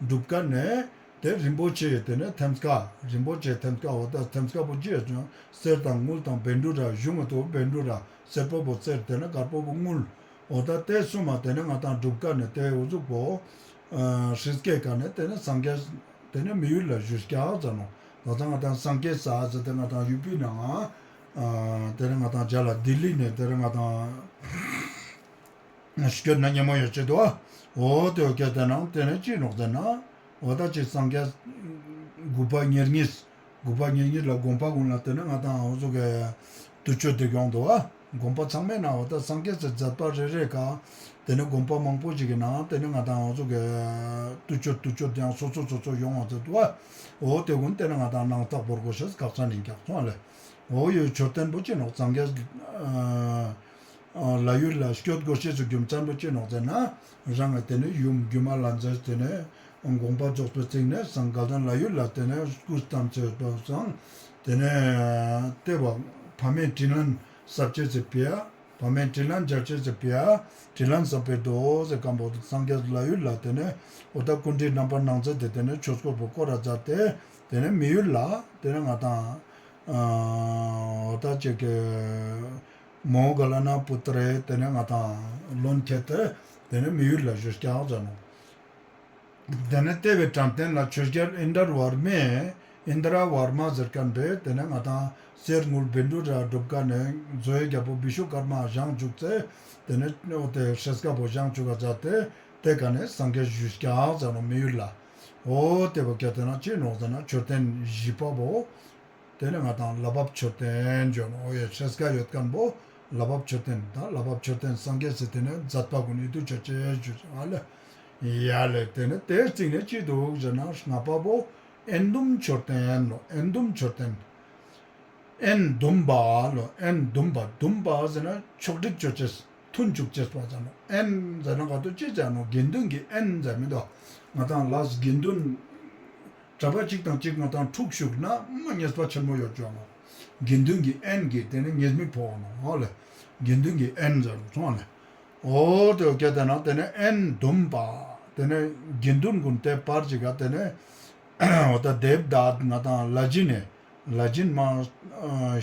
སྒྲུབ་ཀ་ནས་དེ་རིན་པོ་ཆེ་དེ་ནས་ཐེམ་སྐས་རིན་པོ་ཆེ་ཐེམ་སྐས་འོ་ད་ཐེམ་སྐས་པོ་ཅི་ཡོད་ཀྱང་གསེར་དང་དངུལ་དང་བཻ་ཌཱུརྱ་གཞུང་ངི་དེ་བོ་བཻ་ཌཱུརྱ་སེར་པོ་བོ་གསེར་དེ་ནས་དཀར་པོ་བོ་དངུལ། འོ་ད་དེ་གསུམ་མ་དེ་ནས་ང་དང་སྒྲུབ་ཀ་ནས་དེ་འོ་ཟུག་པོ་ཨ་ཧྲིལ་སྐྱེད་ཀ་ནས་དེ་ནས་སངས་རྒྱས་དེ་ནས་མི་ཡུལ་ལ་བཞུགས་ཀྱག་ཟེར་ནོག། ད་ལྟ་ང་དང་སངས་རྒྱས་ས་ཟེར་དེ་ང་དང་ཡུ་པི་ནང་ཨ་དེ་ནས་ང་དང་རྒྱ་ལ་ལྡི་ལི་ནས་དེ་ནས་ང་དང་སྐྱོད་ན་ཉེ་མོ་ཡོད་ཅེ་དོ། འོ་དེ་འོ་སྐད་དེ་ནང་དེ་ནས་ཅི་ནོག་ཟེར་ན། འོ་ད་ཅི་སངས་རྒྱས་དགུ་པ་ཉེར་གཉིས། དགུ་པ་ཉེར་གཉིས་ལ་དགོངས་པ་ཀུན་ལ་དེ་ནས་ང་དང་འོ་ཟུག་གི་དུས་མཆོད་དེ་ཡོང་དོ་བ། དགོངས་པ་ཚང་མའི་ནང་འོ་ད་སངས་རྒྱས་སི་མཛད་པ་རེ་རེ་ཀ་དེ་ནས་དགོངས་པ་མང་པོ་ཞིག་གི་ནང་དེ་ནས་ང་དང་འོ་ཟུག་གི་དུས་མཆོད་དུས་མཆོད་དེ་ཡང་སོ་སོ་སོ་སོ་ཡོང་བ་ཟེར་དོ་བ། འོ་དེ་ཀུན་དེ་ནས་ང་དང་ནང་རྟགས་བོར་དགོས་ཤེས་ཁག་ཅན་ཡིན་ཀྱག་སོང་ཨ་ལེ། འོ་ཡོད་མཆོད་རྟེན་པོ་ཅི་ནོག་སངས་རྒྱས་ཨ་ལ་ཡུལ་ལ་སྐྱོད་དགོས་ཤེས་སི་རྒྱུ་མཚན་པོ་ཅི་ནོག་ཟེར་ན། རང་ངི་དེ་ནས་ཡུམ་སྒྱུ་མ་ལྷ་མཛེས་དེ་ནས་དགོངས་པ་རྫོགས་པའི་ཚིག་ནས་སངས་དགའ་ལྡན་ལྷ་ཡུལ་ལ་དེ་ནས་སྐུ་བལྟམས་ཚེ་བབས་སང་དེ་ནས་དེ་བ་ཕ་མའི་དྲིན་ལན་གསབ་ཅེས་སི་ཕི་ཡ་ཕ་མའི་དྲིན་ལན་འཇལ་ཅེས་སི་ཕི་ཡ་དྲིན་ལན་གསབ་པའི་མདོ་ཟེར་ཁན་པོ་སངས་རྒྱས་ལྷ་ཡུལ་ལ་དེ་ནས་འོ་ད་སྐུ་ཕྲེང་རྣམ་པ་ནང་ཚན་དེ་དེ་ནས་ཆོས་སྐོར་པོ་སྐོར་ར་མཛད་དེ་དེ་ནས་མི་ཡུལ་ལ་དེ་ནས་ང་དང་འོ་ད་ཅིག་གི་མོའུ་ག་ལ་ན་པུ་ཏྲའི་དེ་ནས་ང་དང་ལོན་ཁྱེར་ཏེ་དེ་ནས་མི་ཡུལ་ལ་བཞུགས་ཀྱག་ཟེར་ནོག། དེ་ནས་དེ་བའི་དྲན་རྟེན་ལ་ཆོས་རྒྱལ་ཨིནྡྲ་ཝརྨས་ཨིནྡྲ་ཝརྨ་ཟེར་ཁན་པས་དེ་ནས་ང་དང་གསེར་དངུལ་བཻ་ཌཱུརྱ་སྒྲུབ་ཀ་ནས་མཛོ་ཡི་རྒྱལ་པོ་བི་ཤུ་ཀརྨ་བཞེངས་བཅུག་ཚེ་དེ་ནས་འོ་དེ་ཧྲེས་ཀ་པོ་བཞེངས་བཅུག་ག་མཛད་དེ་དེ་ཀ་ནས་སངས་རྒྱས་བཞུགས་ཀྱག་ཟེར་ནོག་མི་ཡུལ་ལ། འོ་དེ་བོ་སྐད་དེ་ན་ཅི་ནོག་ཟེར་ན་མཆོད་རྟེན་བཞི་པ་བོ། དེ་ནས་ང་དང་ལྷ་བབས་མཆོད་རྟེན་བརྗོད་ནོག། འོ་ཡ་ཧྲེས་ཀ་ཡོད་ཁན་པོ་ལྷ་བབས་མཆོད་རྟེན་ད་ལྷ་བབས་མཆོད་རྟེན་སངས་རྒྱས་སི་དེ་ནས་མཛད་པ་ཀུན་ཨིད་དུ་ཆ་ཅེས་བརྗོད་ཨ་ལེ། ཡ་ལེ་དེ་ནས་དེའི་རྩིང་ནས་ཅི་འདུག་ཟེར་ན་ལྔ་པ་བོ་ཨེན་ལྡུམ་མཆོད་རྟེན་ལོ། ཨེན་ལྡུམ་མཆོད་རྟེན། ཨེན་ལྡུམ་པ་ལོ། ཨེན་ལྡུམ་པ་ལྡུམ་པ་ཟེར་ན་ཕྱོགས་སྒྲིག་ཅོ་ཅེས། མཐུན་ཅུག་ཅེས་པ་ཟེར་ནོག། ཨེན་ཟེར་ན་ག་ཏོ་ཅི་ཟེར་ནོག། དགེ་འདུན་གྱི་ཨེན་ཟེར་མི་འདུག། ང་དང་ལས་དགེ་འདུན་གྲྭ་པ་གཅིག་དང་གཅིག་ང་དང་འཁྲུག་ཞུགས་ན་མ་ཉེས་པ་ཆེན་མོ་ཡོད་ཅོ་ནོག། དགེ་འདུན་གྱི་ཨེན་གྱི་དེ་ནི་ཉེས་དམིགས་ཕོག་ནོག་ཧོ་ལེ། དགེ་འདུན་གྱི་ཨེན་ཟེར་སོང་ལེ། འོ་དེ་སྐད་དེ་ན་དེ་ནི་ཨེན་ལྡུམ་པ། དེ་ནི་དགེ་འདུན་ཀུན་དེ་བར་གཅིག་ག་དེ་ནི་འོ་ད་དེབ་དད་ང་དང་ལ་ཇི་ནས་ལ་ཇིན་མ་ཨ་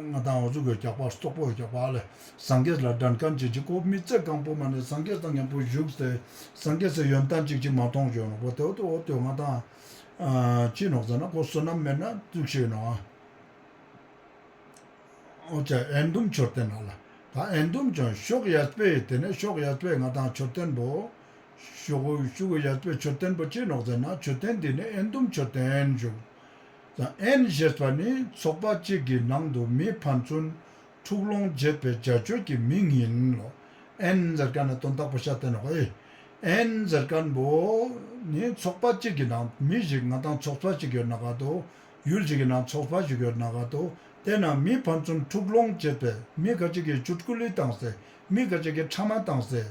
ང་དང་འོ་ཟུག་གི་རྒྱགས་པ་རྩོག་པོ་རྒྱགས་པ་ལེ། སངས་རྒྱས་ལ་འགྲན་ཁན་ཅིག་ཅིག་ཁོ་མི་ཚེ་གང་པོ་མ་ནེ་སངས་རྒྱས་དང་ཉམ་པོ་བཞུགས་ཏེ་སངས་རྒྱས་སི་ཡོན་ཏན་ཅིག་ཅིག་མ་མཐོང་ཞུ་ནོག་པོ་ཏེ་འོ་ཏེ་འོ་ཏེ་ང་དང་ཅི་ནོག་ཟེར་ན་ཁོ་བསོད་ནམས་མེད་ན་ཙུག་ཤིག་ནོག་འོ་ཅེ་ཨེན་དུམ་མཆོད་རྟེན་ལ་ལ། ད་ཨེན་དུམ་ཅོ་ཤོག་ཡས་པེ་ཏེ་ནེ་ཤོག་ཡས་པེ་ང་དང་མཆོད་རྟེན་པོ། ཤོག་ཤོག་ཡས་པེ་མཆོད་རྟེན་པོ་ཅི་ནོག་ཟེར་ན་མཆོད་རྟེན་འི་ནི་ཨེན་དུམ་མཆོད་རྟེན་ཞུགས། ད་ཨེན་ཞེས་པ་ནི་ཚོགས་པ་གཅིག་གི་ནང་དུ་མི་ཕན་ཚུན་འཁྲུག་ལོང་བྱེད་པའི་བྱ་སྤྱོད་ཀྱི་མིང་ཡིན་ལོ། ཨེན་ཟེར་ཁན་ནི་དོན་དག་པོ་ཤད་དེ་ནོག་ཨེ། ཨེན་ཟེར་ཁན་པོ་ནི་ཚོགས་པ་གཅིག་གི་ནང་མི་ཞིག་ང་དང་ཚོགས་པ་གཅིག་ཡོད་ན་ག་དོ། ཡུལ་ཞིག་གི་ནང་ཚོགས་པ་ཞིག་ཡོད་ན་ག་དོ། ཏེ་ནང་མི་ཕན་ཚུན་འཁྲུག་ལོང་བྱེད་པའི་མི་ཁ་ཅིག་གི་ཆུ་ཀུ་ལི་བཏང་སྟེ་མི་ཁ་ཅིག་གི་ཕྲ་མ་བཏང་སྟེ།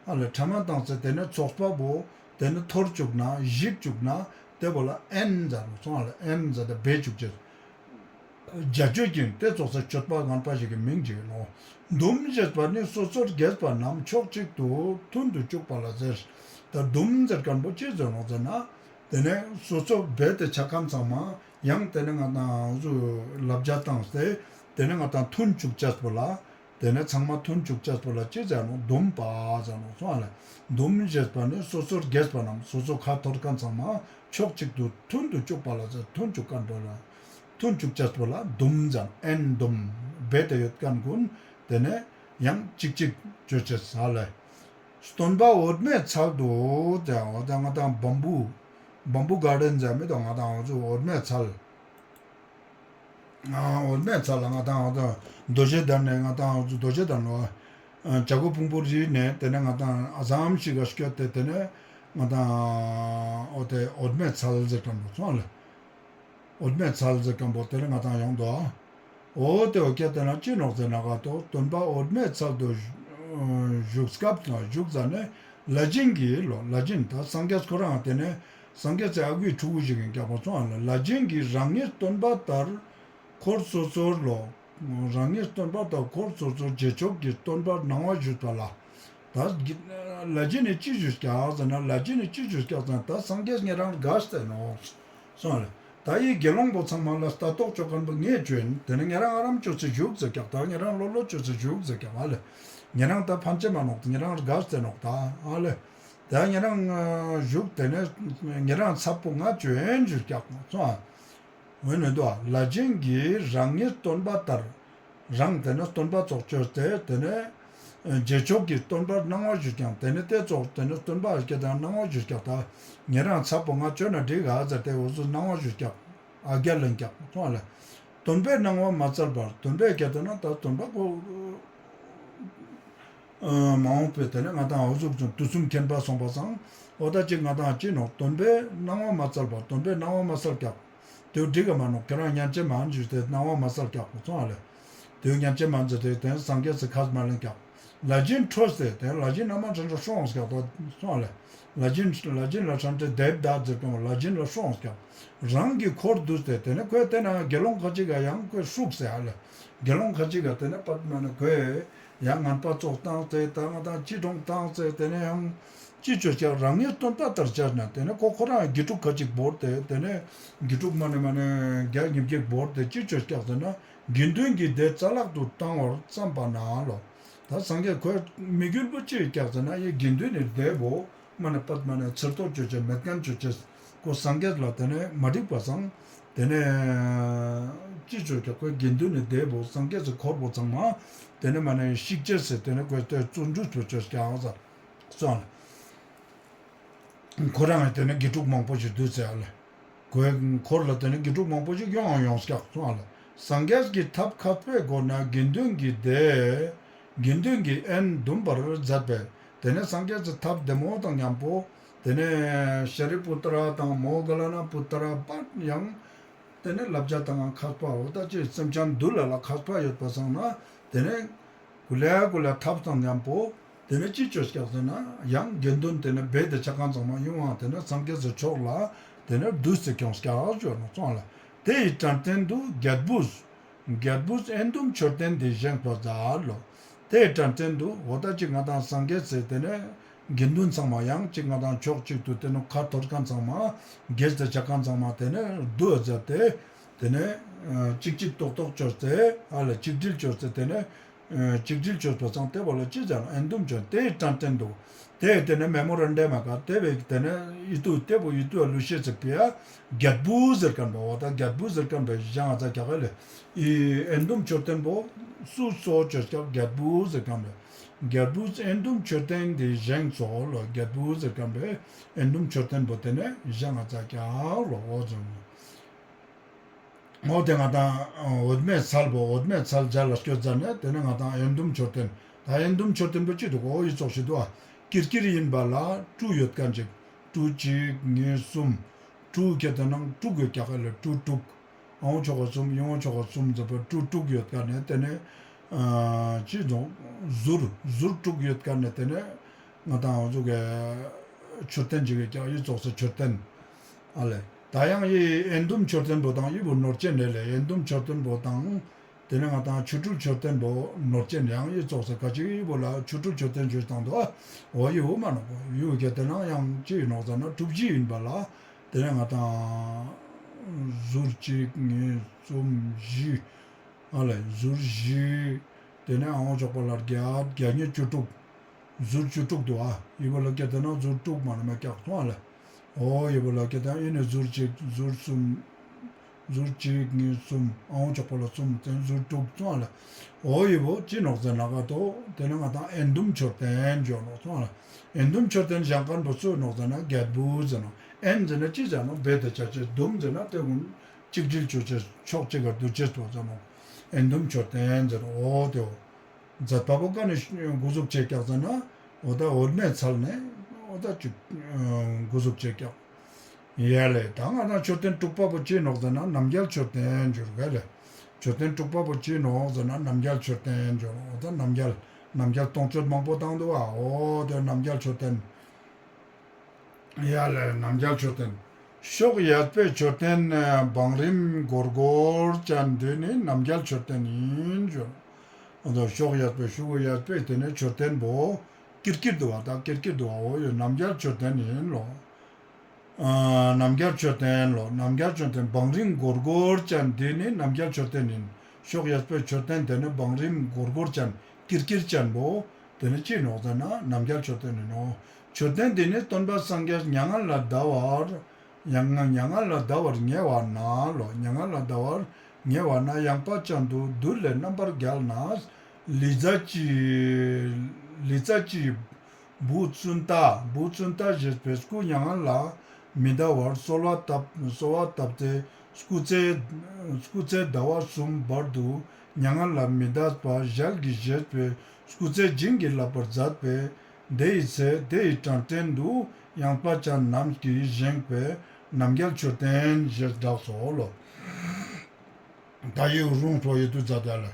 ཨ་ལེ་ཕྲ་མ་བཏང་སྟེ་ཏེ་ནེ་ཚོགས་པ་བོ་ཏེ་ནེ་འཐོར་བཅུག་ན་ཞིག་བཅུག་ན་ཏེ་བོ་ལ་ཨེན་ཟེར་ནོག་སོང་ཨ་ལེ་ཨེན་ཟེར་ཏེ་བེ་བཅུག་ཅེས། བྱ་སྤྱོད་ཀྱི་ཏེ་ཚོགས་སི་སྤྱོད་པ་ངན་པ་ཞིག་གི་མིང་ཅིག་ཨིན་ནོག་དུམ་ཞེས་པ་ནི་སོ་སོར་གྱེས་པ་རྣམས་ཕྱོགས་གཅིག་ཏུ་མཐུན་དུ་བཅུག་པ་ལ་ཟེར། ད་དུམ་ཟེར་ཁན་པོ་ཅི་ཟེར་ནོག་ཟེར་ན། ཏེ་ནེ་སོ་སོ་བེ་ཏེ་ཆ་ཁན་ཚང་མ་ཡང་ཏེ་ནེ་ང་དང་ལབ་ཇ་བཏང་སྟེ་ཏེ་ནེ་ང་དང་མཐུན་བཅུག་ཅེས་པོ་ལ། ཏེ་ནེ་ཚང་མ་མཐུན་བཅུག་ཅེས་པོ་ལ་ཅི་ཟེར་ནོག་དུམ་པ་ཟེར་ནོག་སོང་ཨ་ལེ། དུམ་ཞེས་པ་ནི་སོ་སོར་གྱེས་པ་རྣམས་སོ་སོ་ཁ་འཐོར་ཁན་ཚང་མ་ཕྱོགས་གཅིག་ཏུ་མཐུན་དུ་བཅུག་པ་ལ་ཟེར་མཐུན་བཅུག་ཁན་པོ་ལ། མཐུན་བཅུག་ཅེས་པོ་ལ་དུམ་ཟེར་ཨེན་དུམ་བེ་ཏེ་ཡོད་ཁན་གུན་ཏེ་ནེ་ཡང་གཅིག་གཅིག་ཅོ་ཅེས་ཨ་ལེ། སྟོན་པ་འོད་མའི་ཚལ་དུ་ཏེ་འོ་ཏེ་ང་དང་བམ་བུ་བམ་བུ་གར་ཌེན་ཟེར་མི་དུག་ང་དང་འོ་ཟུག་འོད་མའི་ཚལ། འོད་མའི་ཚལ་ལ་ང་དང་འོ་ཟུག་རྡོ་རྗེ་གདན་ནེ་ང་དང་འོ་ཟུག་རྡོ་རྗེ་གདན་ལོ། བྱ་རྒོད་ཕུང་པོ་རི་ནེ་ཏེ་ནེ་ང་དང་ཨ་ཟམ་ཞིག་ག་སྐྱོད་དེ་ཏེ་ནེ་ང་དང་འོ་ཏེ་འོད་མའི་ཚལ་ཟེར་ཁན་པོ་སོང་ཨ་ལེ། འོད་མའི་ཚལ་ཟེར་ཁན་པོ་ཏེ་ནེ་ང་དང་ཡོང་དོ། འོ་ཏེ་འོ་ཀྱ་ཏེ་ན་ཅི་ནོག་ཟེར་ན་ག་དོ་སྟོན་པ་འོད་མའི་ཚལ་དུ་བཞུགས་སྐབས་ལ་བཞུགས་ཟ་ནེ་ལྷས་བྱིན་གྱིས་ལོ་ལྷས་བྱིན་ད་སངས་རྒྱས་ཁོ་རང་ཏེ་ནེ་སངས་རྒྱས་སི་ཨ་གུའི་ཕྲུ་གུ་ཞིག་ཨིན་ཀྱག་པ་སོང་ཨ་ལེ། ལྷས་བྱིན་གྱིས་རང་ཉིད་སྟོན་པ་ལྟར་འཁོར་སོ་སོར་ལོ། རང་ཉིད་སྟོན་པ་ལྟར་འཁོར་སོ་སོར་རྗེས་ཕྱོགས་ཀྱི་སྟོན་པར་གནང་བ་ཞུས་པ་ལ། ད་ལྷས་བྱིན་ནི་ཅི་ཞུས་ཀྱག་ཟེར་ན་ལྷས་བྱིན་ནི་ཅི་ཞུས་ཀྱག་ཟེར་ན་ད་སངས་རྒྱས་ཉེ་རང་དགའ་སྟེ་ནོག་སོང་ལེ། ད་འི་དགེ་སློང་པོ་ཚང་མ་ལ་ལྟ་རྟོག་ཅོ་ཁན་པོ་ངས་ཅོ་ཨིན། ཏེ་ནེ་ཉེ་རང་ཨ་རམ་ཅོས་ཏེ་བཞུགས་ཟེར་ཀྱག་ད་ཉེ་རང་ལོ་ལོ་ཅོས་ཏེ་བཞུགས་ཟེར་ཀྱག་ཨ་ལེ། ཉེ་རང་ད་ཕན་ཅེས་མ་ནོག་ད་ཉེ་རང་དགའ་སྟེ་ནོག་ད་ཨ་ལེ། ད་ཉེ་རང་བཞུགས་ཏེ་ནེ་ཉེ་རང་ཚབ་པོ་ང་ཅོ་ཨིན་ཞུས་ཀྱག་སོང་ཨ། འོ་ནི་དོ་ལྷས་བྱིན་གྱིས་རང་ཉིད་སྟོན་པ་ལྟར། རང་ཏེ་ནེ་སྟོན་པ་ཙོགས་ཅོས་ཏེ་ཏེ་ནེ་རྗེས་ཕྱོགས་ཀྱི་སྟོན་པར་གནང་བ་ཞུས་ཀྱག་ཏེ་ནེ་ཏེ་ཙོགས་ཏེ་ནེ་སྟོན་པ་ཨ་ཀྱ་དང་གནང་བ་ཞུས་ཀྱག་ད་ཉེ་རང་ཚབ་པོ་ང་ཅོ་ན་འགྲིག་ག་ཟེར་ཏེ་འོ་ཟུག་གནང་བ་ཞུས་ཀྱག་ཨ་གྱ་ལེན་ཀྱག་སོང་ཨ་ལེ། སྟོན་པས་གནང་བ་མ་བཙལ་བར་སྟོན་པས་ཀྱ་ཏེ་ན་ད་སྟོན་པ་ཁོ་མ་འོངས་པའི་ཏེ་ནེ་ང་དང་འོ་ཟུག་ཙམ་དུས་གསུམ་མཁྱེན་པ་སོང་པ་སང་འོ་ད་ཅིག་ང་དང་ཅི་ནོག་སྟོན་པས་གནང་བ་མ་བཙལ་བར་སྟོན་པས་གནང་བ་མ་བཙལ་ཀྱག་ཏེ་འགྲིག་ག་མ་ནོག་ཁྱེ་རང་ཉན་ཅེས་མན་ཞུས་ཏེ་གནང་བ་མ་བཙལ་ཀྱག་སོང་ཨ་ལེ། ཏེ་ཉན་ཅེས་མན་ཟེར་ཏེ་ཏེ་སངས་རྒྱས་སི་ཁས་མ་ལེན་ཀྱག་ལྷས་བྱིན་ཁྲོས་ཏེ་ཏེ་ལྷས་བྱིན་ན་མ་ཁྲ་ཁྲ་ཤོང་ཀྱག་ད་སོང་ཨ་ལེ། ལྷས་བྱིན་ལྷས་བྱིན་ལ་ཁྲ་ཁྲ་དེབ་ད་ཟེར་ཀྱག་ལྷས་བྱིན་ལ་ཤོང་ཀྱག་རང་གི་འཁོར་བསྡུས་ཏེ་ཏེ་ནེ་ཁོས་ཏེ་ན་དགེ་སློང་ཁ་ཅིག་ག་ཡང་ཁོས་ཤུགས་སེ་ཨ་ལེ། དགེ་སློང་ཁ་ཅིག་ག་ཏེ་ནེ་པད་མ་ནེ་ཁོས་ཡང་ངན་པ་ཙོགས་བཏང་སྟེ་ད་ང་དང་ཅི་གྲོང་བཏང་སྟེ་ཏེ་ནེ་ཡང་ཅི་ཅོས་ཀྱག་རང་ཉིད་སྟོན་པ་ལྟར་བྱས་ན་ཏེ་ནེ་ཁོ་ཁོ་རང་དགེ་ཕྲུག་ཁ་ཅིག་བོར་ཏེ་ཏེ་ནེ་དགེ་ཕྲུག་མ་ནེ་མ་ནེ་བརྒྱ་ཉིས་བརྒྱ་བོར་ཏེ་ཅི་ཅོས་ཀྱག་ཟེར་ན་དགེ་འདུན་གྱི་སྡེ་རྩ་བརླག་ཏུ་བཏང་བར་བརྩམས་པ་ན་ལོ། ད་སངས་རྒྱས་ཁོའི་དམིགས་ཡུལ་པོ་ཅི་ཀྱག་ཟེར་ན་འི་དགེ་འདུན་ནི་སྡེ་བོ་མ་ནེ་པད་མ་ནེ་ཚེར་ཏོ་ཅོ་ཅེས་མེད་ཁན་ཅོ་ཅེས་ཁོ་སངས་རྒྱས་ལ་ཏེ་ནེ་མ་འགྲིག་པ་སང་ཏེ་ནེ་ཅི་ཅོས་ཀྱག་ཁོའི་དགེ་འདུན་ནི་སྡེ་བོ་སངས་རྒྱས་སི་འཁོར་བོ་ཚང་མ་ཏེ་ནེ་མ་ནེ་བཤིག་ཅེས་སི་ཏེ་ནེ་ཁོས་ཏེ་བརྩོན་འགྲུས་པོ་ཅོས་ཀྱག་ཟེར་སོང་ལེ། ཁོ་རང་ཏེ་ནེ་དགེ་ཕྲུག་མང་པོ་ཞིག་བསྡུས་ཟེར་ཨ་ལེ། ཁོའི་འཁོར་ལ་ཏེ་ནེ་དགེ་ཕྲུག་མང་པོ་ཞིག་ཡོང་ཡོང་ཀྱག་སོང་ཨ་ལེ། སངས་རྒྱས་ཀྱི་ཐབས་མཁས་པའི་སྒོ་ནས་དགེ་འདུན་གྱི་སྡེ། དགེ་འདུན་གྱི་དབྱེན་འདུམ་པར་མཛད་པས་ཏེ་ནེ་སངས་རྒྱས་སི་ཐབས་བདེ་མོ་དང་མཉམ་པོ་ཏེ་ནེ་ཤཱ་རི་པུ་ཏྲ་དང་མོའུ་ག་ལ་ན་པུ་ཏྲ་པ་ཡང་ཏེ་ནེ་བསླབ་བྱ་དང་མཁས་པ་འོ་ད་ཅི་སེམས་ཅན་འདུལ་ལ་ལ་མཁས་པ་ཡོད་པ་སང་ན་ཏེ་ནེ་ཀུ་ལེ་ཀུ་ལེ་ཐབས་དང་མཉམ་པོ་ཏེ་ནེ་ཅི་ཅོས་ཀྱག་ཟེར་ན་ཡང་དགེ་འདུན་ཏེ་ནེ་བེད་དེ་ཆ་ཁན་ཚང་མ་ཡོང་བ་ཏེ་ནེ་སངས་རྒྱས་སི་ཕྱོགས་ལ་ཏེ་ནེ་བསྡུས་ཏེ་ཁྱོངས་ཀྱག་ཞུ་ནོག་སོང་ལེ། དེ་ཡི་དྲན་རྟེན་དུ་རྒྱལ་བུས་རྒྱལ་བུས་དབྱེན་འདུམ་མཆོད་རྟེན་འདི་བཞེངས་པར་མཛད་ལོ། དེ་ཡི་དྲན་རྟེན་དུ་འོ་ད་ཅིག་ང་དང་སངས་རྒྱས་སི་ཏེ་ནེ་དགེ་འདུན་ཚང་མ་ཡང་ཅིག་ང་དང་ཕྱོགས་གཅིག་ཏུ་ཏེ་ནེ་ཁ་འཐོར་ཁན་ཚང་མ་གྱེས་ཏེ་ཆ་ཁན་ཚང་མ་ཏེ་ནེ་བསྡུས་མཛད་དེ་ ཏེ་ནེ་ཨ་ཅིག་ཅིག་ཏོག་ཏོག་ཅོས་ཏེ་ཨ་ལེ་ཅིག་སྒྲིལ་ཅོས་ཏེ་ཏེ་ནེ་ཨ་ཅིག་སྒྲིལ་ཅོས་པ་སང་ཏེ་བོ་ལ་ཅི་ཟེར་ནོག་ཨེན་དུམ་ཅོ་ཏེ་ཡི་དྲན་རྟེན་དུག། ཏེ་ཏེ་ནེ་མེ་མོ་རན་ཌམ་མ་ཀ་ཏེ་བོའི་ཏེ་ནེ་ཨི་ཏུ་ཏེ་བོ་ཨི་ཏུ་ལུ་ཤེས་ཚིག་པེ་ཡ་གྱད་བུ་ཟེར་ཁན་བོ་འོ་ད་གྱད་བུ་ཟེར་ཁན་བོའི་ཞེན་ང་ཚ་ཀྱག་ལེ། ཨི་ཨེན་དུམ་མཆོད་རྟེན་བོ་སུ་གཙོ་བོ་ཅོས་ཀྱག་གྱད་བུ་ཟེར་ཁན་བོའི་གྱད་བུ་ཨེན་དུམ་མཆོད་རྟེན་དེ་ཞེན་གཙོ་བོ་ལོ་གྱད་བུ་ཟེར་ཁན་བོའི་ཨེན་དུམ་མཆོད་རྟེན་བོ་ཏེ་ནེ་ཞེན་ང་ཚ་ཀྱག་ལོ་འོ་ཙོགས། འོ་ཏེ་ང་དང་འོད་མའི་ཚལ་བོ་འོད་མའི་ཚལ་མཇལ་ལ་སྐྱོད་ཟ་ནེ་ཏེ་ནེ་ང་དང་ཨེན་དུམ་མཆོད་རྟེན་ད་ཨེན་དུམ་མཆོད་རྟེན་བོ་ཅི་དུག་འོ་ཡི་ཙོགས་ཤིག་དུག་ཨ། ཀིར་ཀིར་ཡིན་པ་ལ་བྲུ་ཡོད་ཁན་ཅིག། བྲུ་གཅིག་གཉིས་གསུམ། བྲུ་ཁྱེར་ཏེ་ནང་དྲུག་ཡོད་ཀྱག་ལེ་བྲུ་དྲུག། ཨ་འོ་ཅོག་ག་གསུམ་ཡི་འོ་ཅོག་ག་གསུམ་ཟེར་བ་བྲུ་དྲུག་ཡོད་ཀ་ནེ་ཏེ་ནེ་ཨ་ཅི་དུག་ཟུར་ཟུར་དྲུག་ཡོད་ཀ་ནེ་ཏེ་ནེ་ང་དང་འོ་ཟུག་གི་མཆོད་རྟེན་ཅིག་ཡོད་ཀྱག་ཡི་ཙོགས་སེ་མཆོད་རྟེན་ཨ་ལེ། ད་ཡང་ཡི་ཨེན་དུམ་མཆོད་རྟེན་བོ་དང་ཡི་བོ་ནོར་ཅན་རེ་ལེ་ཨེན་དུམ་མཆོད་རྟེན་བོ་དང་ཏེ་ནེ་ང་དང་ཆོ་འཕྲུལ་མཆོད་རྟེན་བོ་ནོར་ཅན་ཡང་ཡི་ཙོགས་སེ་ཁ་ཅིག་ཡི་བོ་ལ་ཆོ་འཕྲུལ་མཆོད་རྟེན་ཞུས་བཏང་དུག་ཨ། འོ་ཡི་བོ་མ་ནོག་ཡི་བོ་ཁྱེར་ཏེ་ནང་ཡང་ཅི་ཡིན་ནོག་ཟེར་ན་བྲུ་བཞི་ཡིན་པ་ལ་ཏེ་ནེ་ང་དང་ཟུར་གཅིག་གཉིས་གསུམ་བཞི་ཨ་ལེ་ཟུར་བཞི། ཏེ་ནེ་ཨ་འོ་ཅོག་པ་ལ་བརྒྱད་བརྒྱད་གཉིས་བཅུ་དྲུག། ཟུར་བཅུ་དྲུག་དུག་ཨ། ཡི་བོ་ལ་ཁྱེར་ཏེ་ན་ཟུར་དྲུག་མ་ནེ་མ་ཀྱག་སོང་ཨ་ལེ། འོ་ཡི་བོ་ལ་ཁྱེར་ཏེ་ན་ཡི་ནེ་ཟུར་གཅིག་ཟུར་གསུམ། ཟུར་གཅིག་གཉིས་གསུམ་ཨ་འོ་ཅོག་པ་ལ་གསུམ་ཏེ་ནེ་ཟུར་དྲུག་སོང་ཨ་ལེ། འོ་ཡི་བོ་ཅི་ནོག་ཟེར་ན་ག་ཏོ་ཏེ་ནེ་ང་དང་ཨེན་དུམ་མཆོད་རྟེན་ཅོ་ནོག་སོང་ཨ་ལེ། ཨེན་དུམ་མཆོད་རྟེན་ཞེན་ཁན་བོ་སུ་ནོག་ཟེར་ན་གྱད་བུ་ཟེར་ནོག། ཨེན་ཟེར་ན་ཅི་ཟེར་ནོག་བེ་ཏེ་ཆ་ཅེས་དུམ་ཟེར་ན་ཏེ་གུན་ཅིག་སྒྲིལ་ཅོ་ཅེས་ཕྱོགས་གཅིག་ག་དུག་ཅེས་པོ་ཟེར་ནོག། ཨེན་དུམ་མཆོད་རྟེན་ཟེར་འོ་ཏེ་འོ། ཛད་པ་བོ་ཀ་ནེ་གོ་ཟུག་ཅོས་ཀྱག་ཟེར་ན་འོ་ད་འོད་མའི་ཚལ་ནེ་འོ་ད་ཅིག་གོ་ཟུག་ཅོས་ཀྱག། ཡ་ལེ་ད་ང་དང་མཆོད་རྟེན་དྲུག་པ་བོ་ཅི་ནོག་ཟེར་ན་རྣམ་རྒྱལ་མཆོད་རྟེན་ཟེར་ག་ལེ། མཆོད་རྟེན་དྲུག་པ་བོ་ཅི་ནོག་ཟེར་ན་རྣམ་རྒྱལ་མཆོད་རྟེན་ཟེར་འོ་ད་རྣམ་རྒྱལ་རྣམ་རྒྱལ་སྟོང་མཆོད་མང་པོ་བཏང་དུག་ཨ། འོ་ཏེ་རྣམ་རྒྱལ་མཆོད་རྟེན། ཡ་ལེ་རྣམ་རྒྱལ་མཆོད་རྟེན། ཕྱོགས་ཡས་པའི་མཆོད་རྟེན་བང་རིམ་སྒོར་སྒོར་ཅན་འདི་ནི་རྣམ་རྒྱལ་མཆོད་རྟེན་ཡིན་ཟེར། འོ་ད་ཕྱོགས་ཡས་པའི་ཕྱོགས་ཡས་པའི་ཏེ་ནེ་མཆོད་རྟེན་བོ་ཀིར་ཀིར་དུག་པ་ད་ཀིར་ཀིར་དུག་པ་འོ་ཡོད་རྣམ་རྒྱལ་མཆོད་རྟེན་ཡིན་ལོ། ཨ་རྣམ་རྒྱལ་མཆོད་རྟེན་ལོ། རྣམ་རྒྱལ་མཆོད་རྟེན་བང་རིམ་སྒོར་སྒོར་ཅན་འདི་ནི་རྣམ་རྒྱལ་མཆོད་རྟེན་ཡིན། ཕྱོགས་ཡས་པའི་མཆོད་རྟེན་ཏེ་ནེ་བང་རིམ་སྒོར་སྒོར་ཅན་ཀིར་ཀིར་ཅན་བོ་ཏེ་ནེ་ཅི་ནོག་ཟེར་ན་རྣམ་རྒྱལ་མཆོད་རྟེན་ཡིན་ནོག། མཆོད་རྟེན་འདི་ནི་སྟོན་པ་སངས་རྒྱས་མྱ་ངན་ལས་འདའ་བར་མྱ་ངན་ལས་འདའ་བར་ཉེ་བ་ན་ལོ། མྱ་ངན་ལས་འདའ་བར་ཉེ་བ་ན་ཡངས་པ་ཅན་དུ་བདུད་ལས་རྣམ་པར་རྒྱལ་ན་ལི་ཙ་ཅི་ལི་ཙ་ཅི་བུ་ཙུན་ད་བུ་ཙུན་ད་ཞེས་པའི་སྐུ་མྱ་ངན་ལས་མི་འདའ་བར་གསོལ་བ་བཏབ་གསོལ་བ་བཏབ་སྟེ་སྐུ་ཚེ་སྐུ་ཚེ་ཟླ་བ་གསུམ་བར་དུ་མྱ་ངན་ལས་མི་འདའ་བར་ཞལ་གྱིས་བཞེས་པའི་སྐུ་ཚེ་བྱིན་གྱིས་བརླབ་པར་མཛད་པས་དེ་ཡི་ཚེ་དེ་ཡི་དྲན་རྟེན་དུ་ཡངས་པ་ཅན་རྣམས་ཀྱིས་བཞེངས་པའི་རྣམ་རྒྱལ་མཆོད་རྟེན་ཞེས་གྲགས་སོ་ལོ། ད་ཡི་རུང་ཕོ་ཡི་དུ་ཛད་ད་ལེ།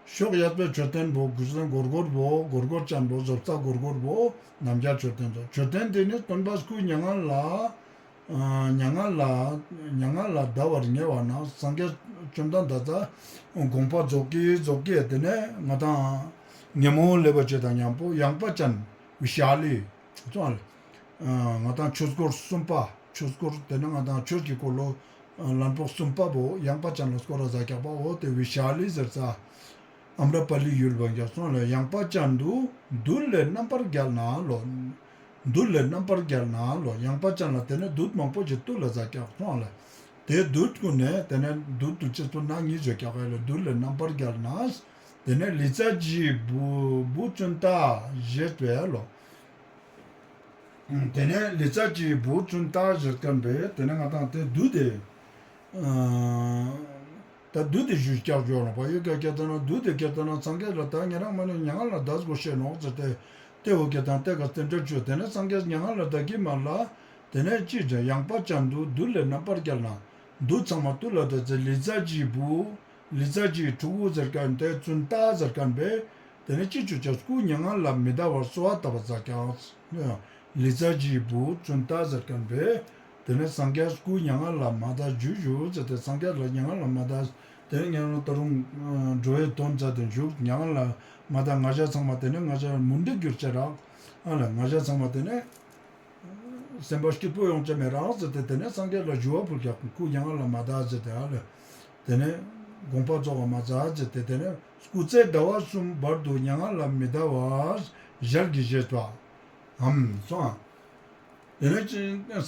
ཕྱོགས་ཡས་པའི་མཆོད་རྟེན་བོ་གུ་སན་སྒོར་སྒོར་བོ་སྒོར་སྒོར་ཅན་བོ་བཟོ་ལྟ་སྒོར་སྒོར་བོ་རྣམ་རྒྱལ་མཆོད་རྟེན་བོ། མཆོད་རྟེན་དེ་ནི་སྟོན་པ་སྐུ་མྱ་ངན་ལས་ཨ་མྱ་ངན་ལས་མྱ་ངན་ལས་འདའ་བར་ཉེ་བ་ན་སངས་རྒྱས་བཅོམ་ལྡན་འདས་དགོངས་པ་རྫོགས་ཀྱི་རྫོགས་ཀྱི་དེ་ནས་ང་དང་ཉེ་མོ་ལེབ་བ་ཅེས་དང་མཉམ་པོ་ཡངས་པ་ཅན་བི་ཤ་ལི་ཙོང་ལ་ང་དང་ཆོས་སྒོར་གསུམ་པ་ཆོས་སྒོར་དེ་ནས་ང་དང་ཆོས་ཀྱི་འཁོར་ལོ་ལམ་པོ་གསུམ་པ་བོ་ཡངས་པ་ཅན་ལ་སྐོར་ར་ཟ་རྒྱག་པ་འོ་དེ་བི་ཤ་ལི་ཟེར་ས། ཨམ་ར་པ་ལི་ཡུལ་བ་རྒྱག་སོང་ལ་ཡངས་པ་ཅན་དུ་བདུད་ལས་རྣམ་པར་རྒྱལ་ན་ལོ། བདུད་ལས་རྣམ་པར་རྒྱལ་ན་ལོ། ཡངས་པ་ཅན་ལ་དེ་ནས་བདུད་མང་པོ་ཞིག་བཏུལ་ལ་ཟ་རྒྱག་སོང་ལ། དེ་བདུད་ཀུན་ནས་དེ་ནས་བདུད་དུ་ཅི་སྤུ་ན་ཉིས་བརྒྱ་རྒྱག་ཡ་ལ་བདུད་ལས་རྣམ་པར་རྒྱལ་ན། དེ་ནས་ལི་ཙ་ཇིའི་བུ་བུ་ཙུན་ད་ཞེས་པས་ལོ། དེ་ནས་ལི་ཙ་ཇིའི་བུ་ཙུན་ད་ཟེར་མཁན་པས་དེ་ནས་ང་དང་དེ་བདུད་དེ། ད་བདུད་དེ་ཞུས་ཀྱག་ཡོད་ནོག་པ་ཡོད་ཀྱག་ཀྱག་ད་ན་བདུད་དེ་ཀྱག་ད་ན་སངས་རྒྱས་ལ་ད་ཉེ་རང་མ་ནི་མྱ་ངན་ལས་འདའ་དགོས་ཤེས་ནོག་ཟེར་ཏེ། དེ་འོ་ཀྱག་དང་དེ་ག་རྟེན་འབྲེལ་བཅོས་དེ་ནས་སངས་རྒྱས་མྱ་ངན་ལས་འདའ་གི་མ་ལ། དེ་ནས་ཅི་ཟེར་ཡངས་པ་ཅན་དུ་བདུད་ལས་རྣམ་པར་རྒྱལ་ན། བདུད་ཚང་མ་བཏུལ་ལ་ད་ཟེར་ལི་ཙ་ཇིའི་བུ། ལི་ཙ་ཇིའི་ཕྲུ་གུ་ཟེར་མཁན་དེ་ཙུན་ད་ཟེར་མཁན་པས། དེ་ནས་ཅི་བཅོས་ཀྱག་སྐུ་མྱ་ངན་ལས་མི་འདའ་བར་གསོལ་བ་བཏབ་པ་ཟ་ཀྱག། ལི་ཙ་ཇིའི་བུ་ཙུན་ད་ཟེར་མཁན་པས། དེ་ནས་སངས་རྒྱས་སྐུ་མྱ་ངན་ལས་མ་འདའ་ཞུ་ཞུ་ཟེར་ཏེ་སངས་རྒྱས་ལ་མྱ་ངན་ལས་མ་འདའ། དེ་ནས་ཉེ་རང་ད་རུང་འགྲོ་བའི་དོན་མཛད་དེ་བཞུགས་མྱ་ངན་ལས་མ་འདའ་ང་ཞ་ཚང་མ་དེ་ནས་ང་ཞ་མུན་དུ་གྱུར་ཅེས་རག། ཨ་ལ་ང་ཞ་ཚང་མ་དེ་ནས། སེམས་པ་སྐྱིད་པོ་ཡོང་ཅེས་མེད་རག་ཟེར་ཏེ་དེ་ནས་སངས་རྒྱས་ལ་ཞུ་བ་ཕུལ་ཀྱག་སྐུ་མྱ་ངན་ལས་མ་འདའ་ཟེར་ཏེ་ཨ་ལ། དེ་ནས་དགོངས་པ་རྫོགས་པ་མ་ཟད་ཟེར་ཏེ་དེ་ནས་སྐུ་ཚེ་ཟླ་བ་གསུམ་བར་དུ་མྱ་ངན་ལས་མི་འདའ་བར་ཞལ་གྱིས་བཞེས་པའམ་སོང་། དེ་ནས་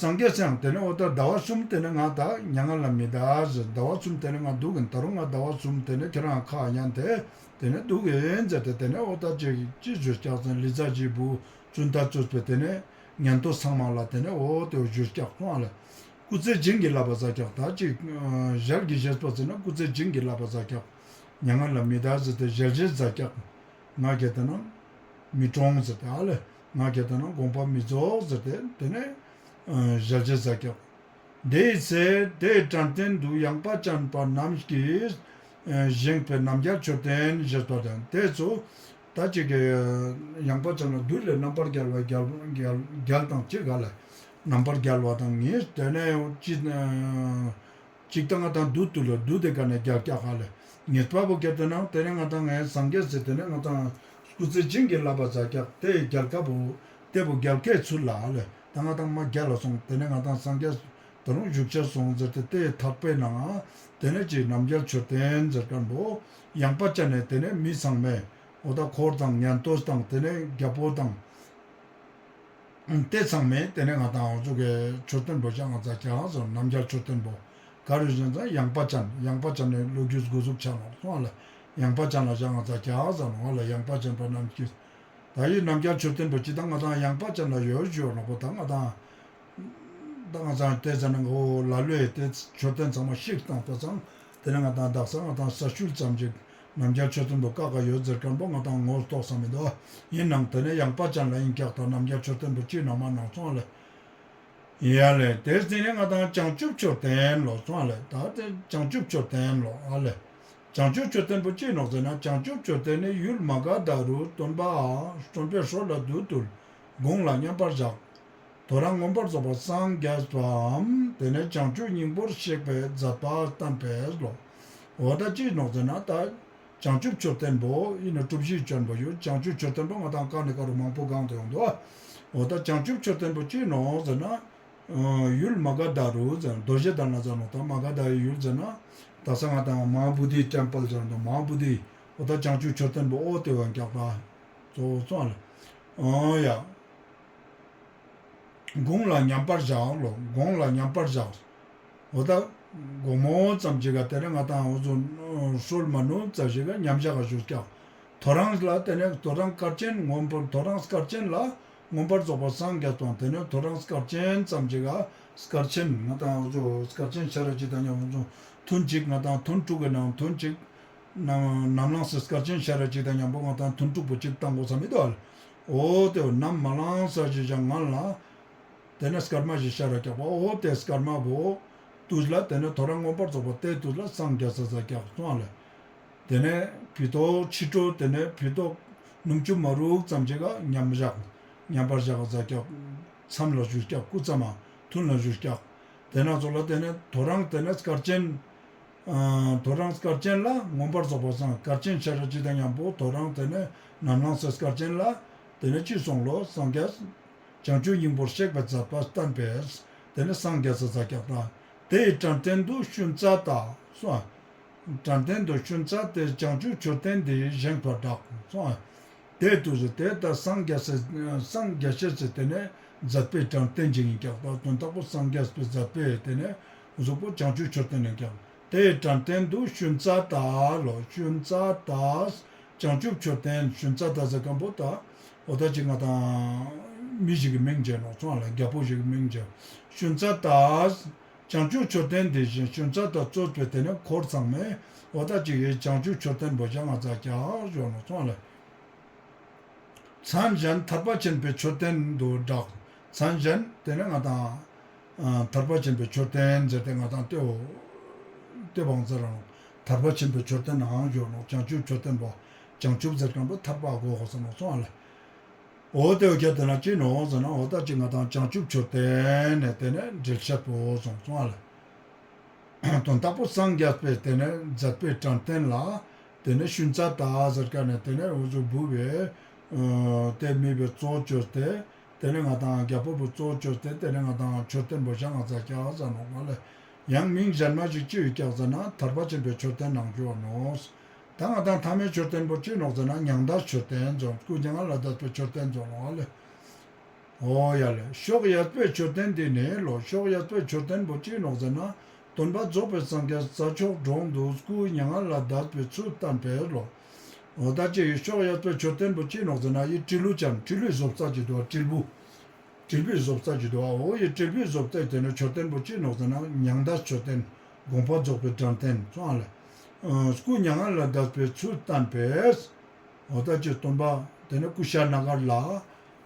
སངས་རྒྱས་སི་ཡང་དེ་ནས་འོ་ད་ཟླ་བ་གསུམ་དེ་ནས་ང་ད་མྱ་ངན་ལས་མི་འདའ་ཟེར། ཟླ་བ་གསུམ་དེ་ནས་ང་འདུག་གིན། ད་རུང་ང་ཟླ་བ་གསུམ་དེ་ནས་ཁྱེད་རང་ཁ་ཉན་ཏེ་དེ་ནས་འདུག་གིན་ཟེར་ཏེ་དེ་ནས་འོ་ད་ཅིག་ཅི་ཞུ་སྐྱག་ཟེར། ལི་ཙ་བྱིའུ་བཙུན་ད་གཙོས་པའི་དེ་ནས་ཉན་ཐོས་ཚང་མ་ལ་དེ་ནས་འོ་དེ་བོ་ཞུ་སྐྱག་སོང་ཨ་ལེ། སྐུ་ཚེ་བྱིན་གྱིས་བརླབས་པ་ཟེར་སྐྱག་ད་ཅིག་ཞལ་གྱིས་བཞེས་པ་ཟེར་ན་སྐུ་ཚེ་བྱིན་གྱིས་བརླབས་པ་ཟེར་སྐྱག་མྱ་ངན་ལས་མི་འདའ་ཟེར་ཏེ་ཞལ་བཞེས་ཟེར་སྐྱག་ང་གལ་ཏེ་ན་མི་གྲོངས་ཟེར་ཏེ་ཨ་ལེ། ང་གལ་ཏེ་ན་དགོངས་པ་མི་རྫོགས་ཟེར་ཏེ་དེ་ནས་ཞལ་བཞེས་ཟེར་སྐྱག་དེའི་ཚེ་དེའི་དྲན་རྟེན་དུ་ཡངས་པ་ཅན་པ་རྣམས་ཀྱིས་བཞེངས་པའི་རྣམ་རྒྱལ་མཆོད་རྟེན་བཞེངས་པ་དང་། དེ་ཚོ་ད་ཅིག་གི་ཡངས་པ་ཅན་ལ་བདུད་ལས་རྣམ་པར་རྒྱལ་བ་རྒྱལ་རྒྱལ་རྒྱལ་དང་ཅིག་ག་ལ་རྣམ་པར་རྒྱལ་བ་དང་ཉིས། དེ་ནས་ཅི་ཅིག་ད་ང་དང་བདུད་དུ་ལ་བདུད་དེ་ག་ནས་རྒྱལ་སྐྱག་ག་ལ་ཉེས་པ་བོ་སྐྱེ་དེ་ནང་དེ་ནས་ང་དང་ངའི་སངས་རྒྱས་ཟེར་དེ་ནས་ང་དང་སྐུ་ཚེ་བྱིན་གྱིས་བརླབས་པ་ཟེར་སྐྱག་དེ་རྒྱལ་ཁ་བོ་དེ་བོ་རྒྱལ་ཁའི་ཚུལ་ལ་ཨ་ལེ། ད་ང་དང་མ་རྒྱལ་ལ་སོང་། དེ་ནས་ང་དང་སངས་རྒྱས་ད་རུང་བཞུགས་ཆ་སོང་ཟེར་ཏེ་དེ་ཐག་པའི་ནང་དེ་ནས་ཅིག་རྣམ་རྒྱལ་མཆོད་རྟེན་ཟེར་མཁན་པོ་ཡངས་པ་ཅན་ནས་དེ་ནས་མི་ཚང་མས་འོ་ད་འཁོར་དང་ཉན་ཐོས་དང་དེ་ནས་རྒྱལ་པོ་དང་དེ་ཚང་མས་དེ་ནས་ང་དང་འོ་ཟུག་གི་མཆོད་རྟེན་པོ་བཞེངས་ས་ཀྱག་ཟེར། རྣམ་རྒྱལ་མཆོད་རྟེན་པོ་ག་རུ་བཞེངས་ས་ཡངས་པ་ཅན། ཡངས་པ་ཅན་ནས་ལོ་རྒྱུས་འགོ་འཛུགས་ཆ་ནོག་སོང་ཨ་ལེ། ཡངས་པ་ཅན་ལ་བཞེངས་ས་ཀྱག་ཟེར་ནོག་ཨ་ལེ། ཡངས་པ་ཅན་པ་རྣམས་ཀྱིས། ད་ཡི་རྣམ་རྒྱལ་མཆོད་རྟེན་པོ་ཅི་ད་ང་དང་ཡངས་པ་ཅན་ལ་ཡོད་ཞུ་ནོག་པོ་ད་ང་དང་ད་ང་ཚང་དེ་ཟེར་ན་འོ་ལ་ལོས་དེ་མཆོད་རྟེན་ཚང་མ་བཤིག་བཏང་པ་ཙང་དེ་ནས་ང་དང་དག་ས་ང་དང་ས་ཤུལ་ཙམ་ཅིག་རྣམ་རྒྱལ་མཆོད་རྟེན་པོ་ཀ་ཀ་ཡོད་ཟེར་མཁན་པོ་ང་དང་ངོ་ཐོག་ས་མི་འདུག་ཨ། ཡིན་ནང་དེ་ནས་ཡངས་པ་ཅན་ལ་ཡིན་ཀྱག་ད་རྣམ་རྒྱལ་མཆོད་རྟེན་པོ་ཅི་ནང་མ་ནང་སོང་ཨ་ལེ། ཡ་ལེ། དེ་ཟིན་ནས་ང་དང་བྱང་ཆུབ་མཆོད་རྟེན་ལོ་སོང་ཨ་ལེ། ད་དེ་བྱང་ཆུབ་མཆོད་རྟེན་ལོ་ཨ་ལེ། བྱང་ཆུབ་མཆོད་རྟེན་པོ་ཅི་ནོག་ཟེར་ན། བྱང་ཆུབ་མཆོད་རྟེན་ནི་ཡུལ་མ་ག་དྷ་རུ་སྟོན་པའམ་སྟོན་པའི་སྲོག་ལ་བདུད་བཏུལ་དགུང་ལ་མཉམ་པར་བཞག་དོ་རང་མངོན་པར་རྫོགས་པར་སངས་རྒྱས་པའམ་དེ་ནས་བྱང་ཆུབ་སྙིང་པོར་གཤེགས་པའི་མཛད་པ་བསྟན་པས་ལོ། འོ་ད་ཅི་ནོག་ཟེར་ན་ད་བྱང་ཆུབ་མཆོད་རྟེན་པོ་ཡིན་ན་གྲུ་བཞི་ཅན་པོ་ཡོད། བྱང་ཆུབ་མཆོད་རྟེན་པོ་ང་དང་ཀ་ནས་ཀ་རུ་མང་པོ་གང་དུ་ཡོང་འདུག་འོ་ད་བྱང་ཆུབ་མཆོད་རྟེན་པོ་ཅི་ནོག་ཟེར་ན། ཡུལ་མ་ག་དྷ་རུ་ཟེར་རྡོ་རྗེ་གདན་ལ་ཟེར་ནོག་ད་མ་ག་དྷ་ཡི་ཡུལ་ཟེར་ན་ད་ས་ང་དང་མ་ཧཱ་བོ་དྷི་ཊེམ་པལ་ཟེར་ནོག་མ་ཧཱ་བོ་དྷི། འོ་ད་བྱང་ཆུབ་མཆོད་རྟེན་པོ་འོ་དེ་བ་ཀྱག་ད་གཙོ་བོ་སོང་ཨ་ལེ། འོ་ཡ། དགུང་ལ་མཉམ་པར་བཞག་ལོ། དགུང་ལ་མཉམ་པར་བཞག་འོ་ད་དགོང་མོ་ཙམ་ཅིག་ག་དེ་ནས་ང་དང་འོ་ཚོ་སྲོལ་མ་ནུབ་ཙམ་ཞིག་ག་མཉམ་བཞག་ག་བཞུགས་ཀྱག་དོ་རང་ལ་དེ་ནས་དོ་རང་སྐར་ཆེན་མངོན་པར་དོ་རང་སྐར་ཆེན་ལ་མངོན་པར་རྫོགས་པར་སངས་རྒྱས་སོང་། དེ་ནས་དོ་རང་སྐར་ཆེན་ཙམ་ཅིག་ག་སྐར་ཆེན་ང་དང་འོ་ཚོ་སྐར་ཆེན་ཤ་ར་ཅིག་དང་མཉམ་པོ་ཐུན་ཅིག་ང་དང་ཐུན་དྲུག་གི་ནང་ཐུན་ཅིག་ནམ་ནམ་ལངས་སེ་སྐར་ཆེན་ཤ་ར་ཅིག་དང་མཉམ་པོ་ང་དང་ཐུན་དྲུག་པོ་ཅིག་བཏང་དགོས་ས་མི་འདུག་ཨ། འོ་དེ་ནམ་མ་ལངས་ས་ཞིག་ཀྱང་ང་ལ། དེ་ནས་སྐར་མ་ཞིག་ཤར་ར་ཀྱག་པ། འོ་དེ་སྐར་མ་བོ་དུས་ལ་དེ་ནས་ཐོ་རངས་མངོན་པར་རྫོགས་པ་དེ་དུས་ལ་སངས་རྒྱས་ས་ཟ་ཀྱག་སོང་ཨ་ལེ། དེ་ནས་ཕི་ཏོག་ཕྱི་དྲོ་དེ་ནས་ཕི་ཏོག་སྣུམ་ཆུ་མ་རུག་ཙམ་ཅིག་ག་མཉམ་བཞག་མཉམ་པར་བཞག་ཟ་ཀྱག་མཚམས་ལ་བཞུགས་ཀྱག་སྐུ་མཚམས་མ་ཐུན་ལ་བཞུགས་ཀྱག་དེ་ན་ཚོ་ལ་དེ་ནས་ཐོ་རངས་དེ་ནས་སྐར་ཆེན། ཐོ་རངས་སྐར་ཆེན་ལ་མངོན་པར་རྫོགས་པ་སངས། སྐར་ཆེན་ཤར་ར་ཅིག་དང་མཉམ་པོ་ཐོ་རངས་དེ་ནས་ནམ་ལངས་སེ་སྐར་ཆེན་ལ་དེ་ནས་ཅི་སོང་ལོ། སངས་རྒྱས་བྱང་ཆུབ་སྙིང་པོར་གཤེགས་པའི་མཛད་པ་བསྟན་པས་དེ་ནས་སངས་རྒྱས་ས་ཟ་ཀྱག་ད། དེའི་དྲན་རྟེན་དུ་ཤུན་ཙ་ཏ་སོང་། དྲན་རྟེན་དུ་ཤུན་ཙ་ཏའི་བྱང་ཆུབ་མཆོད་རྟེན་འདི་བཞེངས་པར་གྲགས་སོང་། དེ་དུས་སུ་དེ་ལྟར་སངས་རྒྱས་སི་སངས་རྒྱས་ཤེས་སི་དེ་ནས་མཛད་པའི་དྲན་རྟེན་ཅིག་ཡིན་ཀྱག་ད། དོན་དག་པོ་སངས་རྒྱས་པའི་མཛད་པའི་དེ་ནས་གཟུགས་པོ་བྱང་ཆུབ་མཆོད་རྟེན་ཡིན་ཀྱག་དེའི་དྲན་རྟེན་དུ་ཤུན་ཙ་ཏ་ལོ། ཤུན་ཙ་ཏ་བྱང་ཆུབ་མཆོད་རྟེན། ཤུན་ཙ་ཏ་ཟེར་མཁན་པོ་ད་འོ་ད་ཅིག་ང་དང་མི་ཞིག་གི་མིང་བྱས་ནོག་སོང་ཨ་ལེ། རྒྱལ་པོ་ཞིག་གི་མིང་བྱས། ཤུན་ཙ་ཏ་བྱང་ཆུབ་མཆོད་རྟེན་འདི་བཞེངས། ཤུན་ཙ་ཏ་གཙོས་པའི་དེ་ནས་འཁོར་ཚང་མས་འོ་ད་ཅིག་ཡེ་བྱང་ཆུབ་མཆོད་རྟེན་པོ་བཞེངས་ང་ཙ་ཀྱག་ཞུ་ནོག་སོང་ཨ་ལེ། མཚན་གཞན་ཐར་པ་ཆེན་པོའི་མཆོད་རྟེན་དུ་གྲགས། མཚན་གཞན་དེ་ནས་ང་དང་ཐར་པ་ཆེན་པོའི་མཆོད་རྟེན་ཟེར་ཏེ་ང་དང་ལྟེ་བོ་ལྟེ་བང་ཟེར་ར་ནོག་ཐར་པ་ཆེན་པོའི་མཆོད་རྟེན་ནའང་ཞུ་ནོག་བྱང་ཆུབ་མཆོད་རྟེན་པོ། བྱང་ཆུབ་ཟེར་མཁན་པོ་ཐར་པ་གོ་དགོས་ས་ནོག་སོང་ཨ་ལེ། འོ་དེ་བོ་ཁྱེད་དེ་ན་ཅི་ནོག་ཟེར་ན་འོ་ད་ཅིག་ང་དང་བྱང་ཆུབ་མཆོད་རྟེན་ནས་དེ་ནས་འགྲེལ་བཤད་པོ་སོང་སོང་ཨ་ལེ། དོན་དག་པོ་སངས་རྒྱས་པའི་དེ་ནས་མཛད་པའི་དྲན་རྟེན་ལ་དེ་ནས་ཤུན་ཙ་ཏ་ཟེར་མཁན་ནས་དེ་ནས་འུ་ཚོ་བུ་བས་དེ་མི་བས་གཙོ་བཅོས་ཏེ་དེ་ནས་ང་དང་རྒྱལ་པོ་བས་གཙོ་བཅོས་ཏེ་དེ་ནས་ང་དང་མཆོད་རྟེན་པོ་བཞེངས་ང་ཙ་ཀྱག་ཟེར་ནོག་ཨ་ལེ། ཡང་མིང་གཞན་མ་ཞིག་ཅི་ཡོད་ཀྱག་ཟེར་ན་ཐར་པ་ཆེན་པོའི་མཆོད་རྟེན་ནང་བཞུགས་ནོག། ད་ང་དང་ཐ་མའི་མཆོད་རྟེན་པོ་ཅི་ནོག་ཟེར་ན་མྱང་འདས་མཆོད་རྟེན་ཟེར་ནོག། སྐུ་མྱ་ངན་ལས་འདས་པའི་མཆོད་རྟེན་ཟེར་ནོག་ཨ་ལེ། འོ་ཡ་ལེ། ཕྱོགས་ཡས་པའི་མཆོད་རྟེན་འདི་ནི་ལོ། ཕྱོགས་ཡས་པའི་མཆོད་རྟེན་པོ་ཅི་ནོག་ཟེར་ན་སྟོན་པ་རྫོགས་པའི་སངས་རྒྱས་རྩྭ་མཆོག་གྲོང་དུ་སྐུ་མྱ་ངན་ལས་འདས་པའི་ཚུལ་བསྟན་པའི་ལོ། འོ་ད་ཅི་ཕྱོགས་ཡས་པའི་མཆོད་རྟེན་པོ་ཅི་ནོག་ཟེར་ན་ཡི་སྤྲེལ་ལུ་ཅན་སྤྲེལ་ལུའི་བཟོ་ལྟ་ཅིག་འདུག་པ། སྤྲེལ་བུ། སྤྲེལ་བུའི་བཟོ་ལྟ་ཅིག་འདུག་པ། འོ་ཡི་སྤྲེལ་བུའི་བཟོ་ལྟ་དེ་ནི་མཆོད་རྟེན་པོ་ཅི་ནོག་ཟེར་ན་མྱང་འདས་མཆོད་རྟེན། དགོངས་པ་རྫོགས་པའི་དྲན་རྟེན་སོང་ཨ་ལེ། ཨ་སྐུ་མྱ་ངན་ལས་འདས་པའི་ཚུལ་བསྟན་པས། འོ་ད་ཅི་སྟོན་པ་དེ་ནི་ཀུ་ཤ་ན་གར་ལ།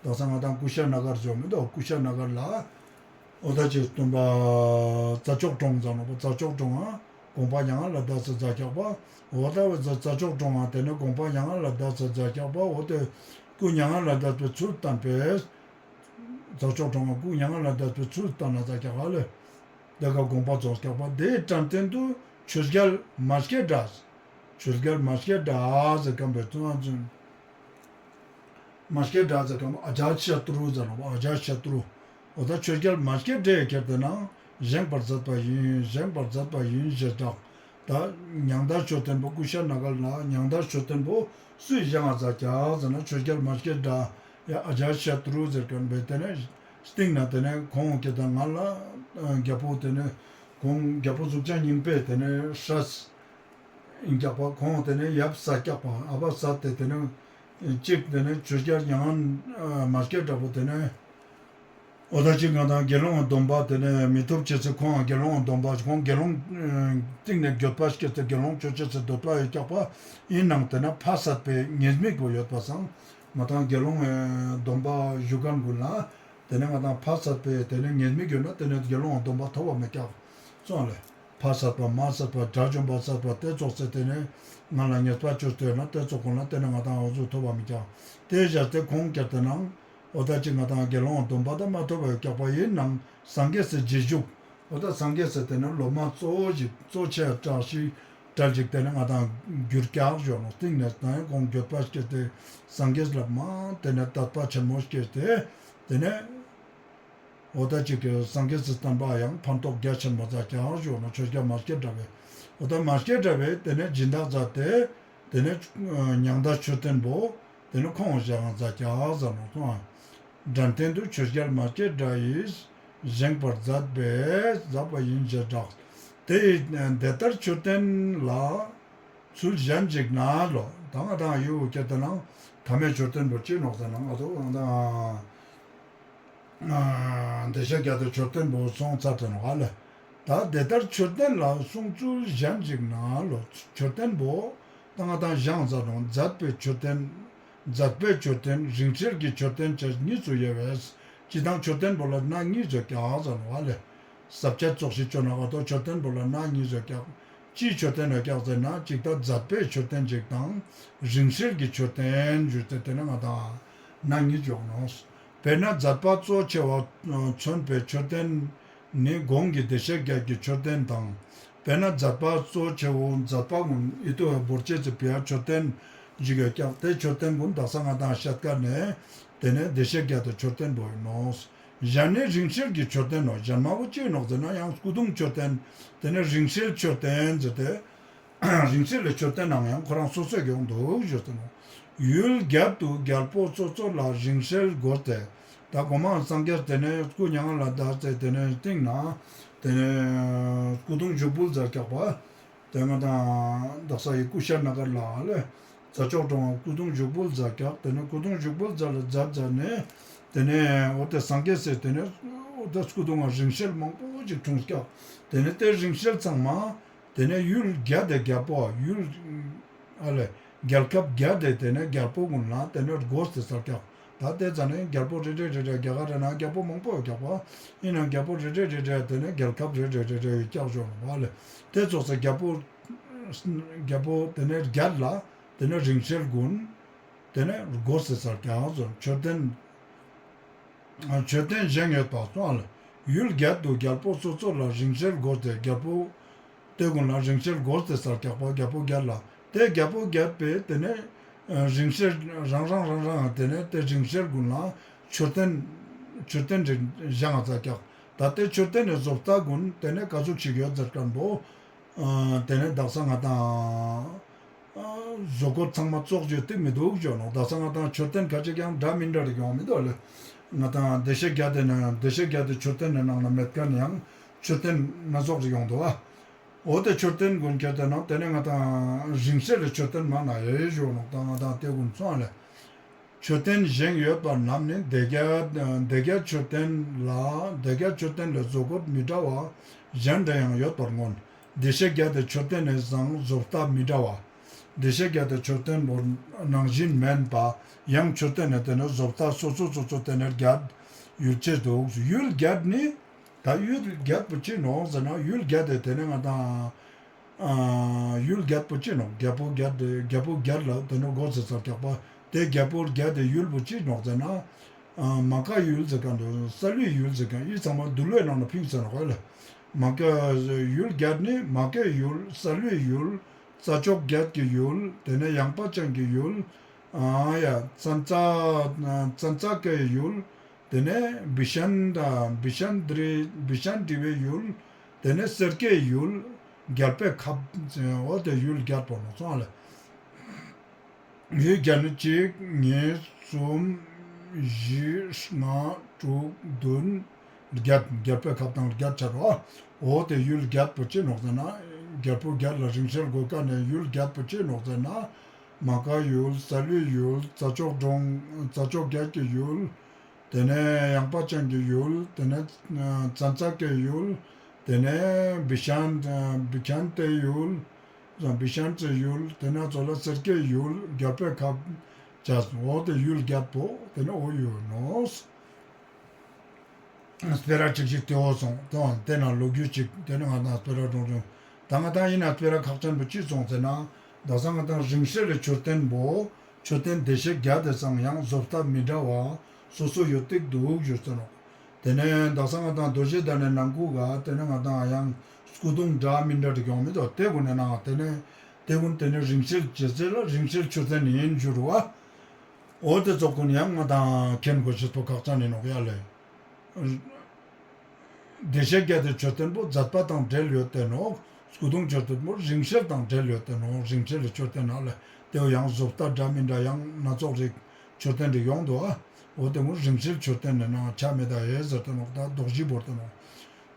དག་ས་ང་དང་ཀུ་ཤ་ན་གར་ཟེར་མི་འདུག། ཀུ་ཤ་ན་གར་ལ། འོ་ད་ཅི་སྟོན་པ་རྩྭ་མཆོག་གྲོང་ཟེར་ནོག་པ། རྩྭ་མཆོག་གྲོང་ང་དགོངས་པ་མྱ་ངན་ལས་འདས་ས་མཛད་ཀྱག་པ། འོ་ད་བའི་རྩྭ་མཆོག་གྲོང་ང་དེ་ནི་དགོངས་པ་མྱ་ངན་ལས་འདས་ས་མཛད་ཀྱག་པ། འོ་དེ་སྐུ་མྱ་ངན་ལས་འདས་པའི་ཚུལ་བསྟན་པས། རྩྭ་མཆོག་གྲོང་ང་སྐུ་མྱ་ངན་ལས་འདས་པའི་ཚུལ་བསྟན་ན་མཛད་ཀྱག་ཨ་ལེ། དེ་ཀ་དགོངས་པ་རྫོགས་ཀྱག་པ། དེའི་དྲན་རྟེན་དུ་ཆོས་རྒྱལ་མ་སྐྱེས་དགྲ། ཆོས་རྒྱལ་མ་སྐྱེས་དགྲ་ཟེར་ཁན་པོ་ཙུན་ཙུན། མ་སྐྱེས་དགྲ་ཟེར་ཁན་པོ་ཨ་ཇཱ་ཤ་ཏྲུ་ཟེར་ནོག་པ། ཨ་ཇཱ་ཤ་ཏྲུ། འོ་ད་ཆོས་རྒྱལ་མ་སྐྱེས་དགྲ་ཡི་ཁྱེར་ཏེ་ན་བཞེངས་པར་མཛད་པ་ཡིན། བཞེངས་པར་མཛད་པ་ཡིན་ཞེས་གྲགས། ད་མྱང་འདས་མཆོད་རྟེན་པོ་ཀུ་ཤ་ན་གར་ལ་མྱང་འདས་མཆོད་རྟེན་པོ་སུས་བཞེངས་ང་མཛད་ཀྱག་ཟེར་ན་ཆོས་རྒྱལ་མ་སྐྱེས་དགྲ་ཡ་ཨ་ཇཱ་ཤ་ཏྲུ་ཟེར་ཁན་པོ་དེ་ནི་སྟིང་ནེ་དེ་ནི་ཁོང་ཁྱེར་ཏེ་ང་ལ་རྒྱལ་པོ་དེ་ནི་ཁོང་རྒྱལ་པོ་གཟུགས་ཅན་སྙིང་པོས་དེ་ནི་སྲས་ཡིན་ཀྱག་པ། ཁོང་དེ་ནི་ཡབ་བསད་ཀྱག་པ། ཨ་བ་བསད་དེ་དེ་ནི་གཅིག་དེ་ནི་ཆོས་རྒྱལ་མྱ་ངན་མ་སྐྱེས་དགྲ་པོ་དེ་ནི། འོ་ད་ཅི་ང་དང་དགེ་སློང་སྡོམ་པ་དེ་ནི་མི་ཐོབ་ཅེས་སི་ཁོང་དགེ་སློང་སྡོམ་པ་ཁོང་དགེ་སློང་སྟིང་ནེ་འགྱོད་པ་སྐྱེས་ཏེ་དགེ་སློང་ཆོས་ཅེས་སི་འདོད་པ་ཡོད་ཀྱག་པ། ཡིན་ནའང་དེ་ན་ཕ་བསད་པའི་ཉེས་དམིགས་པོ་ཡོད་པ་སང་ང་དང་དགེ་སློང་སྡོམ་པ་ཞུ་ཁན་གུན་ལ་དེ་ནི་ང་དང་ཕ་བསད་པའི་དེ་ནི་ཉེས་དམིགས་ཡོད་ན་དེ་ནི་དགེ་སློང་སྡོམ་པ་ཐོབ་པ་མེད་ཀྱག་སོང་ལེ། ཕ་བསད་པ་མ་བསད་པ་དགྲ་བཅོམ་པ་བསད་པ་དེ་ཙོགས་སེ་དེ་ནི་ང་ལ་ཉེས་པ་བཅོས་ཏེ་ཡོད་ན་དེ་ཙོགས་གུན་ལ་དེ་ནི་ང་དང་འོ་ཟུག་ཐོབ་པ་མེད་ཀྱག། དེ་བཞག་སྟེ་ཁོང་ཁྱེར་ཏེ་ན་འོ་ད་ཅི་ང་དང་དགེ་སློང་སྡོམ་པ་དང་མ་ཐོབ་པ་ཡོད་ཀྱག་པ། ཡིན་ནའང་སངས་རྒྱས་སི་རྗེས་འཇུག། འོ་ད་སངས་རྒྱས་སི་དེ་ནི་སློབ་མ་གཙོ་བོ་ཞིག་གཙོ་ཆེ་བ་ཅིག་གྲལ་ཞིག་དེ་ནི་ང་དང་གྱུར་ཀྱག་ཞུ་ནོག། སྟིང་ནེ་ད་ཡང་ཁོང་འགྱོད་པ་སྐྱེས་ཏེ་སངས་རྒྱས་ལ་མ་དེ་ནི་དད་པ་ཆེན་མོ་སྐྱེས་ཏེ་དེ་ནི། འོ་ད་ཅིག་གི་སངས་རྒྱས་སི་བསྟན་པ་ཡང་ཕན་ཐོགས་རྒྱ་ཆེན་པོ་མཛད་ཀྱག་ཞུ་ནོག། ཆོས་རྒྱལ་མ་སྐྱེས་དགྲ་བོས། འོ་ད་མ་སྐྱེས་དགྲ་བོས་དེ་ནི་སྦྱིན་བདག་མཛད་དེ་དེ་ནི་མྱང་འདས་མཆོད་རྟེན་པོ་དེ་ནི་ཁོང་བཞེངས་མཛད་ཀྱག་ཟེར་ནོག། དྲན་རྟེན་དུ་ཆོས་རྒྱལ་མ་སྐྱེས་དགྲ་ཡིས་བཞེངས་པར་མཛད་པས་མཛད་པ་ཡིན་ཞེས་གྲགས། དེ་ཡི་དེ་ལྟར་མཆོད་རྟེན་ལ། ཚུལ་གཞན་ཞིག་ན་ལོ། ད་ང་དང་ཡུལ་ཁྱེར་ཏེ་ན་ཐ་མའི་མཆོད་རྟེན་པོ་ཅི་ནོག་ཟེར་ན་ང་ཚོ་ང་དང་བདེ་གཤེགས་བརྒྱད་དེ་མཆོད་རྟེན་པོ་སོང་ཚར་ཏེ་ནོག་ཨ་ལེ། ད་དེ་ལྟར་མཆོད་རྟེན་ལ་གསུང་ཚུལ་གཞན་ཞིག་ན་ལོ། མཆོད་རྟེན་པོ་ད་ང་དང་བཞེངས་ས་ནོག། མཛད་པའི་མཆོད་རྟེན། མཛད་པའི་མཆོད་རྟེན་རིང་བསྲེལ་གྱི་མཆོད་རྟེན་བཅས་གཉིས་སུ་དབྱེ་བས། སྤྱིར་བཏང་མཆོད་རྟེན་པོ་ལ་ན་གཉིས་ཟེར་ཀྱག་ཟེར་ནོག་ཨ་ལེ། ས་བཅད་ཙོགས་ཤིག་བཅོས་ན་ག་ཏོ་མཆོད་རྟེན་པོ་ལ་ན་གཉིས་ཡོད་ཀྱག། ཅིའི་མཆོད་རྟེན་ཡོད་ཀྱག་ཟེར་ན་ཅིག་ད་མཛད་པའི་མཆོད་རྟེན་ཅིག་དང་རིང་བསྲེལ་གྱི་མཆོད་རྟེན་ཞུས་ཏེ་དེ་ནི་ང་དང་ན་གཉིས་ཡོད་ནོག། དཔེར་ན་མཛད་པ་གཙོ་ཆེ་བ་མཚོན་པའི་མཆོད་རྟེན་ནི་གོང་གི་བདེ་གཤེགས་བརྒྱད་ཀྱི་མཆོད་རྟེན་དང་། དཔེར་ན་མཛད་པ་གཙོ་ཆེ་བོ་མཛད་པ་གུན་ཨི་ཏོ་བོར་ཅེས་སི་ཕི་ཡ་མཆོད་རྟེན་ཞིག་ཡོད་ཀྱག། དེ་མཆོད་རྟེན་གུན་དག་ས་ང་དང་ཤད་ཀ་ནེ་དེ་ནི་བདེ་གཤེགས་བརྒྱད་དེ་མཆོད་རྟེན་པོ་ཡིན་ནོག། གཞན་ནི་རིང་བསྲེལ་གྱི་མཆོད་རྟེན་ནོ། གཞན་མ་བོ་ཅི་ནོག་ཟེར་ན་ཡང་སྐུ་གདུང་མཆོད་རྟེན། དེ་ནི་རིང་བསྲེལ་མཆོད་རྟེན་ཟེར་ཏེ། རིང་བསྲེལ་ལ་མཆོད་རྟེན་ནང་ཡང་ཁོ་རང་སོ་སོའི་གི་ཡོང་འདུག་ཞུས་ཏེ་ནོག། ཡུལ་བརྒྱད་དུ་རྒྱལ་པོ་སོ་སོ་ལ་རིང་བསྲེལ་བགོས་ཏེ། ད་གོ་མ་སངས་རྒྱས་དེ་ནི་སྐུ་མྱ་ངན་ལས་འདས་ཏེ་དེ་ནི་སྟིང་ནེ་དེ་ནི་སྐུ་གདུང་ཞུགས་འབུལ་མཛད་ཀྱག་པ། དེ་ང་དང་དག་ས་ཡི་ཀུ་ཤ་ན་གར་ལ་ལེ། རྩྭ་མཆོག་གྲོང་སྐུ་གདུང་ཞུགས་འབུལ་མཛད་ཀྱག། དེ་ནི་སྐུ་གདུང་ཞུགས་འབུལ་མཛད་ལ་མཛད་མཛད་ནེ་དེ་ནི་འོ་དེ་སངས་རྒྱས་སི་དེ་ནི་འོ་དེ་སྐུ་གདུང་ང་རིང་བསྲེལ་མང་པོ་ཞིག་འཁྲུངས་ཀྱག། དེ་ནི་དེ་རིང་བསྲེལ་ཚང་མ་དེ་ནི་ཡུལ་བརྒྱད་དེ་རྒྱལ་པོ་ཡུལ་ཨ་ལེ་རྒྱལ་ཁབ་བརྒྱད་དེ་དེ་ནི་རྒྱལ་པོ་གུན་ལ་དེ་ནི་བགོས་ཏེ་སལ་ཀྱག། ད་དེ་ཙ་ནེ་རྒྱལ་པོ་རེ་རེ་རེ་རེ་རྒྱ་གར་རི་ནང་རྒྱལ་པོ་མང་པོ་ཡོད་ཀྱག་པ། ཡིན་ནའང་རྒྱལ་པོ་རེ་རེ་རེ་རེ་དེ་ནི་རྒྱལ་ཁབ་རེ་རེ་རེ་རེ་ཡོད་ཀྱག་ཞུ་ནོག་ལེ། དེ་ཙོགས་སེ་རྒྱལ་པོ་རྒྱལ་པོ་དེ་ནི་བརྒྱད་ལ་དེ་ནི་རིང་བསྲེལ་གུན་དེ་ནི་བགོས་ཏེ་སལ་ཀྱག་ཟེར། མཆོད་རྟེན་མཆོད་རྟེན་བཞེངས་ཡོད་པ་སོང་ལ། ཡུལ་བརྒྱད་དུ་རྒྱལ་པོ་སོ་སོ་ལ་རིང་བསྲེལ་བགོས་ཏེ་རྒྱལ་པོ་དེ་གུན་ལ་རིང་བསྲེལ་བགོས་ཏེ་སལ་ཀྱག་པ། རྒྱལ་པོ་བརྒྱད་ལ་དེ་རྒྱལ་པོ་བརྒྱད་པས་དེ་ནི་རིང་བསྲེལ་རང་རང་རང་རང་དེ་ནི་དེ་རིང་བསྲེལ་གུན་ལ་མཆོད་རྟེན་མཆོད་རྟེན་རེ་བཞེངས་ས་ཀྱག། ད་ལྟའི་མཆོད་རྟེན་ནི་བཟོ་ལྟ་གུན་ཏེ་ནེ་ཀ་ཟུག་ཅིག་ཡོད་ཟེར་ཁན་བོ། ཨ་ཏེ་ནེ་དག་ས་ང་དང་ཨ་བཟོ་བཀོད་ཚང་མ་ཙོགས་ཡོད་ཏེ་མི་དུག་ཞུ་ནོག། དག་ས་ང་དང་མཆོད་རྟེན་ཁ་ཅིག་ཡང་འདྲ་མིན་འདྲ་རིག་ཡོང་མི་དུག་ལེ། ང་དང་བདེ་གཤེགས་བརྒྱད་དེ་ནང་བདེ་གཤེགས་བརྒྱད་དེ་མཆོད་རྟེན་ནི་ནང་ན་མེད་ཁན་ཡང་མཆོད་རྟེན་སྣ་ཚོགས་རིག་ཡོང་དུག་ཨ། འོ་ཏེ་མཆོད་རྟེན་གུན་ཁྱེར་ཏེ་ན་ཏེ་ནེ་ང་དང་རིང་བསྲེལ་ལི་མཆོད་རྟེན་མ་ན་ཡོད་ཞུ་ནོག། ད་ང་དང་ཏེ་གུན་སོང་ལེ། མཆོད་རྟེན་བཞེངས་ཡོད་པ་རྣམས་ནི་བདེ་བརྒྱད་བདེ་བརྒྱད་མཆོད་རྟེན་ལ་བདེ་བརྒྱད་མཆོད་རྟེན་ལས་བཟོ་བཀོད་མི་འདྲ་བ་གཞན་འདྲ་ཡང་ཡོད་པར་མངོན། བདེ་གཤེགས་བརྒྱད་དེ་མཆོད་རྟེན་ནི་བཟང་བཟོ་ལྟ་མི་འདྲ་བ། བདེ་གཤེགས་བརྒྱད་དེ་མཆོད་རྟེན་པོ་ནང་བཞིན་མེན་པ་ཡང་མཆོད་རྟེན་ནི་ཏེ་ནེ་བཟོ་ལྟ་སོ་སོ་སོ་སོ་ཏེ་ནེ་བརྒྱད་ཡུལ་ཅེས་དུག། ཡུལ་བརྒྱད་ནི་ད་ཡུལ་བརྒྱད་པོ་ཅི་ནོག་ཟེར་ན་ཡུལ་བརྒྱད་དེ་ཏེ་ནེ་ང་དང་ཨ་ཡུལ་བརྒྱད་པོ་ཅི་ནོག། རྒྱལ་པོ་བརྒྱད་དེ་རྒྱལ་པོ་བརྒྱད་ལ་ཏེ་ནེ་གོ་ཟེར་ཚར་ཀྱག་པ། ཏེ་རྒྱལ་པོ་བརྒྱད་དེ་ཡུལ་པོ་ཅི་ནོག་ཟེར་ན་ཨ་མ་ཀ་ཡུལ་ཟེར་ཁན་དུག། ས་ལུའི་ཡུལ་ཟེར་ཁན་ཨི་ཚང་མ་འདུལ་བའི་ནང་ན་ཕིངས་ས་ནོག་ལེ། མ་ཀ་ཡུལ་བརྒྱད་ནི་མ་ཀའི་ཡུལ། ས་ལུའི་ཡུལ། རྩྭ་མཆོག་བརྒྱད་ཀྱི་ཡུལ། ཏེ་ནེ་ཡངས་པ་ཅན་གྱི་ཡུལ། ཨ་ཡ་ཙན་ཙ་ཙན་ཙ་ཀའི་ཡུལ། ཏེ་ནེ་བི་ཤན་དང་བི་ཤན་དྲི་བི་ཤན་དྲི་བའི་ཡུལ། ཏེ་ནེ་སེར་སྐྱའི་ཡུལ། རྒྱལ་པོའི་ཁབ། འོ་ཏེ་ཡུལ་བརྒྱད་པོ་ནོག་སོང་ལེ། ཡུལ་བརྒྱད་ནི་གཅིག་གཉིས་གསུམ་བཞི་ལྔ་དྲུག་བདུན་བརྒྱད། རྒྱལ་པོའི་ཁབ་དང་བརྒྱད་ཆ་རོ། འོ་ཏེ་ཡུལ་བརྒྱད་པོ་ཅི་ནོག་ཟེར་ན་རྒྱལ་པོ་བརྒྱད་ལ་རིང་བསྲེལ་དགོས་ཀ་ནེ་ཡུལ་བརྒྱད་པོ་ཅི་ནོག་ཟེར་ན། མ་ཀ་ཡུལ། ས་ལུའི་ཡུལ། རྩྭ་མཆོག་གྲོང་རྩྭ་མཆོག་བརྒྱད་ཀྱི་ཡུལ། ཏེ་ནེ་ཡངས་པ་ཅན་གྱི་ཡུལ། ཏེ་ནེ་ཙན་ཙ་ཀའི་ཡུལ། ཏེ་ནེ་བི་ཤན་བི་ཤན་ཏའི་ཡུལ། བི་ཤན་ཏའི་ཡུལ། ཏེ་ནེ་ཙོགས་ལ་སེར་སྐྱའི་ཡུལ། རྒྱལ་པོའི་ཁབ་ཅེས། འོ་ཏེ་ཡུལ་བརྒྱད་པོ་ཏེ་ནེ་འོ་ཡོད་ནོག། སྤེ་ར་ཅིག་ཅིག་ཏེ་འོ་སོང་། ཏེ་ནེ་ལོ་རྒྱུས་ཅིག་ཏེ་ནེ་ང་དང་སྤེ་ར་སྒྲོང་སྒྲོང་། ད་ང་དང་ཡིན་ན་སྤེ་ར་ཁག་ཅན་པོ་ཅི་སོང་ཟེར་ན། དག་ས་ང་དང་རིང་བསྲེལ་ལི་མཆོད་རྟེན་པོ་མཆོད་རྟེན་བདེ་གཤེགས་བརྒྱད་དེ་ཚང་ཡང་བཟོ་ལྟ་མི་འདྲ་བ་སོ་སོ་ཡོད་ཏེ་དུག་ཞུས་ཏེ་ནོག། ཏེ་ནེ་དག་ས་ང་དང་རྡོ་རྗེ་གདན་ནི་ནང་ཁུལ་ག་ཏེ་ནེ་ང་དང་ཡང་སྐུ་གདུང་འདྲ་མིན་འདྲ་རིག་ཡོང་མི་དུག། ཏེ་གུན་ནི་ནང་ཏེ་ནེ་ཏེ་གུན་ཏེ་ནེ་རིང་བསྲེལ་ཅེས་ཟེར་ལ་རིང་བསྲེལ་མཆོད་རྟེན་ཡིན་ཞུ་རུ་བ། འོ་ཏེ་ཙོགས་གུན་ཡང་ང་དང་མཁྱེན་དགོས་ཤེས་པོ་ཁག་ཅན་ཡིན་ནོག་ཡ་ལེ། བདེ་གཤེགས་བརྒྱད་དེ་མཆོད་རྟེན་པོ་མཛད་པ་དང་འབྲེལ་ཡོད་ཏེ་ནོག། སྐུ་གདུང་མཆོད་རྟེན་པོ་རིང་བསྲེལ་དང་འབྲེལ་ཡོད་ཏེ་ནོག། རིང་བསྲེལ་ལི་མཆོད་རྟེན་ན་ལེ། ཏེ་བོ་ཡང་བཟོ་ལྟ་འདྲ་མིན་འདྲ་ཡང་སྣ་ཚོགས་རིག་མཆོད་རྟེན་རིག་ཡོང་དུག་ཨ། འོ་ཏེ་མོ་རིང་བསྲེལ་མཆོད་རྟེན་ནི་ནང་ཆ་མེད་ད་ཧེ་ཟེར་ཏེ་ནོག། ད་རྡོ་རྗེ་བོར་ཏེ་ནོག།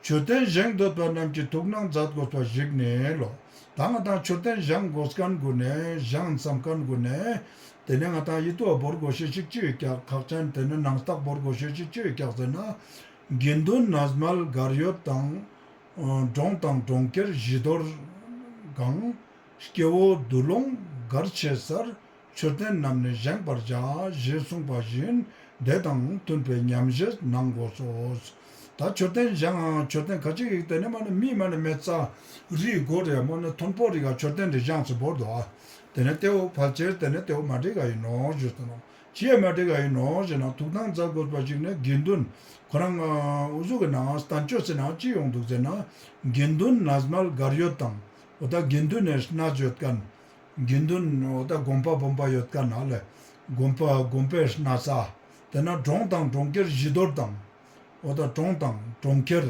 མཆོད་རྟེན་བཞེངས་འདོད་པ་རྣམས་ཀྱིས་ཐུགས་སྣང་མཛད་དགོས་པ་ཞིག་ནི་ལོ། ད་ང་དང་མཆོད་རྟེན་བཞེངས་དགོས་ཁན་གུན་ནི་བཞེངས་བསམ་ཁན་གུན་ནི་ཏེ་ནེ་ང་དང་ཡིད་དུ་བོར་དགོས་ཤེས་ཤིག་ཅི་ཡོད་ཀྱག། ཁག་ཅན་ཏེ་ནེ་ནང་རྟགས་བོར་དགོས་ཤེས་ཤིག་ཅི་ཡོད་ཀྱག་ཟེར་ན། དགེ་འདུན་ནས་མལ་གར་ཡོད་དང་། གྲོང་དང་གྲོང་ཁྱེར་བཞི་མདོར་གང་། སྐྱེ་བོ་འདུ་ལོང་གར་ཆེ་སར། མཆོད་རྟེན་རྣམས་ནི་བཞེངས་པར་བྱ། ཞེས་གསུངས་པ་བཞིན་དེ་དང་མཐུན་པའི་ཉམས་བཞེས་གནང་དགོས་སོ། ད་མཆོད་རྟེན་བཞེངས་མཆོད་རྟེན་ཁ་ཅིག་ཡིག་ཏེ་ནེ་མ་ནེ་མི་མ་ནེ་མེད་ས་རི་སྒོ་རེ་མ་ནེ་མཐོན་པོ་རི་ག་མཆོད་རྟེན་རེ་བཞེངས་སུ་བོར་དོ་ཨ། ཏེ་ནེ་ཏེ་བོ་ཕལ་ཆེར་ཏེ་ནེ་ཏེ་བོ་མ་འགྲིག་ག་ཡིན་ནོག་ཞུས་ཏེ་ནོག། ཅི་ཡ་མ་འགྲིག་ག་ཡིན་ནོག་ཞེ་ན་ཐུགས་སྣང་མཛད་དགོས་པ་ཞིག་ནི་དགེ་འདུན་ཁོ་རང་འུ་ཟུག་གི་ནང་བསྟན་བཅོས་སི་ནང་ཅི་ཡོང་དུག་ཟེར་ན། དགེ་འདུན་ནས་མལ་གར་ཡོད་དང་། འོ་ད་དགེ་འདུན་ནི་གནས་ཡོད་ཁན། དགེ་འདུན་འོ་ད་དགོན་པ་དགོན་པ་ཡོད་ཁན་ཨ་ལེ། དགོན་པ་དགོན་པའི་གནས་ས། ཏེ་ནེ་གྲོང་དང་གྲོང་ཁྱེར་བཞི་མདོར་དང་། འོ་ད་གྲོང་དང་གྲོང་ཁྱེར།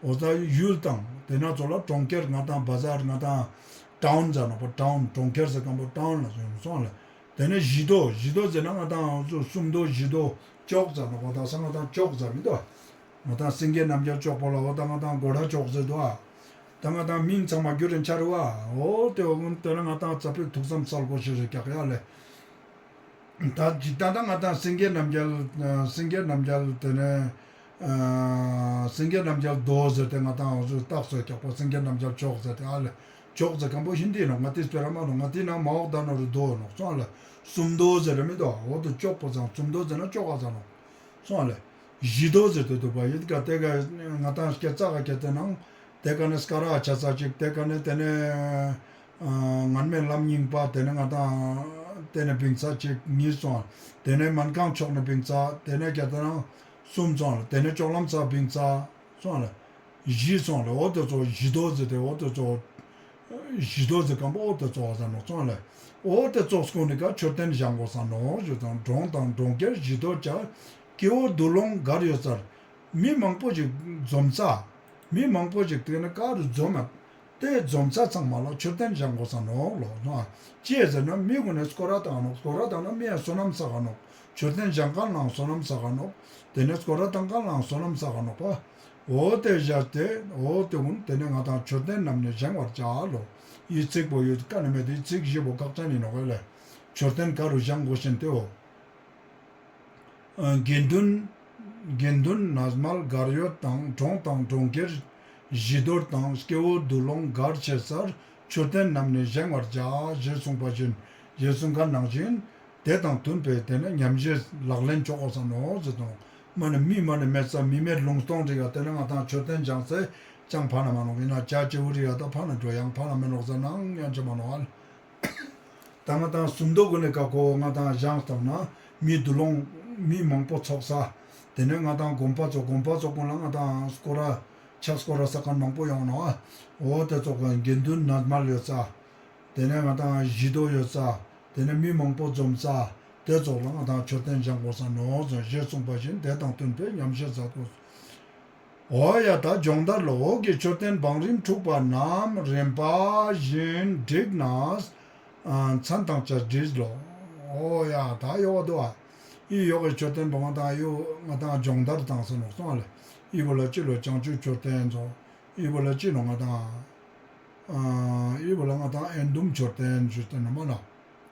འོ་ད་ཡུལ་དང་ཏེ་ནེ་ཙོགས་ལ་གྲོང་ཁྱེར་ང་དང་བ་ཟར་ང་དང་ཊའུན་ཟེར་ནོག་པ། ཊའུན་གྲོང་ཁྱེར་ཟེར་ཁན་པོ་ཊའུན་ལ་སོང་སོང་ལེ། ཏེ་ནེ་བཞི་མདོ་བཞི་མདོ་ཟེར་ན་ང་དང་སུམ་མདོ་བཞི་མདོ་ཅོག་ཟེར་ནོག་པ། ད་ས་ང་དང་ཅོག་ཟེར་མི་དུག། ང་དང་སེང་གེ་རྣམ་རྒྱལ་ཅོག་པོ་ལ་འོ་ད་ང་དང་གོ་ལ་ཅོག་ཟེར་དུག་ཨ། ད་ང་དང་མིང་ཚང་མ་རྒྱུ་རིན་ཆ་རུ་ཨ། འོ་ཏེ་འོ་གུན་ཏེ་ནེ་ང་དང་ཙ་པིག་ཐུགས་བསམ་སལ་དགོས་ཤེས་རེ་ཀྱག་ཡ་ལེ། ད་ཇི་ལྟར་ད་ང་དང་སེང་གེ་རྣམ་རྒྱལ་སེང་གེ་རྣམ་རྒྱལ་ཏེ་ནེ་སེང་གེ་རྣམ་རྒྱལ་མདོ་ཟེར་ཏེ་ང་དང་འོ་ཟུག་རྟགས་སོ་ཀྱག་པ། སེང་གེ་རྣམ་རྒྱལ་ཅོག་ཟེར་ཏེ་ཨ་ལེ། ཅོག་ཟེར་ཁན་པོ་ཧིན་དི་ནོག། ང་ཏི་སྤེ་ར་མ་ནོག། ང་ཏི་ནང་མ་འོག་ད་ནོ་རུ་མདོ་ནོག་སོང་ལེ། སུམ་མདོ་ཟེར་ར་མི་དུག། འོ་དོ་ཅོག་པོ་ཚང་སུམ་མདོ་ཟེར་ན་ཅོག་ག་ཚང་ནོག་སོང་ལེ། བཞི་མདོ་ཟེར་ཏེ་དུག་པ། ཡིན་ཀ་ཏེ་ག་ང་དང་སྐྱེ་ཙ་ག་སྐྱེ་ཏེ་ནང་ཏེ་ཀ་ནེ་སྐ་རགས་ཆ་ས་ཅིག། ཏེ་ཀ་ནེ་ཏེ་ནེ་ཨ་ངན་མེད་ལམ་རྙིང་པ། ཏེ་ནེ་ང་དང་ཏེ་ནེ་བིང་ས་ཅིག་གཉིས་སོང་། ཏེ་ནེ་སྨན་ཁང་ཕྱོགས་ནེ་བིང་ས། ཏེ་ནེ་སྐྱེ་ཏེ་ནང་གསུམ་སོང་ལེ། ཏེ་ནེ་ཅོག་ལམ་ས་བིང་ས་སོང་ལེ། བཞི་སོང་ལེ། འོ་ཏེ་ཙོགས་བཞི་མདོ་ཟེར་ཏེ་འོ་ཏེ་ཙོགས་བཞི་མདོ་ཟེར་ཁན་པོ་འོ་ཏེ་ཙོགས་ཟེར་ནོག་སོང་ལེ། འོ་ཏེ་ཙོགས་སྐུ་ནི་ཀ་མཆོད་རྟེན་བཞེངས་དགོས་ས་ནོག་ཞུ་དང་། གྲོང་དང་གྲོང་ཁྱེར་བཞི་མདོར་བྱ། སྐྱེ་བོ་འདུ་ལོང་གར་ཡོད་སར། མི་མང་པོ་ཞིག་འཛོམས་ས། མི་མང་པོ་ཞིག་དེ་ནི་ག་རུ་འཛོམས་ན། དེ་འཛོམས་ས་ཚང་མ་ལ་མཆོད་རྟེན་བཞེངས་དགོས་ས་ནོག་ལོ། ཅི་ཟེར་ན་མི་གུན་ནི་སྐོར་ར་བཏང་ནོག། སྐོར་ར་བཏང་ན་མི་ཡང་བསོད་ནམས་བསགས་ས་ནོག། མཆོད་རྟེན་བཞེངས་མཁན་ལའང་བསོད་ནམས་བསགས་ས་ནོག། དེ་ནས་སྐོར་ར་བཏང་མཁན་ལའང་བསོད་ནམས་བསགས་ས་ནོག་པ། འོ་དེ་བཞག་སྟེ་འོ་དེ་གུན་དེ་ནས་ང་དང་མཆོད་རྟེན་བསྣམས་ནས་བཞེངས་པར་བྱ་ལོ། འི་ཚིག་པོ་ཡོད་ཀ་ནི་མེད་དེ་ཚིག་བཞི་པོ་ཁག་ཅན་ཡིན་ནོག་ལེ། མཆོད་རྟེན་ག་རུ་བཞེངས་དགོས་ཤེས་དེའོ། དགེ་འདུན། དགེ་འདུན་ནགས་མལ་གར་ཡོད་དང་གྲོང་དང་གྲོང་ཁྱེར་བཞི་མདོར་དང་སྐྱེ་བོ་འདུ་ལོང་གར་ཆེ་སར་མཆོད་རྟེན་བསྣམས་ནས་བཞེངས་པར་བྱ་ཞེས་གསུངས་པ་བཞིན་ཞེས་གསུངས་མཁན་ནང་བཞིན་དེ་དང་མཐུན་པའི་དེ་ནི་ཉམས་བཞེས་ལག་ལེན་ཅོ་དགོས་ས་ནོག་ཟེར་དང་མ་ནི་མི་མ་ནི་མེད་ས་མི་མེད་ལུང་སྟོང་རིག་ཡ་དེ་ནི་ང་དང་མཆོད་རྟེན་བཞེངས་སའི་ཅང་ཕན་མ་ནོག། ཡིན་ན་བྱ་བྱེའུ་རིག་ཡ་ད་ཕན་འགྲོ་ཡང་ཕན་མི་ནོག་ཟེར་ནའང་ཡང་ཅི་མ་ནོག་ཨ། ད་ང་དང་སུམ་མདོ་གུན་ནི་ཀ་ཁོ་ང་དང་བཞེངས་བཏང་ན་མི་འདུ་ལོང་མི་མང་པོ་ཚོགས་ས། དེ་ནས་ང་དང་དགོན་པ་ཚོ་དགོན་པ་ཚོ་གུན་ལ་ང་དང་སྐོར་ར་ཕྱག་སྐོར་ར་ས་མཁན་མང་པོ་ཡོང་ནོག། འོ་དེ་ཚོ་གུན་དགེ་འདུན་ནགས་མལ་ཡོད་ས། དེ་ནས་ང་དང་བཞི་མདོ་ཡོད་ས། དེ་ནས་མི་མང་པོ་འཛོམས་ས། དེ་ཚོ་ལ་ང་དང་མཆོད་རྟེན་བཞེངས་དགོས་ས་ནོག་ཟེར་ཞེས་གསུངས་པ་བཞིན་དེ་དང་མཐུན་པའི་ཉམས་བཞེས་མཛད་དོ། འོ་ཡ་ད་སྦྱོང་བརྡར་ལོ། འོག་གི་མཆོད་རྟེན་བང་རིམ་འཁྲུགས་པ་རྣམས་རིམ་པ་བཞིན་བསྒྲིགས་ནས་མཚན་དང་བཅས་བྲིས་ལོ། འོ་ཡ་ད་ཡོག་པ་འདུག་ཨ། འི་ཡོག་གི་མཆོད་རྟེན་པོ་ང་དང་ཡོ་ང་དང་སྦྱོང་བརྡར་བཏང་ས་ནོག་སོང་ཨ་ལེ། འི་བོ་ལ་ཅི་ལོ་བྱང་ཆུབ་མཆོད་རྟེན་ཚོ། འི་བོ་ལ་ཅི་ནོག་ང་དང་། ཨ་འི་བོ་ལ་ང་དང་དབྱེན་བསྡུམ་མཆོད་རྟེན་ཞུས་ཏེ་ནོག་མ་ནོག།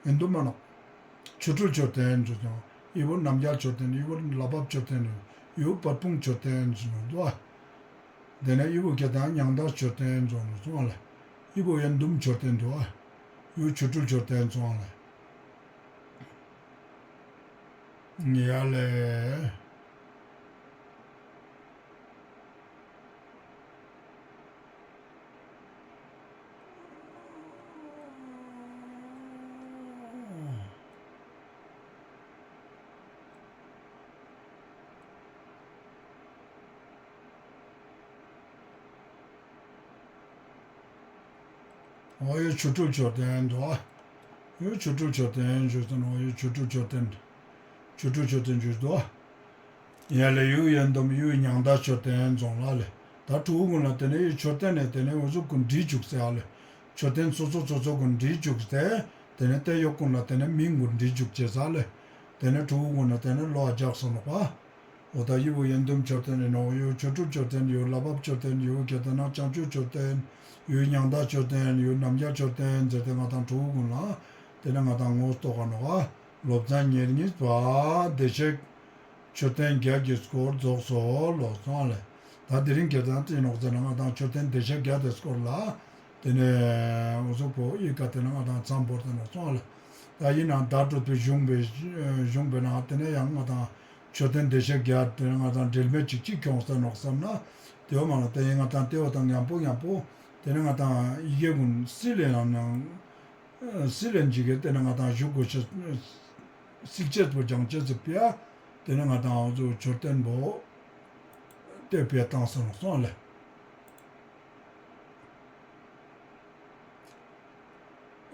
དབྱེན་བསྡུམ་མ་ནོག། ཆོ་འཕྲུལ་མཆོད་རྟེན་ཞུས་ཏེ་ནོག། འི་བོ་རྣམ་རྒྱལ་མཆོད་རྟེན། འི་བོ་ལྷ་བབས་མཆོད་རྟེན། འི་བོ་བར་སྤུངས་མཆོད་རྟེན་ཞུས་ནོག་འདུག་ཨ། དེ་ནས་འི་བོ་ཁྱེར་ཏེ་མྱང་འདས་མཆོད་རྟེན་ཞུས་ནོག་སོང་ཨ་ལེ། འི་བོ་དབྱེན་བསྡུམ་མཆོད་རྟེན་འདུག་ཨ། འི་བོ་ཆོ་འཕྲུལ་མཆོད་རྟེན་སོང་ཨ་ལེ། ཡ་ལེ། འོ་ཡོ་ཆོ་འཕྲུལ་མཆོད་རྟེན་འདུག་ཨ། ཡོ་ཆོ་འཕྲུལ་མཆོད་རྟེན་ཞུས་ཏེ་ནོག། འོ་ཡོ་ཆོ་འཕྲུལ་མཆོད་རྟེན། ཆོ་འཕྲུལ་མཆོད་རྟེན་ཞུས་འདུག་ཨ། ཡ་ལེ་འི་བོ་དབྱེན་བསྡུམ་འི་བོ་མྱང་འདས་མཆོད་རྟེན་སོང་ལ་ལེ། ད་ཕྲུ་གུ་གུན་ལ་དེ་ནས་འི་མཆོད་རྟེན་ནས་དེ་ནས་འུ་ཟུག་གུན་བྲིས་བཅུག་སྟེ་ཨ་ལེ། མཆོད་རྟེན་སོ་སོ་སོ་སོ་གུན་བྲིས་བཅུག་སྟེ། དེ་ནས་དེ་ཡོག་གུན་ལ་དེ་ནས་མིང་གུན་བྲིས་བཅུག་ཅེས་ཨ་ལེ། དེ་ནས་ཕྲུ་གུ་གུན་ལ་དེ་ནས་བློ་ཨ་རྒྱག་སོང་ནོག་པ། འོ་ད་འི་བོ་དབྱེན་བསྡུམ་མཆོད་རྟེན་ཡིན་ནོག། འི་བོ་ཆོ་འཕྲུལ་མཆོད་རྟེན། འི་བོ་ལྷ་བབས་མཆོད་རྟེན། འི་བོ་ཁྱེར་ཏེ་ན་བྱང་ཆུབ་མཆོད་རྟེན། འི་བོ་མྱང་འདས་མཆོད་རྟེན། འི་བོ་རྣམ་རྒྱལ་མཆོད་རྟེན་ཟེར་ཏེ་ང་དང་ཕྲུ་གུ་གུན་ལ་དེ་ནས་ང་དང་ངོ་རྟོགས་ག་ནོག་པ། སློབ་ཚན་ཉེར་གཉིས་པ་བདེ་གཤེགས་མཆོད་རྟེན་བརྒྱད་ཀྱི་སྐོར་རྫོགས་སོ་ལོ་སོང་ཨ་ལེ། ད་དེ་རིང་ཁྱེར་ཏེ་ན་ཅི་ནོག་ཟེར་ན་ང་དང་མཆོད་རྟེན་བདེ་གཤེགས་བརྒྱད་དེ་སྐོར་ལ། དེ་ནས་འུ་ཟུག་པོ་འི་ཀ་དེ་ནས་ང་དང་མཚམས་བོར་ཏེ་ནོག་སོང་ཨ་ལེ། ད་ཡིན་ནའང་བརྡ་སྤྲོད་པའི་གཞུང་པའི་གཞུང་པའི་ནང་དེ་ནས་ཡང་ང་དང་མཆོད་རྟེན་བདེ་གཤེགས་བརྒྱད་དེ་ནས་ང་དང་འབྲེལ་མེད་ཅིག་ཅིག་ཁྱོངས་ཏེ་ནོག་བསམ་ན། དེ་བོ་མ་ནོག། དེ་ཡིན་ང་དང་དེ་བོ་དང་མཉམ་པོ་མཉམ་པོ་དེ་ནས་ང་དང་ཡི་གེ་གུན་སིལ་ལེན་ཡང་ནང་སིལ་ལེན་ཅིག་གི་དེ་ནས་ང་དང་བཞུགས་དགོས་ཤེས་སིལ་ཅེས་པོ་སྦྱང་ཅེས་སི་ཕི་ཡ། དེ་ནས་ང་དང་འུ་ཟུག་མཆོད་རྟེན་པོ་དེ་ཕི་ཡ་བཏང་སོང་ནོག་སོང་ཨ་ལེ།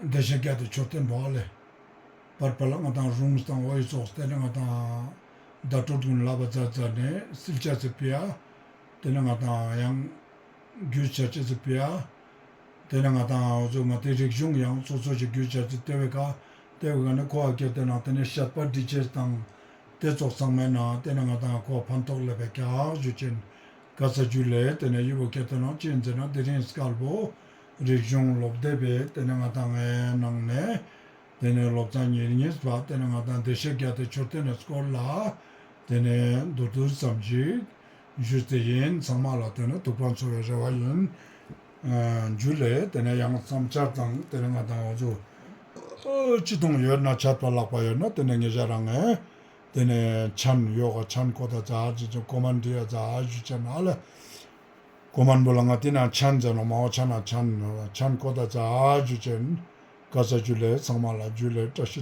བདེ་གཤེགས་བརྒྱད་དེ་མཆོད་རྟེན་པོ་ཨ་ལེ། བར་བར་ལ་ང་དང་རུང་དང་འོ་འི་ཙོགས་དེ་ནས་ང་དང་བརྡ་སྤྲོད་གུན་ལབ་པ་མཛད་མཛད་ནས་སིལ་ཅེས་སི་ཕི་ཡ། དེ་ནས་ང་དང་ཡང་རྒྱུས་ཆ་ཅེས་སི་ཕི་ཡ། དེ་ནས་ང་དང་འུ་ཟུག་ང་དེ་རིག་གཞུང་ཡང་སོ་སོ་ཞིག་རྒྱུས་ཆ་ཅེས་དེ་བོའི་ཀ་དེ་བོའི་ཀ་ནས་ཁོ་ཨ་ཀྱེ་དེ་ནང་དེ་ནས་བཤད་པ་འདྲི་ཅེས་དང་དེ་ཙོགས་ཚང་མའི་ནང་དེ་ནས་ང་དང་ཁོ་ཕན་ཐོགས་ལེབ་པའི་ཀྱག་ཞུ་ཅེན། ག་ས་ཇུ་ལེ། དེ་ནས་འི་བོ་ཁྱེར་ཏེ་ན་ཅི་ཡིན་ཟེར་ན་དེ་རིང་སྐལ་བོ་རིག་གཞུང་སློབ་དེབ་པའི་དེ་ནས་ང་དང་ངའི་ནང་ནས་དེ་ནས་སློབ་ཚན་ཉེར་གཉིས་པ་དེ་ནས་ང་དང་བདེ་གཤེགས་བརྒྱད་དེ་མཆོད་རྟེན་ནི་སྐོར་ལ་དེ་ནས་མདོར་བསྡུས་ཙམ་ཞིག་ཞུས་ཏེ་ཡིན། ཚང་མ་ལ་དེ་ནས་ཐུགས་ཕན་གསོ་བའི་རེ་བ་ཡིན། ཨ་ཇུ་ལེ། དེ་ནས་ཡང་བསམ་འཆར་དང་དེ་ནས་ང་དང་འུ་ཟུག་ཨ་ཅི་གཏོང་ཡོད་ན་ཆད་པ་ལྷག་པ་ཡོད་ན་དེ་ནས་ངེད་ཅག་རང་ངས་དེ་ནས་མཆན་ཡོག་ག་མཆན་ཀོ་ད་ཙ་ཞུ་ཅེན། ཀོ་མན་འདྲི་ཡ་ཙ་ཞུ་ཅེན་ཨ་ལེ། ཀོ་མན་པོ་ལ་ང་དེ་ན་མཆན་ཟེར་ནོག་མ་འོ་མཆན་ན་མཆན་མཆན་ཀོ་ད་ཙ་ཞུ་ཅེན། ག་ས་ཇུ་ལེ། ཚང་མ་ལ་ཇུ་ལེ། བཀྲ་ཤིས་